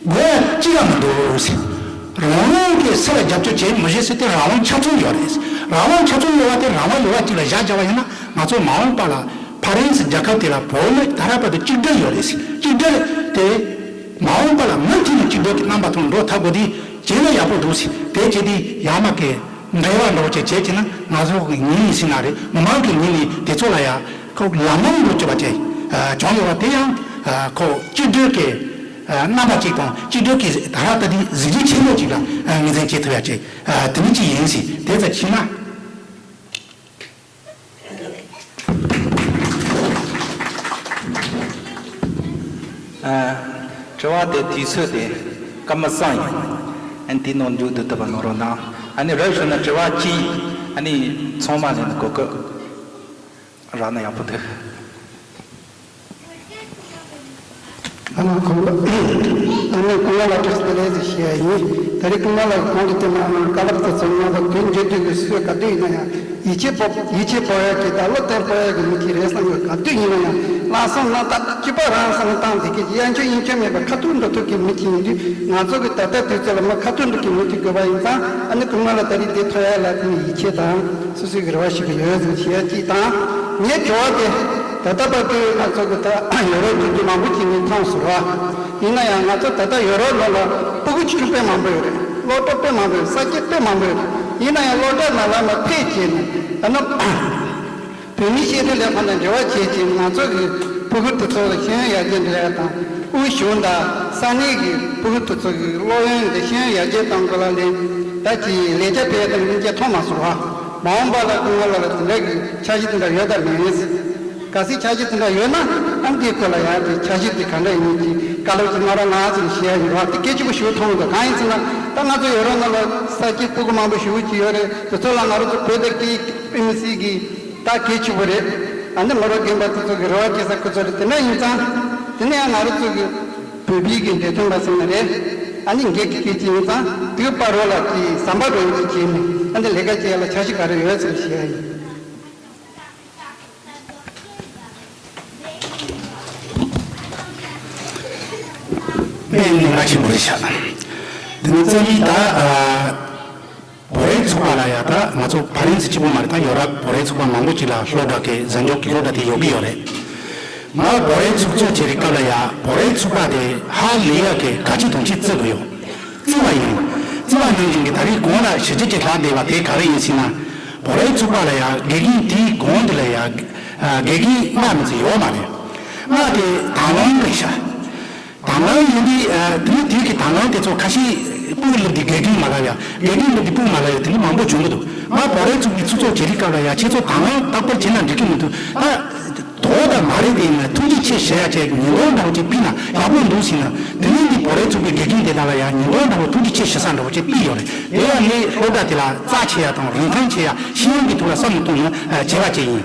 དགོས་ཡ་གཅིག་ལ་མི་འདུག་ཟེར། རང་རང་གི་སེ་ལ་རྒྱབ་སྐྱོར་བྱེད་མི་བྱེད་ཟེར་དེ་རང་དབང་ཆ་ཚང་ཡོད་རེད། རང་དབང་ཆ་ཚང་ཡོད་པ་དེ་རང་དབང་ཡོད་པ་གཅིག་ལ་བཞག་བཞག་པ་ཡིན་ན་ང་ཚོ་མ་འོངས་པ་ལ་ཕ་རན་སི་རྒྱལ་ཁབ་དེ་ལ་བོད་མི་ད་ར་བར་དུ་གཅིག་སྒྲིལ་ཡོད་རེད་ཟེར། གཅིག་སྒྲིལ་དེ་མ་འོངས་པ་ལ་མུ་མཐུད་ནས་གཅིག་སྒྲིལ་གྱི་རྣམ་པ་དང་འགྲོ་ཐུབ་དགོས་དུས་བྱས་ན་ཡག་པོ་འདུག་ཟེར། དེ་བྱས་དུས་ཡར་མར་གི་འབྲེལ་བ་འདྲ་བོ་ཅིག་བྱེད་ཀྱི་ན་ང་ཚོ་གི་ངོས་ནས་ཟེར་ན་རེད། མི་མང་གི་ངོས་ནས་དེ་ཚོ་ལ་ཡ་ཁོ་ལམ་ལྷོང་འགྲོ་བཅུག་པ་དེ་བྱུང་ཡོད་པ་དེ་ཡང་ཁོ་གཅིག་སྒྲིལ་གྱི་རྣམ་པ་གཅིག་དང་གཅིག་སྒྲིལ་གྱི་ད་ར་ད་དེ་གཟི་བརྗིད་ཆེན་པོ་གཅིག་ལ་ངོས་འཛིན་བྱེད་ཐུབ་ཡ་ཅིག་དེ་ནི་གཅིག་ཡིན་ཟེར། དེ་ཙམ་ཕྱིན་ན། ཨ། དྲི་བ་དེ་དུས་ཚོད་དེ་སྐར་མ་གསུམ་ཡིན། ཨ་ནི་དེའི་ནང་མཇུག་བསྡུ་ཐུབ་པ་གནང་རོགས་གནང་། ཨ་ནི་རབ་བྱུང་ན་དྲི་བ་གཅིག་ ཨ་ནི་ཚང་མ་ལ་ནི་གོ་སྐབས་རག་ན་ཡག་པོ་འདུག་ཨ་ནི་ཁོང་ལ་ཨ་ནི་ཁོང་ལ་བཀྲ་ཤིས་བདེ་ལེགས་ཟེར་ཞུ་ཡ་ཡིན། ད་རེས་ཁོང་ལ་གོང་དུ་བསྟན་པ་ཨ་ནི་བཀའ་སློབ་དེ་ཚོ་ང་ཚོ་དུས་འགྱུར་དུས་ཀྱི་སྲོལ་ག་དུས་ཡིན་ན་ཡང་ཡིད་ཆེས་སྤོབས་ཡིད་ཆེས་སྤོབས་ཡ་གི་ད་བློ་གཏད་སྤོབས་ཡ་གི་མི་ཅིག་རེད་བསམ་གི། ག་དུས་ཡིན་ན་ཡང་ལྷག་བསམ་རྣམ་དག་སྐྱིད་པ་རང་བསམ་བློ་བཏང་བསྡད་མཁན་གྱི་གཡོ་འགུལ་གཡེང་འགུལ་མེད་པར་ཁ་ཐུག་འགྲོ་ཐུབ་མཁན་མི་ཅིག་ཡིན་དུས། ང་ཚོ་གི་ད་ལྟ་དུས་ཚོད་ལ་མ་ཁ་ཐུག་འགྲོ་མཁན་མི་ཅིག་དགོས་པ་ཡིན་ཙང་། ཨ་ནི་སྐུ་ངོ་ལ་ད་རེས་འདི་ཐོབ་ཡ་ལ་ཨ་ནི་ཡིད་ཆེས་དང་སོ་སོའི་གི་རེ་བ་ཞུ་གི་ཡོད་ཟེར་ཞུ་ཡ་གཅིག་དང་། ངའི་དྲི་བ་དེ་ད་ལྟ་བར་དུ་ང་ཚོ་གི་ད་ཡོ་རོབ་སྤྱི་འཐུས་མང་པོ་ཅིག་ནས་མཐོང་སོང་ར། ཡིན་ན་ཡང་ང་ཚོ་ད་ལྟ་ཡོ་རོབ་ནང་ལ་སྤུ་གུ་ཆུང་ཆུང་དཔེ་མང་པོ་ཡོད་རེད། སློབ་གྲྭ་དཔེ་མང་པོ་ཡོད། ས་སྐྱེས་དཔེ་མང་པོ་ཡོད་རེད། ཡིན་ན་ཡང་སློབ་གྲྭ་ནང་ལ་མ་ཕེབས་བྱས་ནས་ཨ་ནི། བོད་མིའི་ཤེས་ལྡན་ལས་ཁུངས་དང་འབྲེལ་བ་བྱས་ཀྱིན་ང་ཚོ་གི་ཕྲུ་གུ་དེ་ཚོ་ལ་ཤེས་ཡོན་ཡར་རྒྱས་འགྲོ་ཡ་དང་། དབུས་གཞུང་དང་ས་གནས་ཀྱི་ཕྲུ་གུ་དེ་ཚོ་གི་སློབ་ཡོན་དང་ཤེས་ཡོན་ཡར་རྒྱས་གཏོང་དགོས་ལ་ལས། ད་ཀྱི་ལས་བྱ་སྤེལ་དང་སྙིང་རྗེ་མཐོང་མ་སོང་བ། མ་འོངས་པ་ལ་སྐུ་ངོ་ལ་ལ་དེ་འདྲ་གི་འཆར་གཞི་དེ་འདྲ་ཡོད་དམ་མེད། གལ་སྲིད་འཆར་གཞི་དེ་འདྲ་ཡོད་ན་ཨ་འདིའི་སྐོར་ལ་ཡང་དེ་འཆར་གཞི་དེ་ག་འདྲ་ཡིན་གྱི་བཀའ་སློབ་ཅིག་གནང་རོགས་གནང་ཟེར་ཞུ་ཡ་ཡིན་རོགས། དེ་སྐད་ཆ་པོ་ཞུ་མཐོང་འདུག་གང་ཡིན་ཟེར་ན་ད་ང་ཚོ་ཡོ་རོབ་ནང་ལ་ས་སྐྱེས་ཕྲུ་གུ་མང་པོ་ཞེ་པོ་ཅིག་ཡོད་རེད། དེ་ཚོ་ལ་ང་རང་ཚོ་བོད་དང་སྐད་དཔེ་མི་སྲིད་ཀྱི་ད་གལ་ཆེ་པོ་རེད། ཨ་ནི་མི་རབས་རྒན་པ་དེ་ཚོ་གི་རེ་བ་སྐྱེ་ས་ཁོ་ཚོ་རེད། དེ་འདྲ་ཡིན་ཙང་དེ་ནས་ཡང་ང་རང་ཚོ་གི་བོད་པའི་གི་འབྲེལ་ཐོན་པ་ཟེར་ན་རེད། ཨ་ནི་འགན་གི་སྐད་ཆ་ཡིན་ཙང་དུས་བར་རོ་ལ་གི་ཟམ་པ་འགྲོ་ཡིན་གྱི་བྱས་ནས་ཨ་ནི་ལས་ཀ་བྱེད་ཡ་ལ་འཆར་གཞི་ག་རེ་ཡོད་ཟེར་བཤད་ཡ་ཡིན། དཔེ་གནད་འགག་ཆེན་པོ་རེད་ཤག་དེ་ནི་རྩ་བའི་ད་ཨ། བོད་རིགས་ཚོགས་པ་ལ་ཡ་ད་ང་ཚོ་ཕ་རན་སི་གཅིག་པོ་མ་རེད། ད་ཡོ་རོབ་བོད་རིགས་ཚོགས་པ་མང་པོ་ཅིག་ལ་སློབ་གྲྭ་གི་གཟའ་མཇུག་གི་སློབ་གྲྭ་དེ་ཡོད་ཀྱི་ཡོད་རེད། ང་བོད་རིགས་ཚོགས་གཙོ་བྱེད་པའི་སྐབས་ལ་ཡ་བོད་རིགས་ཚོགས་པ་དེ་ཧ་ལས་ཡ་གི་ག་ཅི་དང་ཅི་བརྩི་དགོས་ཡོད། བརྩི་བ་ཡིན། བརྩི་བ་ནང་བཞིན་གྱི་ད་རེས་གོང་ལ་ཞི་བདེ་ཅིག་ལྷག་བསྡད་པ་དེ་ག་རེ་ཡིན་ཟེར་ན། བོད་རིགས་ཚོགས་པ་ལ་ཡ་དགེ་རྒན་དེའི་གོང་དེ་ལ་ཡ་དགེ་རྒན་ལྔ་མི་ཚེ་ཡོད་མ་རེད། ལྔ་དེ་དང་བླངས་རེད་ཤག་དང་བླངས་ཡིན་དུས་ཨ། དེ་ནི་དེའི་གི་དང་བླངས་དེ་ཚོ་ཁ་ཤས་སྤུ་གུ་སླེབས་དུས་དགེ་རྒན་མ་ལབ་ཡ། དགེ་རྒན་སླེབས་དུས་སྤུ་གུ་མ་ལབ་ཡ། དེ་འདྲ་མང་པོ་བྱུང་གི་འདུག་ང་བོད་རིགས་ཚོགས་པའི་ཚོགས་གཙོ་བྱེད་དུས་སྐབས་ལ་ཡ་ཁྱེད་ཚོ་དང་བླངས་རྟག་པར་བྱེད་ན་འགྲིག་གི་མི་འདུག་ད་དོ་དང་མ་རེད་དེ་ཡིན་ན་ཐུགས་རྗེ་ཆེ་ཞུ་ཡ་བྱས་ཉིན་གུང་འདྲ་བོ་ཅིག་ཕུལ་ན་ཡག་པོ་འདུག་ཟེར་ན། དེ་ནི་འདི་བོད་རིགས་ཚོགས་པའི་དགེ་རྒན་དེ་དག་ལ་ཡ་ཉིན་གུང་འདྲ་བོ་ཐུགས་རྗེ་ཆེ་ཞུ་ས་འདྲ་བོ་ཅིག་ཕུལ་ཡོད་རེད། དེ་ཡང་ངས་སློབ་གྲྭ་དེ་ལ་རྩ་ཆེ་ཡ་དང་རིན་ཐང་ཆེ་ཡ་ཤེས་ཡོན་གྱི་ཐོག་ལ་བསམ་བློ་གཏོང་ཡ་བྱས་པ་ཅིག་ཡིན།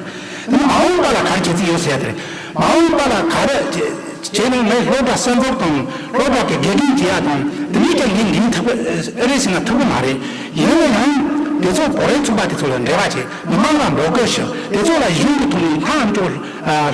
དེ་ནི་མ་འོངས་པ་ལ་ག་རེ་བྱེད་རྩིས་ཡོད་ཟེར་ཡ་དེ་རེད། མ་འོངས་པ་ལ་ག་རེ་བྱེད་ནས་ངས་སློབ་གྲྭ་གསར་འཛུགས་དང་སློབ་གྲྭ་གི་དགེ་རྒན་བྱེད་ཡ་དང་དེ་མིན་ཀྱང་ངས་འགན་ཐུབ་ཨེ་རེད་ཟེར་ན་ཐུབ་ཀྱི་མ་རེད། ཡིན་ན་ཡང་དེ་ཚོ་བོད་རིགས་ཚོགས་པ་དེ་ཚོ་ལ་འབྲེལ་བ་བྱེད། མི་མང་ལ་འབོད་སྐུལ་ཞུ། དེ་ཚོ་ལ་གཞུང་གི་ཐོག་ནས་ལྷག་འཕྲོ་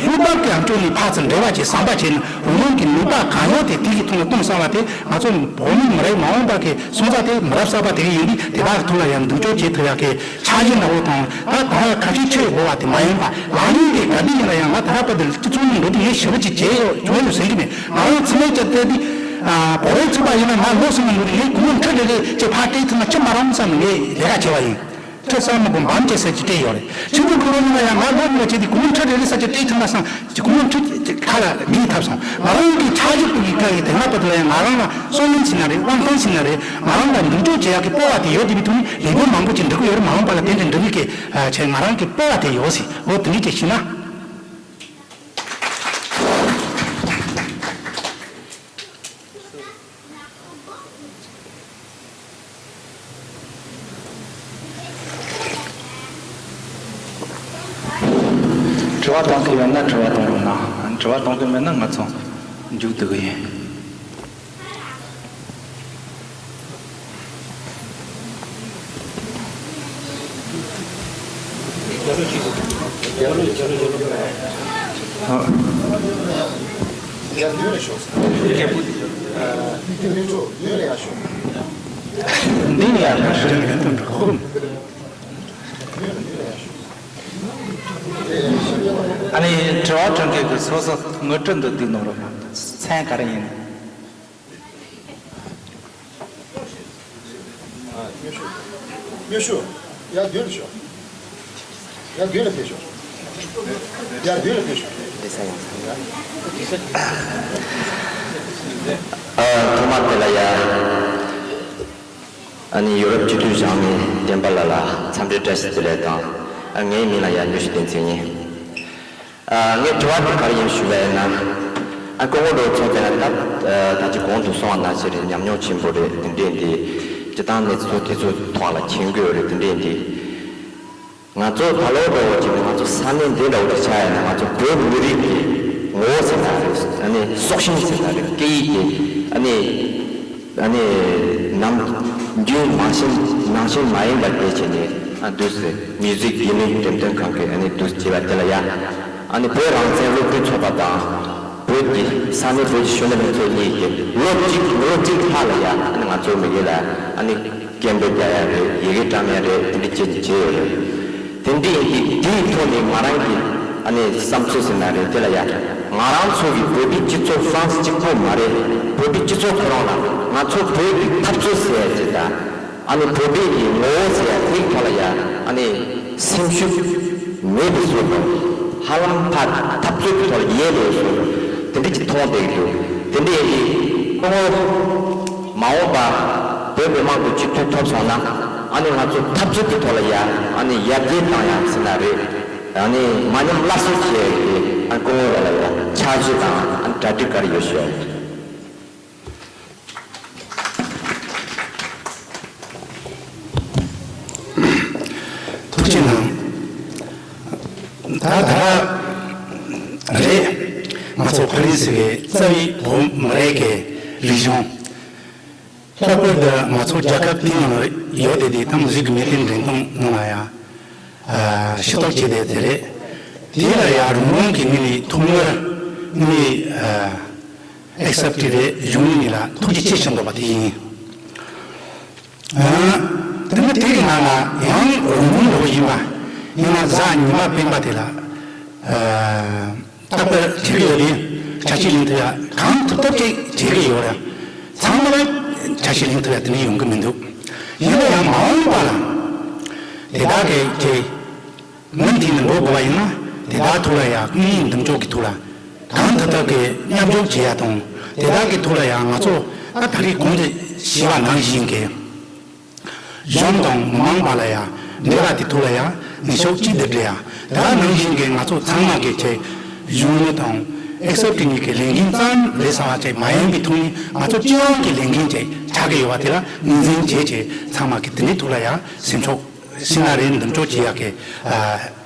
ལྷུག་པ་གི་འཕྲོ་ནས་ཕར་ཚུར་འབྲེལ་བ་བྱེད། ཟམ་པ་བྱེད་ན་རང་རང་གི་ནུས་པ་གང་ཡོད་དེ་དེ་གི་ཐོག་ནས་གཏོང་བསམ་པ་དེ་ང་ཚོ་བོད་མི་མི་རིགས་མ་འོངས་པ་གི་སོན་རྩ་དེ་མི་རབས་གསར་པ་དེ་གི་ཡིན་དུས་དེ་དག་གི་ཐོག་ལ་ཡང་མདུན་སྐྱོད་བྱེད་ཐུབ་ཡ་གི་འཆར་གཞི་འདྲ་བོ་དང་། ད་ད་ཁ་ཤས་ཆེ་དགོས་པ་དེ་མ་ཡིན་པ། ལམ་རིམ་དེ་ག་དུས་ཡིན་ན་ཡང་ང་ད་ལྟ་བར་དུ་སྤྱི་ཚོགས་ནང་འགྲོ་དུས་ངས་ཞེ་པོ་ཅིག་བྱས་ཡོད་བྱུང་ཡོད་ཟེར་གྱི་མེད། ང་རང་ཚང་མས་བྱས་ཏེ་འདི་བོད་རིགས་ཚོགས་པ་ཡིན་ན་ང་ལོ་གསུམ་ལ་འགྲོ་དུས་ངས་སྒོར་མོ་ཁྲི་རེ་རེ་ཅིག་ཕར་སྤྲད་ཐུབ་ན་ཅི་མ་རུང་བསམ་ངས་ལས་ཀ་བྱས་པ་ཡིན། ཁྲི་གསུམ་མ་དགོས་འབུམ་གཅིག་ཙམ་ཅིག་སྤྲད་ཡོད་རེད། ཕྱི་དྲིལ་ཁོ་རང་ཡིན་ན་ཡང་ང་ལོ་གཉིས་ལ་བྱས་ཏེ་སྒོར་མོ་ཁྲི་རེ་རེ་ཙམ་ཅིག་སྤྲད་ཐུབ་ན་བསམ་ཅིག་སྒོར་མོ་ཁྲི་ཅིག་ཁ་ལ་འགྲིག་ཐབས་སོང་། ང་རང་གི་ཆ་རྒྱུས་པོ་གི་ཁ་ཡི་དེ་སྔ་བར་དུ་ལ་ཡང་ང་རང་ལ་བསམ་བློ་ཟིན་ན་རེད། དབང་ཐང་ཟིན་ན་རེད། ང་རང་ལ་མདུན་སྐྱོད་བྱེད་ཡག་གི་སྤོབས་པ་དེ་ཡོད་དེ་བའི་ཐོག་ནས་ལས་འགུལ་མང་པོ་ཅིག་འགྲོ་གི་ཡོད་རེད། མ་འོངས་པ་ལ་དེ་འདྲ་འགྲོ་གི་གི་ཨ་བྱས་ང་རང་གི་སྤོབས་པ་དེ་ཡོད་ཟིན། འོ་དེ་འདྲ་ཅིག་ཤེས་ན། དྲི་བ་གཏོང་མཁན་ཡོད་ན་དྲི་བ་གཏོང་རོགས་གནང་། དྲི་བ་གཏོང་མཁན་མེད་ན་ང་ཚོ་མཇུག་བསྡུ་གི་ཡིན། འདི་ཡང་ཨ་ནི་དྲི་བ་དྲི་མཁན་གྱི་སོ་སོ་ངོ་སྤྲོད་འདི་བསྡུས་གནང་རོགས། མཚན་ག་རེ་ཡིན། ཨ། སྨྱོ་ཤུགས། སྨྱོ་ཤུགས། ཡར་མདུན་ལ་ཤོག་ཡར་མདུན་ལ་ཕེབས་ཤོག་ཡར་མདུན་ལ་ཕེབས་ཤོག་ཨ། ཐོག་མར་དེ་ལ་ཡ། ཨ་ནི་ཡོ་རོབ་སྤྱི་འཐུས་བཞེངས་མི་བསྟན་པ་ལགས་ལ་འཚམས་འདྲི་བཀྲ་ཤིས་བདེ་ལེགས་དང་། ཨ། ངའི་མིང་ལ་ཡ་སྨྱོ་ཤུགས་བསྟན་འཛིན་ཡིན། ཨ། ངའི་དྲི་བ་དེ་ག་རེ་ཡིན་ཞུས་པ་ཡིན་ན། ཨ། སྐུ་ངོ་འགྲོ་ཚོགས་པས་ན་ད་ད་ཅི་གོང་དུ་གསུངས་པ་ནང་བཞིན་རེད། ཉམས་མྱོང་ཆེན་པོ་རེད། དེ་འདྲས་འདི་སྤྱི་བཏང་གནས་ཚུལ་དེ་ཚོ་ཐོག་ལ་མཁྱེན་གྱི་ཡོད་རེད། དེ་འདྲས་འདི་ ང་ཚོ་ད་ལོ་འདྲ་བོ་ཅིག་ནི་ང་ཚོ་ས་གནས་འདི་འདྲ་བོ་ཅིག་ཆགས་ཡ་ན། ང་ཚོ་བོད་མི་རིགས་ཀྱི་ངོ་བོ་ཟེར་ན་རེད། ཨ་ནི་སྲོག་ཤིང་ཟེར་ན་རེད། སྐད་ཡིག་གི་ཨ་ནི་ཨ་ནི་ནམ་རྒྱུན་ནང་བཞིན་ནང་བཞིན་མ་ཡིན་པ་དེ་བྱས་ནས། ཨ་འདུག་སེ་མིའུ་ཛིག་ཡིན་ནའི་འགྲེམས་སྟོན་ཁང་གི་ཨ་ནི་འདུག་སེ་བྱས་པ་དེ་ལ་ཡ། ཨ་ནི་བོད་རང་བཙན་སློབ་ཕྲུག་ཚོགས་པ་དང་། བོད་ཀྱི་ས་གནས་བོད་ཀྱི་གཞོན་ནུ་ལྷན་ཚོགས་གཉིས་ཀྱིས་ལོ་གཅིག་ལོ་གཅིག་ལྷག་ལ་ཡ། ཨ་ནི་ང་ཚོ་མི་སྒེར་ལ་ཨ་ནི་སྐད་འབོད་རྒྱག་ཡ་རེད། ཡི་གེ་བཀྲམ་ཡ་རེད། དེ་འདྲ་བྱས་ནས་བྱས་ཡོད་རེད། དེ་འདྲ་ཡིན་དུས་དེའི་ཐོག་ནས་ང་རང་གི་ཨ་ནི་བསམ་ཚུལ་ཟེར་ན་རེད། དེ་ལ་ཡ། ང་རང་ཚོ་གི་བོད་པའི་སྤྱི་ཚོགས་ཧྥ་རན་སི་གཅིག་པོ་མ་རེད། བོད་པའི་སྤྱི་ཚོགས་ཁོ་རང་ལ་ང་ཚོ་བོད་ཀྱི་འཐབ་རྩོད་ཟེར་ཡ་ཅིག་དང་། ཨ་ནི་བོད་པའི་གི་ངོ་བོ་ཟེར་ཡ་དེའི་ཐོག་ལ་ཡ། ཨ་ནི་སེམས་ཤུགས་མེད་པའི་བཟོ་དང་། ཧ་ལམ་ཕར་འཐབ་རྩོད་ཀྱི་ཐོག་ལ་ཡལ་བའི་བཟོ། དེ་འདྲ་ཅིག་མཐོང་བསྡད་ཀྱི་འདུག་དེ་འདྲ་ཡིན་དུས་སྐུ་ངོ་མ་འོངས་པ་བོད་མི་མང་གི་སྤྱི་འཐུས་ཐོབ་སོང་ན། ཨ་ནི་ང་ཚོ་འཐབ་རྩོད་ཀྱི་ཐོག་ལ་ཡ། ཨ་ནི་ཡར་རྒྱས་བཏང་ཡ་ཟེར་ན་རེད། ཨ་ནི་མ་ཉམས་སླར་གསོ་བྱེད་ཡ་གི་ཨ་སྐུ་ངོ་རང་ལ་ཡ་ཕྱག་བཞེས་དང་ཨ་ནི་གྲ་སྒྲིག་ག་རེ་ཡོད་ཤོད། ཐུགས་རྗེ་གནང་། ད་ད་རེད། ང་ཚོ་ཕ་རན་སི་གི་རྩ་བའི་བོད་མི་རིགས་ཀྱི་རིག་གཞུང་། ལྷག་པར་དུ་ང་ཚོ་རྒྱལ་ཁབ་དེའི་ནང་ལ་ཡོད་བསྡད་དེ། ད་མུ་ཟིག་གི་མེ་ཏན་འགྲེམས་སྟོན་ནང་ལ་ཡང་ཨ་ཤེས་རྟོགས་བྱས་བསྡད་དེ་རེད། དེ་ལ་ཡང་རང་རང་གི་ངོས་ནས་ཐོག་མར་ངས་ཨ་ཨེག་སེབ་ཊི་རེད། གཞུང་གཉིས་ལ་ཐུགས་རྗེ་ཆེ་ཞུ་འདོད་པ་དེ་ཡིན། ཨ་དེ་ནི་དེ་གི་ནང་ལ་ཡང་རང་རང་འགྲོ་གི་ཡིན་པ། ཡིན་ན་གཟའ་ཉི་མ་སྤེན་པ་དེ་ལ་ཨ་རྟག་པར་བྱེད་ཀྱི་ཡོད་རེད། ཆ་ཤས་ལེན་ཐུབ་ཡ་གང་ཐུབ་ཐུབ་ཅིག་བྱེད་ཀྱི་ཡོད་རེད། ཚང་མ་ལ་ཆ་ཤས་ལེན་ཐུབ་ཡ་དེ་འདྲ་ཡོང་གི་མི་འདུག་ཡིན་ན་ཡང་མ་འོངས་པ་ལ་དེ་དག་གི་ཅིག་མུ་མཐུད་ནས་འགྲོ་དགོས་པ་ཡིན་ན། དེ་དག་ཐོག་ལ་ཡང་དངོས་ཡོད་འདེམས་སྐྱོར་གྱི་ཐོག་ལ་གང་ཐུབ་ཐུབ་ཀྱིས་མཉམ་ཞུགས་བྱེད་ཡ་དང་། དེ་དག་གི་ཐོག་ལ་ཡང་ང་ཚོ་ད་ད་རེས་གོང་དུ་ཞུས་པ་ནང་བཞིན་གྱི་གཞུང་དང་མི་མང་བར་ལ་ཡང་འབྲེལ་བ་དེ་ཐོག་ལ་ཡང་ནུས་ཤུགས་གཅིག་ཏུ་སྒྲིལ་ཡ། དེ་ནང་བཞིན་གྱི་ང་ཚོ་ཚང་མ་གི་ཆེད་གཞུང་ནུ་དང་ཨེག་སེབ་ཊི་གཉིས་ཀྱི་ལས་འགན་ཙམ་རེད་བསམ་པ་ཅིག་མ་ཡིན་པའི་ཐོག་ནས། ང་ཚོ་སྤྱི་ཡོངས་ཀྱི་ལས་འགན་ཅིག་ཆགས་ཀྱི་ཡོད་པ་དེ་ལ་ངོས་འཛིན་བྱས་བྱས། ཚང་མ་གི་དེ་འདྲའི་ཐོག་ལ་ཡང་སེམས་ཤུགས་ཤིག་ན་རེ་འདེམས་སྐྱོར་བྱེད་ཡག་གི་ཨ་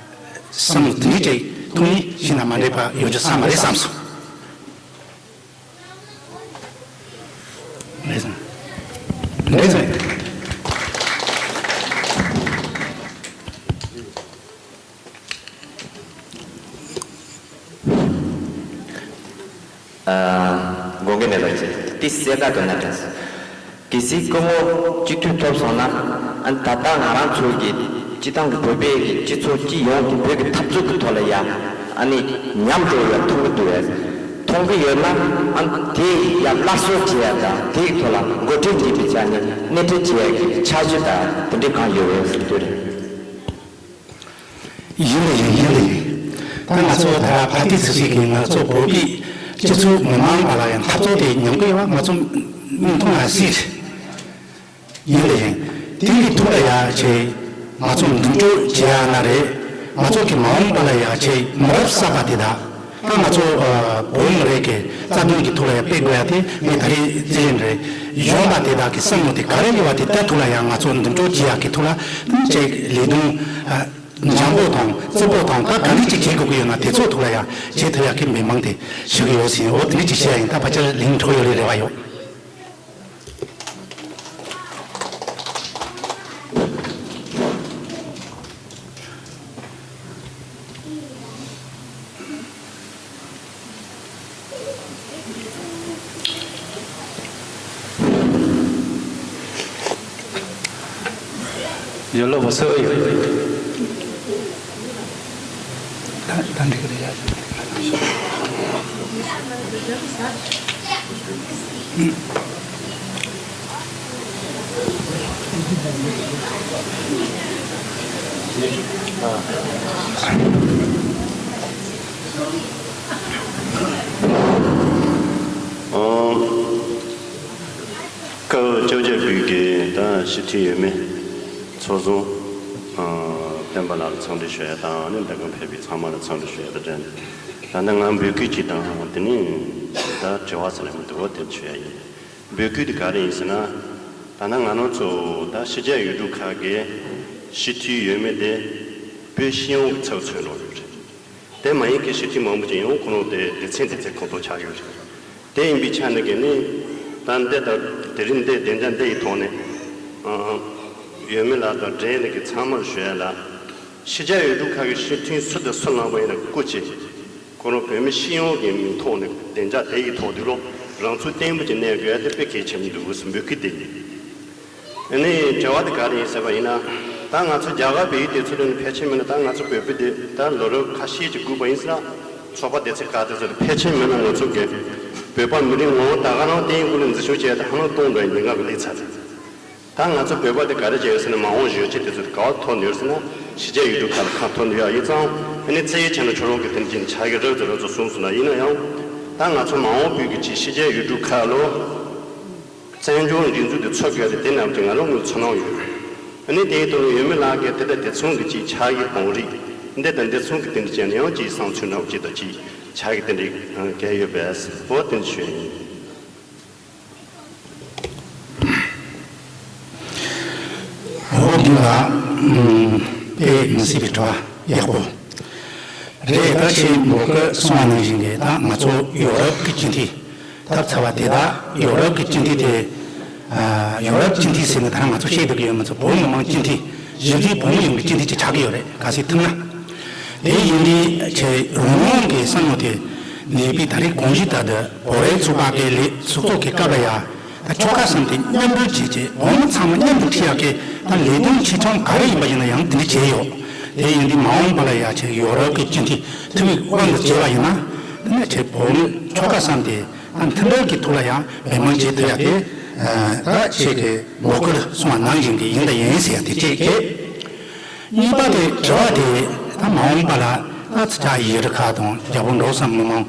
བསམ་བློ་དེ་འདྲའི་ཅིག་ཐོག་ནས་ཤིག་ན་མ་འདྲེས་པ་ཡོད་རྒྱུ་ས་མ་རེད་བསམ་སོང་། རེད་སོང་། རེད་སོང་། ཨ་དགོངས་འགལ་མེད་པ་བྱས་ཏེ་གསལ་ཁ་དོན་ན་དྲན་སོང་། གལ་སྲིད་སྐུ་ངོ་སྤྱི་འཐུས་ཐོབ་སོང་ན། ཨ་ད་ལྟ་ང་རང་ཚོ་གི་སྤྱི་བཏང་གི་བོད་པའི་གི་སྤྱི་ཚོགས་སྤྱི་ཡོངས་ཀྱི་བོད་ཀྱི་འཐབ་རྩོད་ཀྱི་ཐོག་ལ་ཡ། ཨ་ནི་ཉམས་འགྲོ་བའི་མཐོང་གི་འདུག་པས། མཐོང་གི་ཡོད་ན། ཨ་དེ་ཡ་སླར་གསོ་བྱེད་ཡ་དང་། དེའི་ཐོག་ལ་འགོ་ཁྲིད་ནུས་པའི་ཆ་ནས་སྣེ་ཁྲིད་བྱེད་ཡ་གི་འཆར་གཞི་དང་དེ་འདྲ་གང་ཡོད་པས་ཟེར་དུས་རེད། ཡིན་ལ་ཡིན། ཡིན་ལ་ཡིན། ད་ང་ཚོ་ད་ཕ་ཏི་ཚི་སི་གི་ང་ཚོ་བོད་པའི་སྤྱི་ཚོགས་མི་མང་བར་ལ་ཡང་འཐབ་རྩོད་དེ་ཉམས་ཀྱི་ཡོད་པ་ང་ཚོ་མིག་མཐོང་ཡ་སྲིད། ཡིན་ལ་ཡིན། དེ་གི་ཐོག་ལ་ཡ་ཆེ་ང་ཚོ་འདུམ་གྲོགས་བྱེད་ཡ་ན་རེད། ང་ཚོ་གི་མ་འོངས་པ་ལ་ཡ་ཆེ་མི་རབས་གསར་པ་དེ་དག་ད་ང་ཚོ་ཨ་བོད་མི་རིགས་ཀྱི་རྩ་དོན་གྱི་ཐོག་ལ་ཡ་སྤེལ་དགོས་ཡ་དེ་ངས་ད་རེས་རྩིས་ལེན་རེད། གཞོན་པ་དེ་དག་གི་བསམ་བློ་དེ་ག་རེ་ཡོད་པ་དེ་ལྟར་ཐོག་ལ་ཡ་ང་ཚོ་འདུམ་གྲོགས་བྱེད་ཡ་གི་ཐོག་ལ་ཅིག་ལས་དོན་ཨ་འཇམ་པོ་དང་རྩུབ་པོ་དང་ད་ག་འདྲ་ཅིག་བྱེད་དགོས་ཀྱི་ཡོད་ན་དེ་ཚོ་ཐོག་ལ་ཡ་བྱེད་ཐུབ་ཡ་གི་འབད་བརྩོན་དེ་ཞུ་གི་ཡོད་ཟིན། འོ་དེ་འདྲ་ཅིག་བྱེད་ཡ་ཡིན། ད་ཕལ་ཆེར་ལན་འཕྲོ་ཡོད་རེད། རེ་བ་ཡོད། ཡོད་ལོ་བ་སོ་ཡོད། ད་ད་འགྲིག་གི་རེད་ཡ། ཨང་། སྐབས་བཅོ་བརྒྱད་པའི་གི་ད་སྤྱི་འཐུས་འོས་མི་ཚོགས་གཙོ་ཨ་སྤེན་པ་ལགས་ལ་འཚམས་འདྲི་ཞུ་ཡ་དང་། ཨ་ནི་འདི་ག་ཕེབས་པའི་ཚང་མ་ལ་འཚམས་འདྲི་ཞུ་ཡ་དང་འབྲེལ་ནས། ད་ནི་ང་འབོད་སྐུལ་ཅིག་དང་། དེ་ནས་ད་དྲི་བ་ཟེར་ན་མི་འདུག་འོ་དེ་ཞུ་ཡ་ཡིན། འབོད་སྐུལ་དེ་ག་རེ་ཡིན་ཟེར་ན། ད་ནི་ང་རང་ཚོ་ད་ཕྱི་རྒྱལ་ཡུལ་གྲུ་ཁག་གི་སྤྱི་འཐུས་འོས་མི་དེ་ བོད་སྤྱི་ཡོངས་ཀྱི་ཚབ་མཚོན་རོགས་ཡོད་རེད། དེ་མ་ཡིན་མཁན་སྤྱི་འཐུས་མང་པོ་ཅིག་ཡང་ཁོ་རང་དེ་སྡེ་ཚན་སྡེ་ཚན་ཁོངས་གཏོགས་ཆགས་ཡོད་རེད། དེ་ཡིན་པའི་ཆ་ནས་གལ་ནི། ད་འདི་ལྟར་དེ་རིང་འདི་བདེ་འཇགས་འདི་ཡི་ཐོག་ནས། ཨང་། ཡོད་མེད་ལ་དང་འབྲེལ་ནས་ཀྱི་ཚང་མར་ཞུ་ཡ་ལ། ཕྱི་རྒྱལ་ཡུལ་གྲུ་ཁག་གི་སྤྱི་འཐུས་སུ་དང་སུ་ལངས་པ་ཡིན་ན་སྐུ་མཁྱེན། ཁོ་རང་བོད་མི་སྤྱི་ཡོངས་ཀྱི་མིང་ཐོག་ནས་བདེ་འཇགས་དེ་ཡི་ཐོག་དུ་ལོ་རང་ཚུགས་བརྟན་པོ་ཅིག་གནས་དགོས་ཡ་དེ་དཔེ་གལ་ཆེན་པོ་འདུག་ཟེར་འབོད་སྐུལ་དེ་ཡིན། ཨ་ནི་དྲི་བ་དེ་ག་རེ་ཡིན་ཟེར་བ་ཡིན་ན། ད་ང་ཚོ་རྒྱ་གར་བལ་ཡུལ་དེ་ཚོ་ལ་ནི་ཕལ་ཆེར་མིན་ན་ད་ང་ཚོ་བོད་པ་དེ་ད་ལོ་རབས་ཁ་ཤས་ཅིག་སྒུག་པ་ཡིན་ཟེར་ན། ཚོགས་པ་སྡེ་ཚན་ཁག་དེ་ཚོ་ལ་ཕལ་ཆེར་མིན་ན་ང་ཚོ་གི་བོད་པ་མི་རིགས་ངོ་བོ་ད་ག་རང་བརྟན་སྐུ་ལ་འཛིན་སྐྱོང་བྱས་ཏེ་ཧ་ལམ་སྟོང་འགྲོ་ཡི་ཉེན་ཁ་གི་སླེབས་ཚར་ཚར། ད་ང་ཚོ་བོད་པ་དེ་ག་རེ་བྱས་ཡོད་ཟེར་ན། མ་འོངས་གཞོན་སྐྱེས་དེ་ཚོ་ག་བ་ཐོན་ཡོད་ཟེར་ན། ཕྱི་རྒྱལ་ཡུལ་གྲུ་ཁག་ལ་ཁ་ཐོན་ཡོད་ཡིན་ཙང་། ཨ་ནི་ཚེ་ཡི་ཆ་ནས་ཁྱོད་རང་གི་དོན་རྐྱེན་ཆ་གི་རབ་ཙམ་རབ་ཙམ་གསུངས་སོང་ན། ཡིན་ན་ཡང་། ད་ང་ཚོ་མ་འོངས་བོད་ཀྱི་ཅིག་ཕྱི་རྒྱལ་ཡུལ་གྲུ་ཁག་ལོ། བཙན་བྱོལ་སྒྲིག་འཛུགས་དེ་འཚོལ་དགོས་ཏེ་དེ་རྣམས་ཀྱི་ང་རང་ངོས་ཚོར་སྣང་ཡོད། ཨ་ནི་དེའི་ཐོག་ནས་ཡོད་མེད་ལགས་ཀྱིས་དེ་ལྟར་དེ་མཚུངས་ཀྱི་ཅིག་ཕྱག་གི་བང་རིམ་འདི་དང་འདི་མཚུངས་ཀྱི་དེ་འདྲ་བྱས་ན་ཡང་ཅིག་བསམ་ཚུལ་འདྲ་བོ་ཅིག་དང་ཅིག་ཕྱག་གི་དེ་འདྲ་གལ་ཡོད་པས་འོ་དེ་འདྲ་ཞུ་ཡ་ཡིན། འོ་འདི་ལ་དཔེ་མི་སྲིད་པའི་དྲི་བ་ཡག་པོ་རེད། ད་ཁྱེད་འབོད་སྐུལ་གསུང་བ་ནང་བཞིན་གྱི་ད་ང་ཚོ་ཡོ་རོབ་ཀྱི་སྤྱི་འཐུས། ཐབས་ཚ་བ་དེ་དག་ཡོ་རོབ་ཀྱི་སྤྱི་འཐུས་དེ། ཨ། ཡོ་རོབ་སྤྱི་འཐུས་ཟེར་ནས་ད་རང་ང་ཚོ་བཤད་སྡོད་ཀྱི་ཡོད་མ་ཚད། བོད་མི་མང་སྤྱི་འཐུས་གཞི་རྩའི་བོད་མི་ཡོངས་ཀྱི་སྤྱི་འཐུས་ཅིག་ཆགས་ཀྱི་ཡོད་རེད། གལ་སྲིད་ཐུབ་ན། དེ་ཡིན་དུས་ཁྱེད་རང་གི་བསམ་བློ་དེ་ནུས་པའི་ད་རེས་གོང་ཞུས་ལྟར་དུ་བོད་རིགས་ཚོགས་པ་གི་ལས་ཚོགས་གཙོ་གི་སྐབས་ལ་ཡ། ད་ཆོལ་ཁ་གསུམ་དེ་མཉམ་འབྲེལ་བྱས་བྱས་བོད་མི་ཚང་མ་མཉམ་དུ་ཁྲིད་ཡག་གི་ད་ལས་དོན་ཆེ་ཆུང་ག་རེ་ཡིན་པ་ཡིན་ན་ཡང་དེ་འདྲ་བྱས་ཡོད། དེ་ཡིན་དུས་མ་འོངས་པ་ལ་ཡ་ཁྱེད་ཡོ་རོབ་ཀྱི་སྤྱི་འཐུས་ཐུབ་པའི་དབང་དུ་བྱས་པ་ཡིན་ན། དེ་ནས་ཁྱེད་བོད་མི་ཆོལ་ཁ་གསུམ་དེ། ད་མཐུན་སྒྲིལ་གྱི་ཐོག་ལ་ཡང་འབད་བརྩོན་བྱེད་ཐུབ་ཡ་དེ། ད་ཁྱེད་ཀྱིས་འབོད་སྐུལ་གསུང་བ་ནང་བཞིན་གྱི་ཡིན་དང་ཡིན་ཟེར་ཡ་དེ་གཅིག་གིས། གཉིས་པ་དེ་དྲི་བ་དེ་ད་མ་འོངས་པ་ལ་ད་ཚིག་ཇ་ཡི་རི་ཁ་དང་རྒྱ་བོད་འགྲོ་བསམ་མི་མང་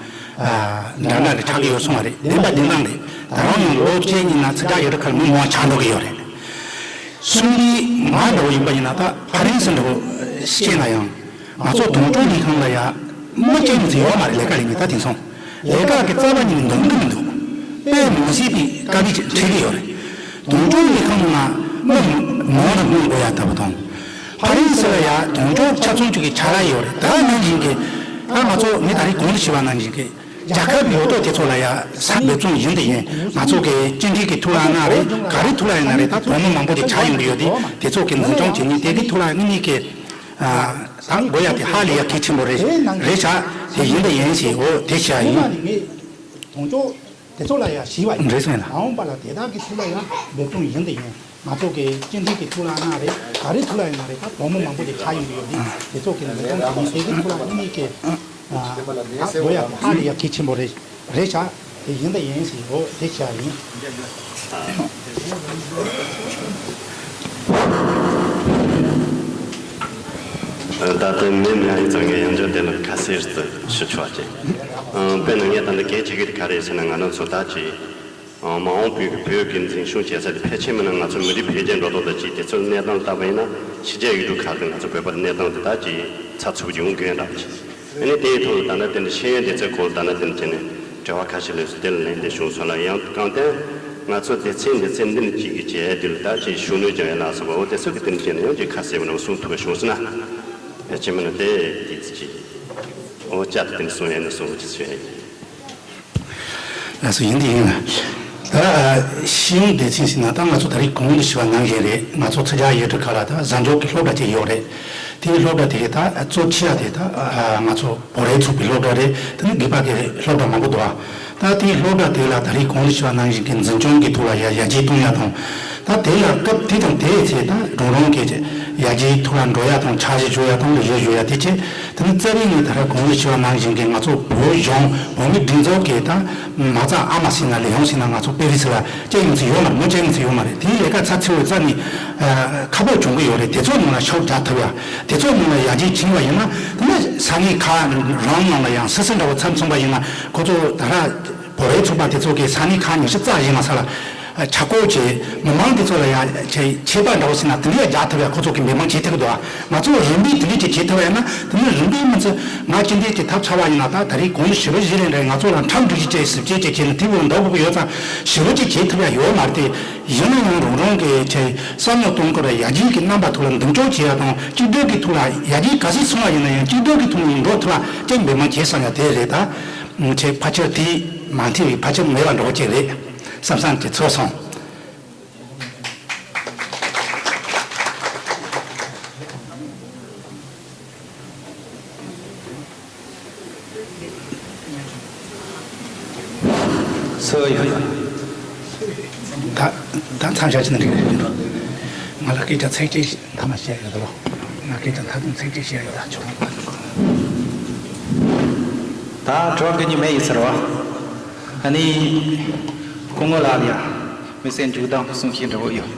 འདྲ་འདྲ་རེ་ཆགས་ཀྱི་ཡོད་གསུང་བ་རེད། བདེན་པ་བདེན་དང་རེད། ད་རང་ཡང་ལོ་བཅུ་གཉིས་ནང་ཚིག་ཇ་ཡི་རི་ཁ་ལ་མི་མང་ཆགས་འགྲོ་གི་ཡོད་རེད། གསུམ་པའི་མ་འདྲ་བོ་ཡིན་པ་ཡིན་ན་ད་ཕ་རན་སི་འདྲ་བོ་ཤེས་ན་ཡང་། ང་ཚོ་དོན་གཅོད་ལས་ཁང་ལ་ཡ་མི་སྐྱེ་མི་ཚེ་ཡོད་མ་རེད། ལས་ཀ་ལས་ངེས་ད་དེང་སང་ལས་ཀ་གི་རྩ་བ་ཉིད་ནས་འདང་གི་མི་འདུག་དཔེ་མི་སྲིད་པའི་དཀའ་ལས་ཅིག་འཕྲད་ཀྱི་ཡོད་རེད། དོན་གཅོད་ལས་ཁང་ནང་མི་མང་དུ་སྣོན་དགོས་ཡ་ལྟ་བུ་དང་། ཕ་རན་སི་ལ་ཡ་དོན་གཅོད་ཆ་ཚང་ཅིག་གི་ཆ་ར་ཡོད་རེད། ད་ནང་བཞིན་གྱི་ད་ང་ཚོ་ངས་ད་རེས་གོང་དུ་ཞུས་པ་ནང་བཞིན་གྱི་རྒྱལ་ཁབ་ཡོད་དོ་དེ་ཚོ་ལ་ཡ་ས་འབད་བརྩོན་ཡིན་དེ་ཡིན། ང་ཚོ་གི་སྤྱི་འཐུས་ཀྱི་ཐུགས་ལ་གནང་རེད། ག་རེ་ཐུགས་ལ་ཡིན་ན་རེད། ད་དོན་མི་མང་པོ་དེ་ཆ་ཡོང་གི་ཡོད་དེ་དེ་ཚོ་གི་འཛིན་སྐྱོང་བྱེད་མཁན་དེ་གི་ཐུགས་ལ་ངེད་གཉིས་ཀྱི། ཨ། ད་དགོས་ཡ་དེ་ཧ་ལས་ཡ་གལ་ཆེན་པོ་རེད། རེད་ཤག་དེ་ཡིན་དང་ཡིན་ཞེས་འོ་དེ་བྱ་ཡིན། དོན་གཅོད་དེ་ཚོ་ལ་ཡ་ཞི་བ་ཡིན། རེད་སོང་ཡ་ལ། མ་འོངས་པ་ལ་དེ་དག་གི་ཐུགས་ལ་ཡ་འབད་བརྩོན་ཡིན་དང་ཡིན། ང་ཚོ་གི་སྤྱི་འཐུས་ཀྱི་ཐུགས་ལ་གནང་རེད། ག་རེ་ཐུགས་ལ་ཡིན་ན་རེད། ད་དོན་མི་མང་པོ་དེ་ཆ་ཡོང་གི་ཡོད་དེ་དེ་ཚོ་གི་འཛིན་སྐྱོང་བྱེད་མཁན་དེ་གི་ཐུགས་ལ་ངེད་གཉིས་ཀྱི། ཨ། ད་དགོས་ཡ་དེ་ཧ་ལས་ཡ་གལ་ཆེན་པོ་རེད། རེད་ཤག་དེ་ཡིན་དང་ཡིན་ཞེས་འོ་དེ་བྱ་ཡིན། ད་ལྟ་མི་མང་ཡིན་ཙང་ངས་ཡང་བསྐྱར་དེ་ལ་ཁ་གསལ་དུ་ཞུ་ཆོག་ཅིང་། དཔེར་ན་ངས་ད་ལྟ་གལ་ཆེ་གི་དེ་ག་རེ་ཟེར་ན། ང་རང་ཚོ་ད་ཅིག་མ་འོངས་བོད་ཀྱི་བོད་ཀྱི་འཛིན་སྐྱོང་བྱེད་ས་དེ་ཕལ་ཆེར་མིན་ན་ང་ཚོ་མི་རིགས་འཕེལ་རྒྱས་འགྲོ་སྟངས་དང་ཅིག་དེ་ཚོའི་གནས་སྟངས་ལྟ་བ་ཡིན་ན། ཕྱི་རྒྱལ་ཡུལ་གྲུ་ཁག་ཏུ་ང་ཚོ་བོད་པ་གནས་སྟངས་དེ་ད་ཅིག་ཚ་ཚུབ་ཡོང་གི་ཡོད་འདྲ་ཅིག་ཨ་ནི་དེའི་ཐོག་ལ་ད་ནི་དེ་འདྲ་ཤེས་ཡོན་སྡེ་ཚན་སྐོར་ལ་ད་ནི་དེ་འདྲ་བྱས་ནས་དྲི་བ་ཁ་ཤས་སླེབས་སོང་། དེ་ལ་ལན་འདེབས་བྱུང་སོང་ལ། ཡང་གང་ལྟར་ང་ཚོ་སྡེ་ཚན་སྡེ་ཚན་འདི་ནས་གཅིག་གིས་བྱས་དེ་ལ་ད་ཅིག་ཤུགས་སྣོན་རྒྱག་ཡ་ལ་སོགས་པ་འོ་དེ་ཚོ་གི་དེ་འདྲ་བྱས་ནས་ཡང་ཅིག་ཁ་གསལ་པོ་ནང་གསུང་ཐུབ་པ་བྱུང་སོང་ན། ཕལ་ཆེར་མིན་ན་དེ་དེ་ཅིག་འོ་བསྐྱར་དུ་དེ་འདྲ་གསུང་ཡ་ནི་གསུང་བ་ཅིག་བྱས། ལགས་སོ། ཡིན་དེ་ཡིན་ལ། ད་ཤེས་ཡོན་སྡེ་ཚན་ཟེར་ན་ད་ང་ཚོ་ད་རེས་གོང་དུ་ཞུས་པ་ནང་བཞིན་རེད། ང་ཚོ་ཚིག་ཇ་ཡི་རི་ཁ་ལ་ད་གཟའ་མཇུག་གི་སློབ་གྲྭ་ཅིག་ཡོད་རེད། དེའི་སློབ་གྲྭ་དེ་ད་གཙོ་ཆེ་བ་དེ་ད་ང་ཚོ་བོད་རིགས་ཚོགས་པའི་སློབ་གྲྭ་རེད། དེ་ནི་དགོས་པ་གི་སློབ་གྲྭ་མང་པོ་འདུག་ཨ། ད་དེའི་སློབ་གྲྭ་དེ་ལ་ད་རེས་གོང་དུ་ཞུས་པ་ནང་བཞིན་གྱི་འཛིན་སྐྱོང་གི་ཐོག་ལ་ཡ་ཡར་རྒྱས་གཏོང་ཡ་དང་། ད་དེ་ལ་སྐབས་དེ་དང་དེའི་ཚེ་ད་རང་རང་གི་ཡར་རྒྱས་ཐོག་ལ་འགྲོ་ཡ་དང་། འཆར་གཞི་བཅོ་ཡ་དང་། ལས་གཞི་བཟོ་ཡ་དེ་བྱས། དེ་ནི་རྩ་བའི་ངོས་ད་ར་གོང་ལ་ཞུས་པ་ནང་བཞིན་གྱི་ང་ཚོ་བོད་གཞུང་བོད་མིའི་སྒྲིག་འཛུགས་ཀྱི་ད་མ་རྩ་ཨ་མ་ཟེར་ན་ལས་ཁུངས་ཟེར་ན་ང་ཚོ་པེ་རི་སི་ལ་སྐྱེལ་ཡོང་ས་ཡོད་མ་རེད། མོ་སྐྱེལ་ཡོང་ས་ཡོད་མ་རེད། དེའི་ལས་ཀ་ཚ་ཚ་བོ་རྩ་ནས་ཁག་པོ་བྱུང་གི་ཡོད་རེད། དེ་ཚོ་ནང་ལ་ཕྱོགས་རྒྱག་ཐུབ་ཡ། དེ་ཚོ་ནང་ལ་ཡར་རྒྱས་ཕྱིན་པ་ཡིན་ན། དེ་ནས་ས་གནས་ཁག་རང་ནང་ལ་ཡང་སི་སི་འདྲ་བོ་ཚབ་མཚོན་པ་ཡིན་ན། ཁོ་ཚོ་ད་ར་བོད་རིགས་ཚོགས་པ་དེ་ཚོ་གི་ས་གནས་ཁག་ཉི་ཤུ་རྩ་བཞི་ལ་ས་ལ། ཆ་བགོས་བྱས་མི་མང་དེ་ཚོ་ལ་ཡང་ཆེ་ཆད་པ་འདྲ་བོ་ཟེར་ན་དེ་འདྲ་ཡང་རྒྱག་ཐུབ་ཡ་ཁོ་ཚོ་གི་འབད་བརྩོན་བྱེད་ཐུབ་ཀྱི་འདུག་ང་ཚོ་རིམ་པས་དེ་འདྲ་ཅིག་བྱེད་ཐུབ་ཡ་ན་དེ་ནི་རིམ་པས་མི་ཚོ་ང་ཅི་འདྲ་ཅིག་ཐབས་ཚང་བ་ཡིན་ན་ད་ད་རེས་གོང་ཞི་བ་བཞི་ལས་འདྲ་ང་ཚོ་ལ་ཁྲམ་སྒྲིག་གཞི་བཅས་ཟིབ་བཅས་བཅས་བྱས་ནས་དེ་བོ་འདོགས་དགོས་ཀྱི་ཡོད་ཙང་ཞི་བ་ཅིག་བྱེད་ཐུབ་ཡ་ཡོད་མ་རེད་དེ། ཡིན་ན་ཡང་རང་རང་གི་ཆེ་བསམ་བློ་གཏོང་སྐོར་ཡར་རྒྱས་ཀྱི་རྣམ་པ་ཐོག་ལ་མདུན་སྐྱོད་བྱེད་ཡ་དང་གཅིག་སྒྲིལ་གྱི་ཐོག་ལ་ཡར་རྒྱས་ག་ཚོད་སོང་བ་ཡིན་ན་ཡང་གཅིག་སྒྲིལ་གྱི་ཐོག་ནས་འགྲོ་ཐུབ་ལ་ཅིག་འབད་བརྩོན་བྱེད་བསམ་ཡ་དེ་རེད་ད། ཆེ་ཕལ་ཆེར་དེ་མ་མཐུན་བའི་ཕལ་ཆེར་མེད་པ་འདྲ་བོ་ཅིག་རེད་བསམ་བསམ་གྱི་ཚོར་སོང་། སོ་ཡོད། ད་ད་མཚམས་བཞག་ཕྱིན་ན་འགྲིག་གི་རེད། ང་ལ་སྐད་ཆ་ཚིག་གཅིག་མཐའ་མ་བཤད་ཡོད་དོ། ང་སྐད་ཆ་མཐའ་དོན་ཚིག་གཅིག་བཤད་ཡོད་ད་ཆོག་ད་དྲི་བ་གི་ཉི་མ་ཡིན་ཟེར་བ། ཨ་ནི་སྐུ་ངོ་ལགས་ལ་ཡང་མི་སེར་མཇུག་སྡོམ་གསུང་བཤད་འདྲ་བོ་ཡོད།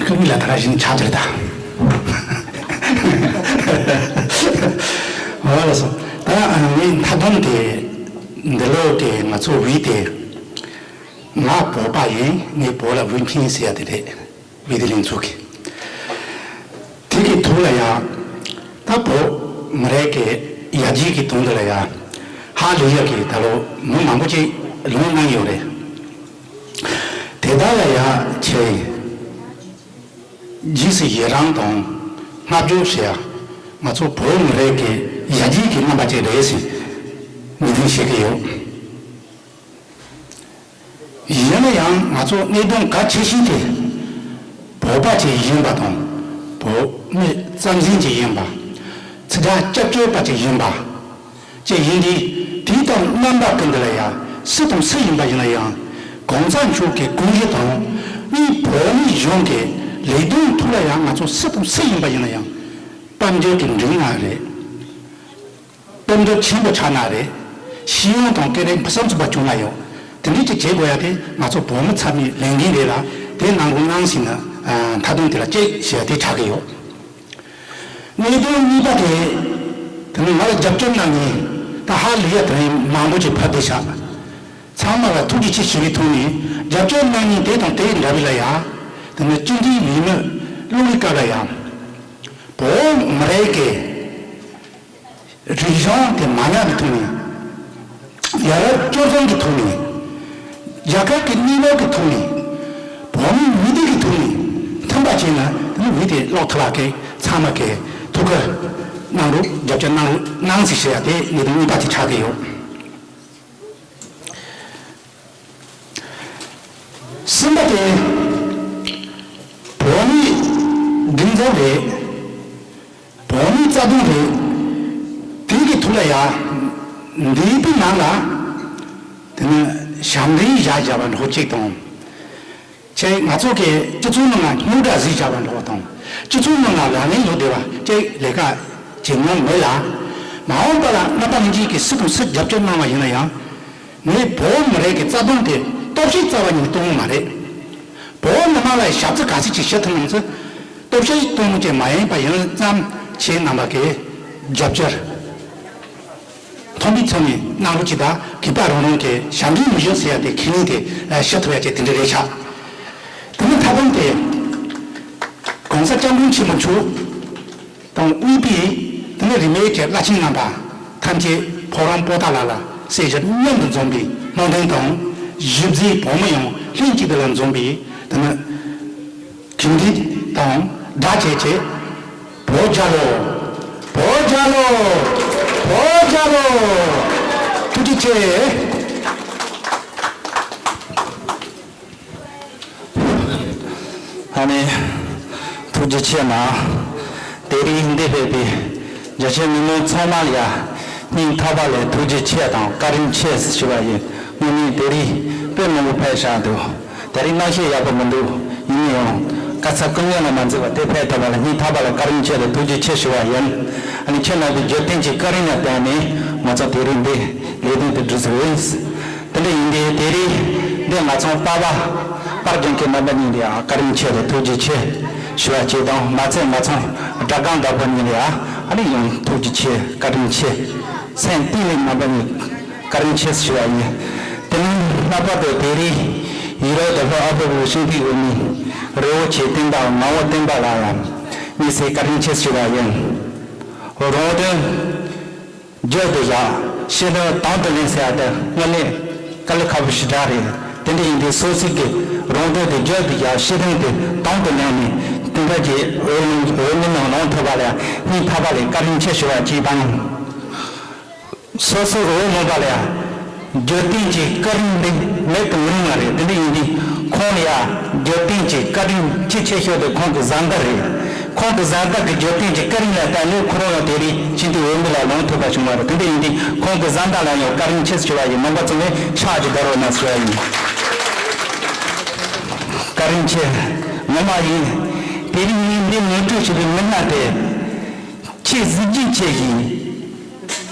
ཁོ་གཉིས་ལ་ད་ག་བཞིན་ཆགས་ཀྱི་རེད་ད། འོ་ལགས་སོ། ད་ངའི་མཐའ་སྡོམ་དེ་འདི་ལོ་དེ་ང་ཚོ་བོད་དེ་ང་བོད་པ་ཡིན་ངའི་བོད་ལ་འོས་འཕེན་ཟེར་ཡ་དེ་རེད། བོད་དེ་ལེན་ཚུགས་ཀྱི། དེ་གི་ཐོག་ལ་ཡང་ད་བོད་མི་རིགས་ཀྱི་ཡར་རྒྱས་ཀྱི་དོན་དུ་ལ་ཡང་ཧ་ལས་ཡག་གི་ད་ལོ་མི་མང་པོ་ཅིག་ལངས་གནང་ཡོད་རེད། དེ་དག་ལ་ཡང་ཆེས་རྗེས་སུ་ཡི་རང་དང་བསྔགས་བརྗོད་བྱེད་ཡ་ང་ཚོ་བོད་མི་རིགས་ཀྱི་ཡར་རྒྱས་ཀྱི་རྣམ་པ་ཅིག་རེད་ཟེར་ངོས་འཛིན་བྱེད་ཀྱི་ཡོད། ཡིན་ན་ཡང་ང་ཚོ་གནད་དོན་གལ་ཆེ་ཤོས་དེ་བོད་པ་ཅིག་ཡིན་པ་དང་བོད་མི་རྩ་འཛིན་ཅིག་ཡིན་པ། ཚིག་ཐག་སྐྱབས་བཅོལ་བ་ཅིག་ཡིན་པ་ཅིག་ཡིན་དུས་དེའི་སྟེང་རྣམ་པ་ཀུན་ཏུ་ལ་ཡང་སུ་དང་སུ་ཡིན་པ་ཡིན་ན་ཡང་གོང་ས་མཆོག་གི་དགོངས་གཞི་དང་ངའི་བོད་མི་གཞུང་གི་ལས་དོན་ཐོག་ལ་ཡང་ང་ཚོ་སུ་དང་སུ་ཡིན་པ་ཡིན་ན་ཡང་དཔལ་འབྱོར་གྱི་འབྲིང་ང་རེད། དཔལ་འབྱོར་ཆེན་པོ་ཆགས་ན་རེད། ཤེས་ཡོན་དང་སྐད་རིགས་ཕུན་སུམ་ཚོགས་པ་བྱུང་ན་ཡང་དེ་འདྲའི་ཅིག་བྱེད་དགོས་ཡ་དེ་ང་ཚོ་བོད་མི་ཚང་མའི་ལས་འགན་རེད་ལ་དེ་གནང་རོགས་གནང་ཟེར་ནས་མཐའ་དོན་དེ་ལ་གཅིག་ཞུ་ཡ་དེ་ཆགས་ཀྱི་ཡོད། གནད་དོན་གཉིས་པ་དེ་དེ་ནི་ང་ལ་རྒྱབ་སྐྱོར་གནང་མཁན་ད་ཧ་ལས་ཡ་དེ་རིང་མང་པོ་ཅིག་ཕེབས་བསྡད་ཤག་ཚང་མ་ལ་ཐུགས་རྗེ་ཆེ་ཞུ་བའི་ཐོག་ནས་རྒྱབ་སྐྱོར་གནང་མཁན་དེ་དང་དེ་འདྲ་བའི་ལ་ཡ་དེ་ནི་བཅིངས་འགྲོལ་ཡོད་མེད་བློ་ཡི་སྐབས་ལ་ཡ་བོད་མི་རིགས་ཀྱི་རིག་གཞུང་དེ་མ་ཉམས་པའི་ཐོག་ནས་ཡ་རབས་སྤྱོད་བཟང་གི་ཐོག་ནས་རྒྱལ་ཁབ་ཀྱི་གནས་བབ་ཀྱི་ཐོག་ནས་བོད་མིའི་འོས་བསྡུ་གི་ཐོག་ནས་མཐུན་པ་བྱས་ན་དེ་ནི་འོས་བསྡུ་ལོག་ཐུབ་ལ་ཀའི་ཚང་མ་ཀའི་ཐུགས་ཁུར་གནང་རོགས་རྒྱབ་སྐྱོར་གནང་རོགས་གནང་ཟེར་ཞུ་ཡ་དེ་ངེས་དོན་གཉིས་པ་དེ་ཆགས་ཀྱི་ཡོད། གསུམ་པ་དེ་བོད་མིའི་སྒྲིག་འཛུགས་རེད། བོད་མིའི་རྩ་དོན་རེད། དེ་གི་ཐོག་ལ་ཡ་འདས་པའི་ནང་ལ་དེ་ནི་ཞབས་འདྲེན་བཞག་བཞག་པ་འགྲོ་གཅིག་དང་། ཅེས་ང་ཚོ་གི་སྤྱི་ཚོགས་ནང་ལ་རྙོག་དྲ་བཟོས་བཞག་པ་འགྲོ་བ་དང་སྤྱི་ཚོགས་ནང་ལ་ལག་ལེན་ལོག་བསྡད་པ་ཅེས་ལས་ཀ་བྱེད་མྱོང་མེད་ལ། མ་འོངས་པ་ལ་རྣམ་པ་གཉིས་ཀྱིས་སུ་དང་སུ་རྒྱབ་སྐྱོར་གནང་བ་ཡིན་ན་ཡང་། ངས་བོད་མི་རིགས་ཀྱི་རྩ་དོན་དེ་སྟོབས་ཤུགས་རྩ་བ་ཉིད་གཏོང་གི་མ་རེད། བོད་མི་མང་ལ་ཞབས་ཕྱི་ག་ཚོད་ཅིག་ཞུ་ཐུབ་མིན་ཚོ་སྟོབས་ཤུགས་གཏོང་གི་མ་ཡིན་པ་ཡིན་ཙམ་ཁྱེད་རྣམ་པ་གི་རྒྱབ་སྐྱོར་མཐོན་པོའི་ཚད་ནས་གནང་རོགས་གྱིས་དང་གུས་པ་རང་རང་གི་ཞབས་འདྲེན་མི་ཞུ་ཟེར་ཡ་དེ་ཁས་ལེན་དེ་ཞུ་ཐུབ་ཡ་ཅིག་དེ་འདྲ་རེད་ཤག་དེ་ནི་མཐའ་དོན་དེ་༸གོང་ས་༸སྐྱབས་མགོན་ཆེན་པོ་མཆོག་དང་དབུས་པའི་དེ་ནི་རིས་མེད་ཀྱི་བླ་ཆེན་རྣམ་པ་ཐམས་ཅད་ཕོ་བྲང་པོ་ཏཱ་ལ་ལ་སྲས་བཞི་མཉམ་དུ་འཛོམས་པའི་སྨོན་འདུན་དང་གཞིས་རྩེའི་བོད་མི་ཡོངས་ལྷན་ཅིག་ཏུ་ལ་འཛོམས་པའི་དེ་ནི་གུས་འདུད་དང་སྦྲགས་བྱས་བྱས་བོད་རྒྱལ་ལོ། བོད་རྒྱལ་ལོ། བོད་རྒྱལ་ལོ། ཐུགས་རྗེ་ཆེ། ཨ་ནི། ཐུགས་རྗེ་ཆེ་གནང་། དེ་རིང་འདིར་ཕེབས་པའི་རྒྱ་ཆེའི་མི་མང་ཚང་མ་ལ་ཡང་སྙིང་ཐག་པ་ནས་ཐུགས་རྗེ་ཆེ་དང་བཀའ་དྲིན་ཆེ་ཞུ་བ་ཡིན། དངོས་གནས་དེ་རིང་དཔེ་མང་པོ་ཕེབས་བཞག་འདུག་དེ་རིང་གནམ་གཤིས་ཡག་པོ་མི་འདུག་ཡིན་ན་ཡང་དཀའ་ཚེགས་ཀུན་སློང་ལ་མ་འཛེམས་པར་དེར་ཕེབས་ཐུབ་པ་ལ་སྙིང་ཐག་པ་ནས་བཀའ་དྲིན་ཆེ་དང་ཐུགས་རྗེ་ཆེ་ཞུ་བ་ཡིན། ཨ་ནི་ཁྱེད་རྣམ་པའི་རྒྱབ་རྟེན་གྱི་བཀའ་དྲིན་ལ་བརྟེན་ནས་ང་ཚོ་དེ་རིང་འདི་ལས་དོན་དེ་འགྲུབ་ཟིན་རེད། དེ་འདྲ་ཡིན་དུས་དེ་རིང་འདི་ང་ཚོ་པ་ཕ་པར་རྒྱང་གི་རྣམ་པ་གཉིས་འདི་ཨ་བཀའ་དྲིན་ཆེ་དང་ཐུགས་རྗེ་ཆེ་ ཞུ་བ་བཅས་དང་མ་ཚད་མ་ཚང་སྒྲ་སྒང་བདག་པོ་གཉིས་ལ་ཡང་ཨ་ནི་ཡང་ཐུགས་རྗེ་ཆེ། བཀའ་དྲིན་ཆེ། སེམས་གཏིང་ནས་རྣམ་པ་གཉིས་བཀའ་དྲིན་ཆེ་ཞུ་བ་ཡིན། དེ་ནས་ལྷག་པར་དུ་དེ་རིང་ཡུ་རོབ་དང་ལྷོ་ཨ་ཧྥེ་རི་ཁའི་ཤིང་ཕིག་འོས་མི་རི་བོ་ཆེ་བསྟན་པ་ངག་དབང་བསྟན་པ་ལགས་ལ་དམིགས་བསལ་བཀའ་དྲིན་ཆེ་ཞུ་བ་ཡིན། རོང་སྟོན་བརྗོད་དུ་བཞག་ཤེས་དོན་དང་དུ་ལེན་ཟེར་ཡ་དེ་དངོས་གནས་དཀའ་ལས་ཁག་པོ་ཞེ་དྲག་རེད། དེ་འདྲ་ཡིན་དུས་སོ་སོའི་གི་རང་དོན་དེ་བརྗོད་དུ་བཞག་ཤེས་དོན་དེ་དང་དུ་ལེན་ནས་དེ་འདྲ་གྱི་འོས་འོས་མི་རྣམས་ལངས་ཐུབ་པ་ལ་སྙིང་ཐག་པ་ནས་བཀའ་དྲིན་ཆེ་ཞུ་བ་གཅིག་དང་། སོ་སོའི་འོས་ལངས་པ་ལ་རྒྱུ་རྐྱེན་གྱི་བཀའ་དྲིན་དེ་མེད་དུ་མི་རུང་བ་རེད། དེ་འདྲ་ཡིན་དུས་ཁོང་ལ་ཡ་རྒྱུ་རྐྱེན་གྱི་བཀའ་དྲིན་ཆེས་ཆེ་ཤོས་དེ་ཁོང་གི་བཟའ་ཟླ་རེད། ཁོང་གི་བཟའ་ཟླ་གི་རྒྱུ་རྐྱེན་གྱི་བཀའ་དྲིན་ལ་བརྟེན་ནས་ཁོ་རང་ཡང་དེ་རིང་སྤྱི་འཐུས་འོས་མི་ལ་ལངས་ཐུབ་པ་བྱུང་བ་རེད། དེ་འདྲ་ཡིན་དུས་ཁོང་གི་བཟའ་ཟླ་ལ་ཡང་བཀའ་དྲིན་ཆེ་ཞུ་བ་ཡིན། རྣམ་པ་ཚང་མས་ཕྱག་ཅིག་བརྡབ་རོགས་གནང་ཞུ་བ་ཡིན། བཀའ་དྲིན་ཆེ། ངོ་མ་ཡིན། དེ་རིང་ངས་འདི་ངོ་སྤྲོད་བྱེད་པའི་མི་སྣ་དེ། ཁྱེད་གཟི་བརྗིད་ཆེ་ཞིང་།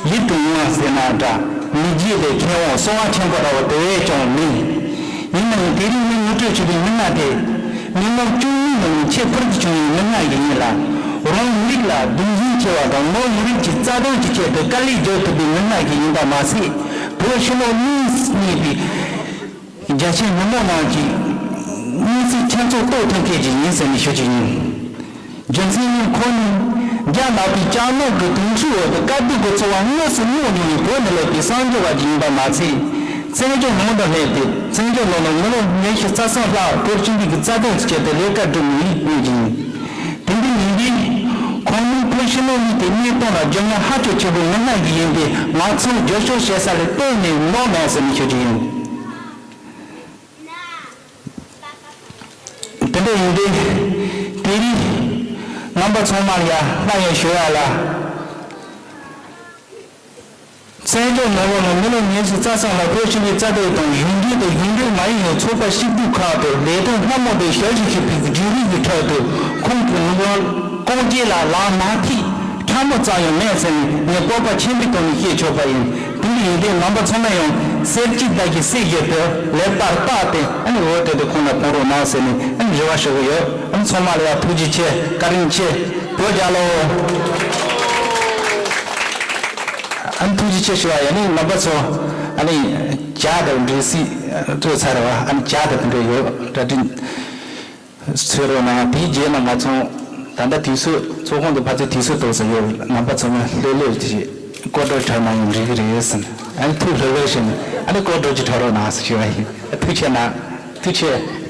ལེགས་དུ་ཡོང་བ་ཟེར་ན་འདྲ། མི་རྗེ་ལས་མཁས་དབང་གསང་བ་ཆེན་པོ་འདྲ་བོ་དེ་བས་ཀྱང་མིན། ཡིན་ནའང་དེ་རིང་ངས་ངོ་སྤྲོད་བྱེད་པའི་མི་སྣ་དེ། མི་ལོ་བཅུ་གཉིས་ནང་ནས་ཆེས་ཕུལ་དུ་བྱུང་བའི་མི་སྣ་ཞིག་ཡིན་ལ། རང་མི་རིགས་ལ་གདུང་སེམས་ཆེ་བ་དང་མི་མི་རིགས་ཀྱི་རྩ་དོན་གྱི་ཆེད་དུ་དཀའ་ལས་རྒྱག་ཐུབ་པའི་མི་སྣ་ཞིག་ཡིན་པ་མ་ཟད། བོད་ཕྱི་ནང་གཉིས་གཉིས་པའི་རྒྱ་ཆེའི་མི་མང་རྣམས་ཀྱི་མངོན་གསལ་ཁྱབ་མཚར་རྟོགས་ཐུབ་མཁན་ཞིག་ཡིན་ཟེར་ནས་ཞུ་རྒྱུ་ཡིན། རྒྱུ་མཚན་ནི་ཁོང་ནི་རྒྱ་ནག་པའི་ལྕགས་ནག་གི་དུང་ཕྱུར་འོག་ཏུ་དཀའ་སྡུག་གི་ཚོར་བ་དངོས་སུ་མྱོང་མྱོང་བའི་བོད་ནས་སླེབས་པའི་གསར་འབྱོར་བ་ཞིག་ཡིན་པ་མ་ཚད། བཙན་བྱོལ་ནང་དུ་སླེབས་ཏེ་བཙན་བྱོལ་ནང་ལ་མི་ལོ་ཉི་ཤུ་རྩ་གསུམ་ལྷག་བོད་སྤྱི་འཐུས་ཀྱི་རྩ་དོན་གྱི་ཆེད་དུ་ལས་ཀ་བསྒྲུབས་མྱོང་མྱོང་ཞིང་། དེ་འདྲ་ཡིན་དུས་ཁོང་ནི་བོད་ཕྱི་ནང་གཉིས་ཀྱི་གནས་སྟངས་ལ་རྒྱུས་མངའ་ཧ་ཅང་ཆེན་པོའི་མི་སྣ་ཞིག་ཡིན་པས་ང་ཚོས་རྒྱབ་སྐྱོར་བྱེད་ས་ལ་གཏན་ནས་འདང་མེད་ཟེར་ནས་ཞུ་རྒྱུ་ཡིན། དེ་འདྲ་ཡིན་དུས་དེ་རིང་རྣམ་པ་ཚང་མར་ཡ་སླར་ཡང་ཞུ་ཡ་ལ། བཙན་བྱོལ་ནང་ལོགས་ལ་མི་ལོ་ཉི་ཤུ་རྩ་གསུམ་ལ་བོད་སྤྱི་པའི་རྩ་དོན་དང་གཞུང་འབྲེལ་དང་གཞུང་འབྲེལ་མ་ཡིན་པའི་ཚོགས་པ་སྐྱིད་སྡུག་ཁག་ཏུ་ལས་དོན་སྣ་མང་དུ་ཞབས་ཞུ་བྱེད་པའི་བརྒྱུད་རིམ་གྱི་ཁྲོད་དུ་ཁོང་གི་ངོ་བོ་རྐང་རྗེས་ལ་ལག་མ་ཐེག་ཕྲ་མོ་ཙམ་ཡང་མེད་ཟེར་ནས་ངས་སྤོབས་པ་ཆེན་པོའི་ཐོག་ནས་བཤད་ཆོག་པ་ཡིན། དེ་འདྲ་ཡིན་དུས་རྣམ་པ་ཚང་མས་ཡང་གསེར་གྱི་བརྡ་གྱིས་གསེར་བཞིན་དུ་ལེགས་པར་བརྟགས་ཏེ་ཨ་ནི་འོས་དེ་དུ་ཁོང་ལ་ཕོག་རོགས་གནང་ཟེར་ནས་ཨ་ནི་རེ་བ་ཞུ་གི་ཡོད། ཨ་ནི་ཚང་མ་ལ་ཡང་ཐུགས་རྗེ་ཆེ། བཀའ་དྲིན་ཆེ། བོད་རྒྱལ་ལོ། ཨ་ནི་ཐུགས་རྗེ་ཆེ་ཞུ་བ་ཡིན། ཨ་ནི་རྣམ་པ་ཚོ་ཨ་ནི་ཇ་དང་འབྲས་སིལ་སྤྲོད་ཚར་བ། ཨ་ནི་ཇ་དང་དེ་འདྲ་ཡོད། གྲ་སྒྲིག་འཚོལ་རོགས་གནང་། དེའི་རྗེས་ལ་ང་ཚོ་ད་ལྟ་དུས་ཚོད་ཚོགས་ཁང་དུ་ཕར་ཚུར་དུས་ཚོད་ཏོག་ཙམ་ཡོད། རྣམ་པ་ཚང་མ་ལྷོད་ལྷོད་ཀྱིས་སྐོར་བྲོ་འཁྲབ་གནང་ཡང་འགྲིག་གི་རེད་ཟེར་ནས། ཨ་ནི་ཐུགས་ལྷོད་ལྷོད་བྱས་ནས་ཨ་ནི་སྐོར་བྲོ་ཅིག་འཁྲབ་རོགས་གནང་ཟེར་ཞུ་བ་ཡིན། ཐུགས་རྗེ་གནང་། ཐུགས་རྗེ་ཆེ།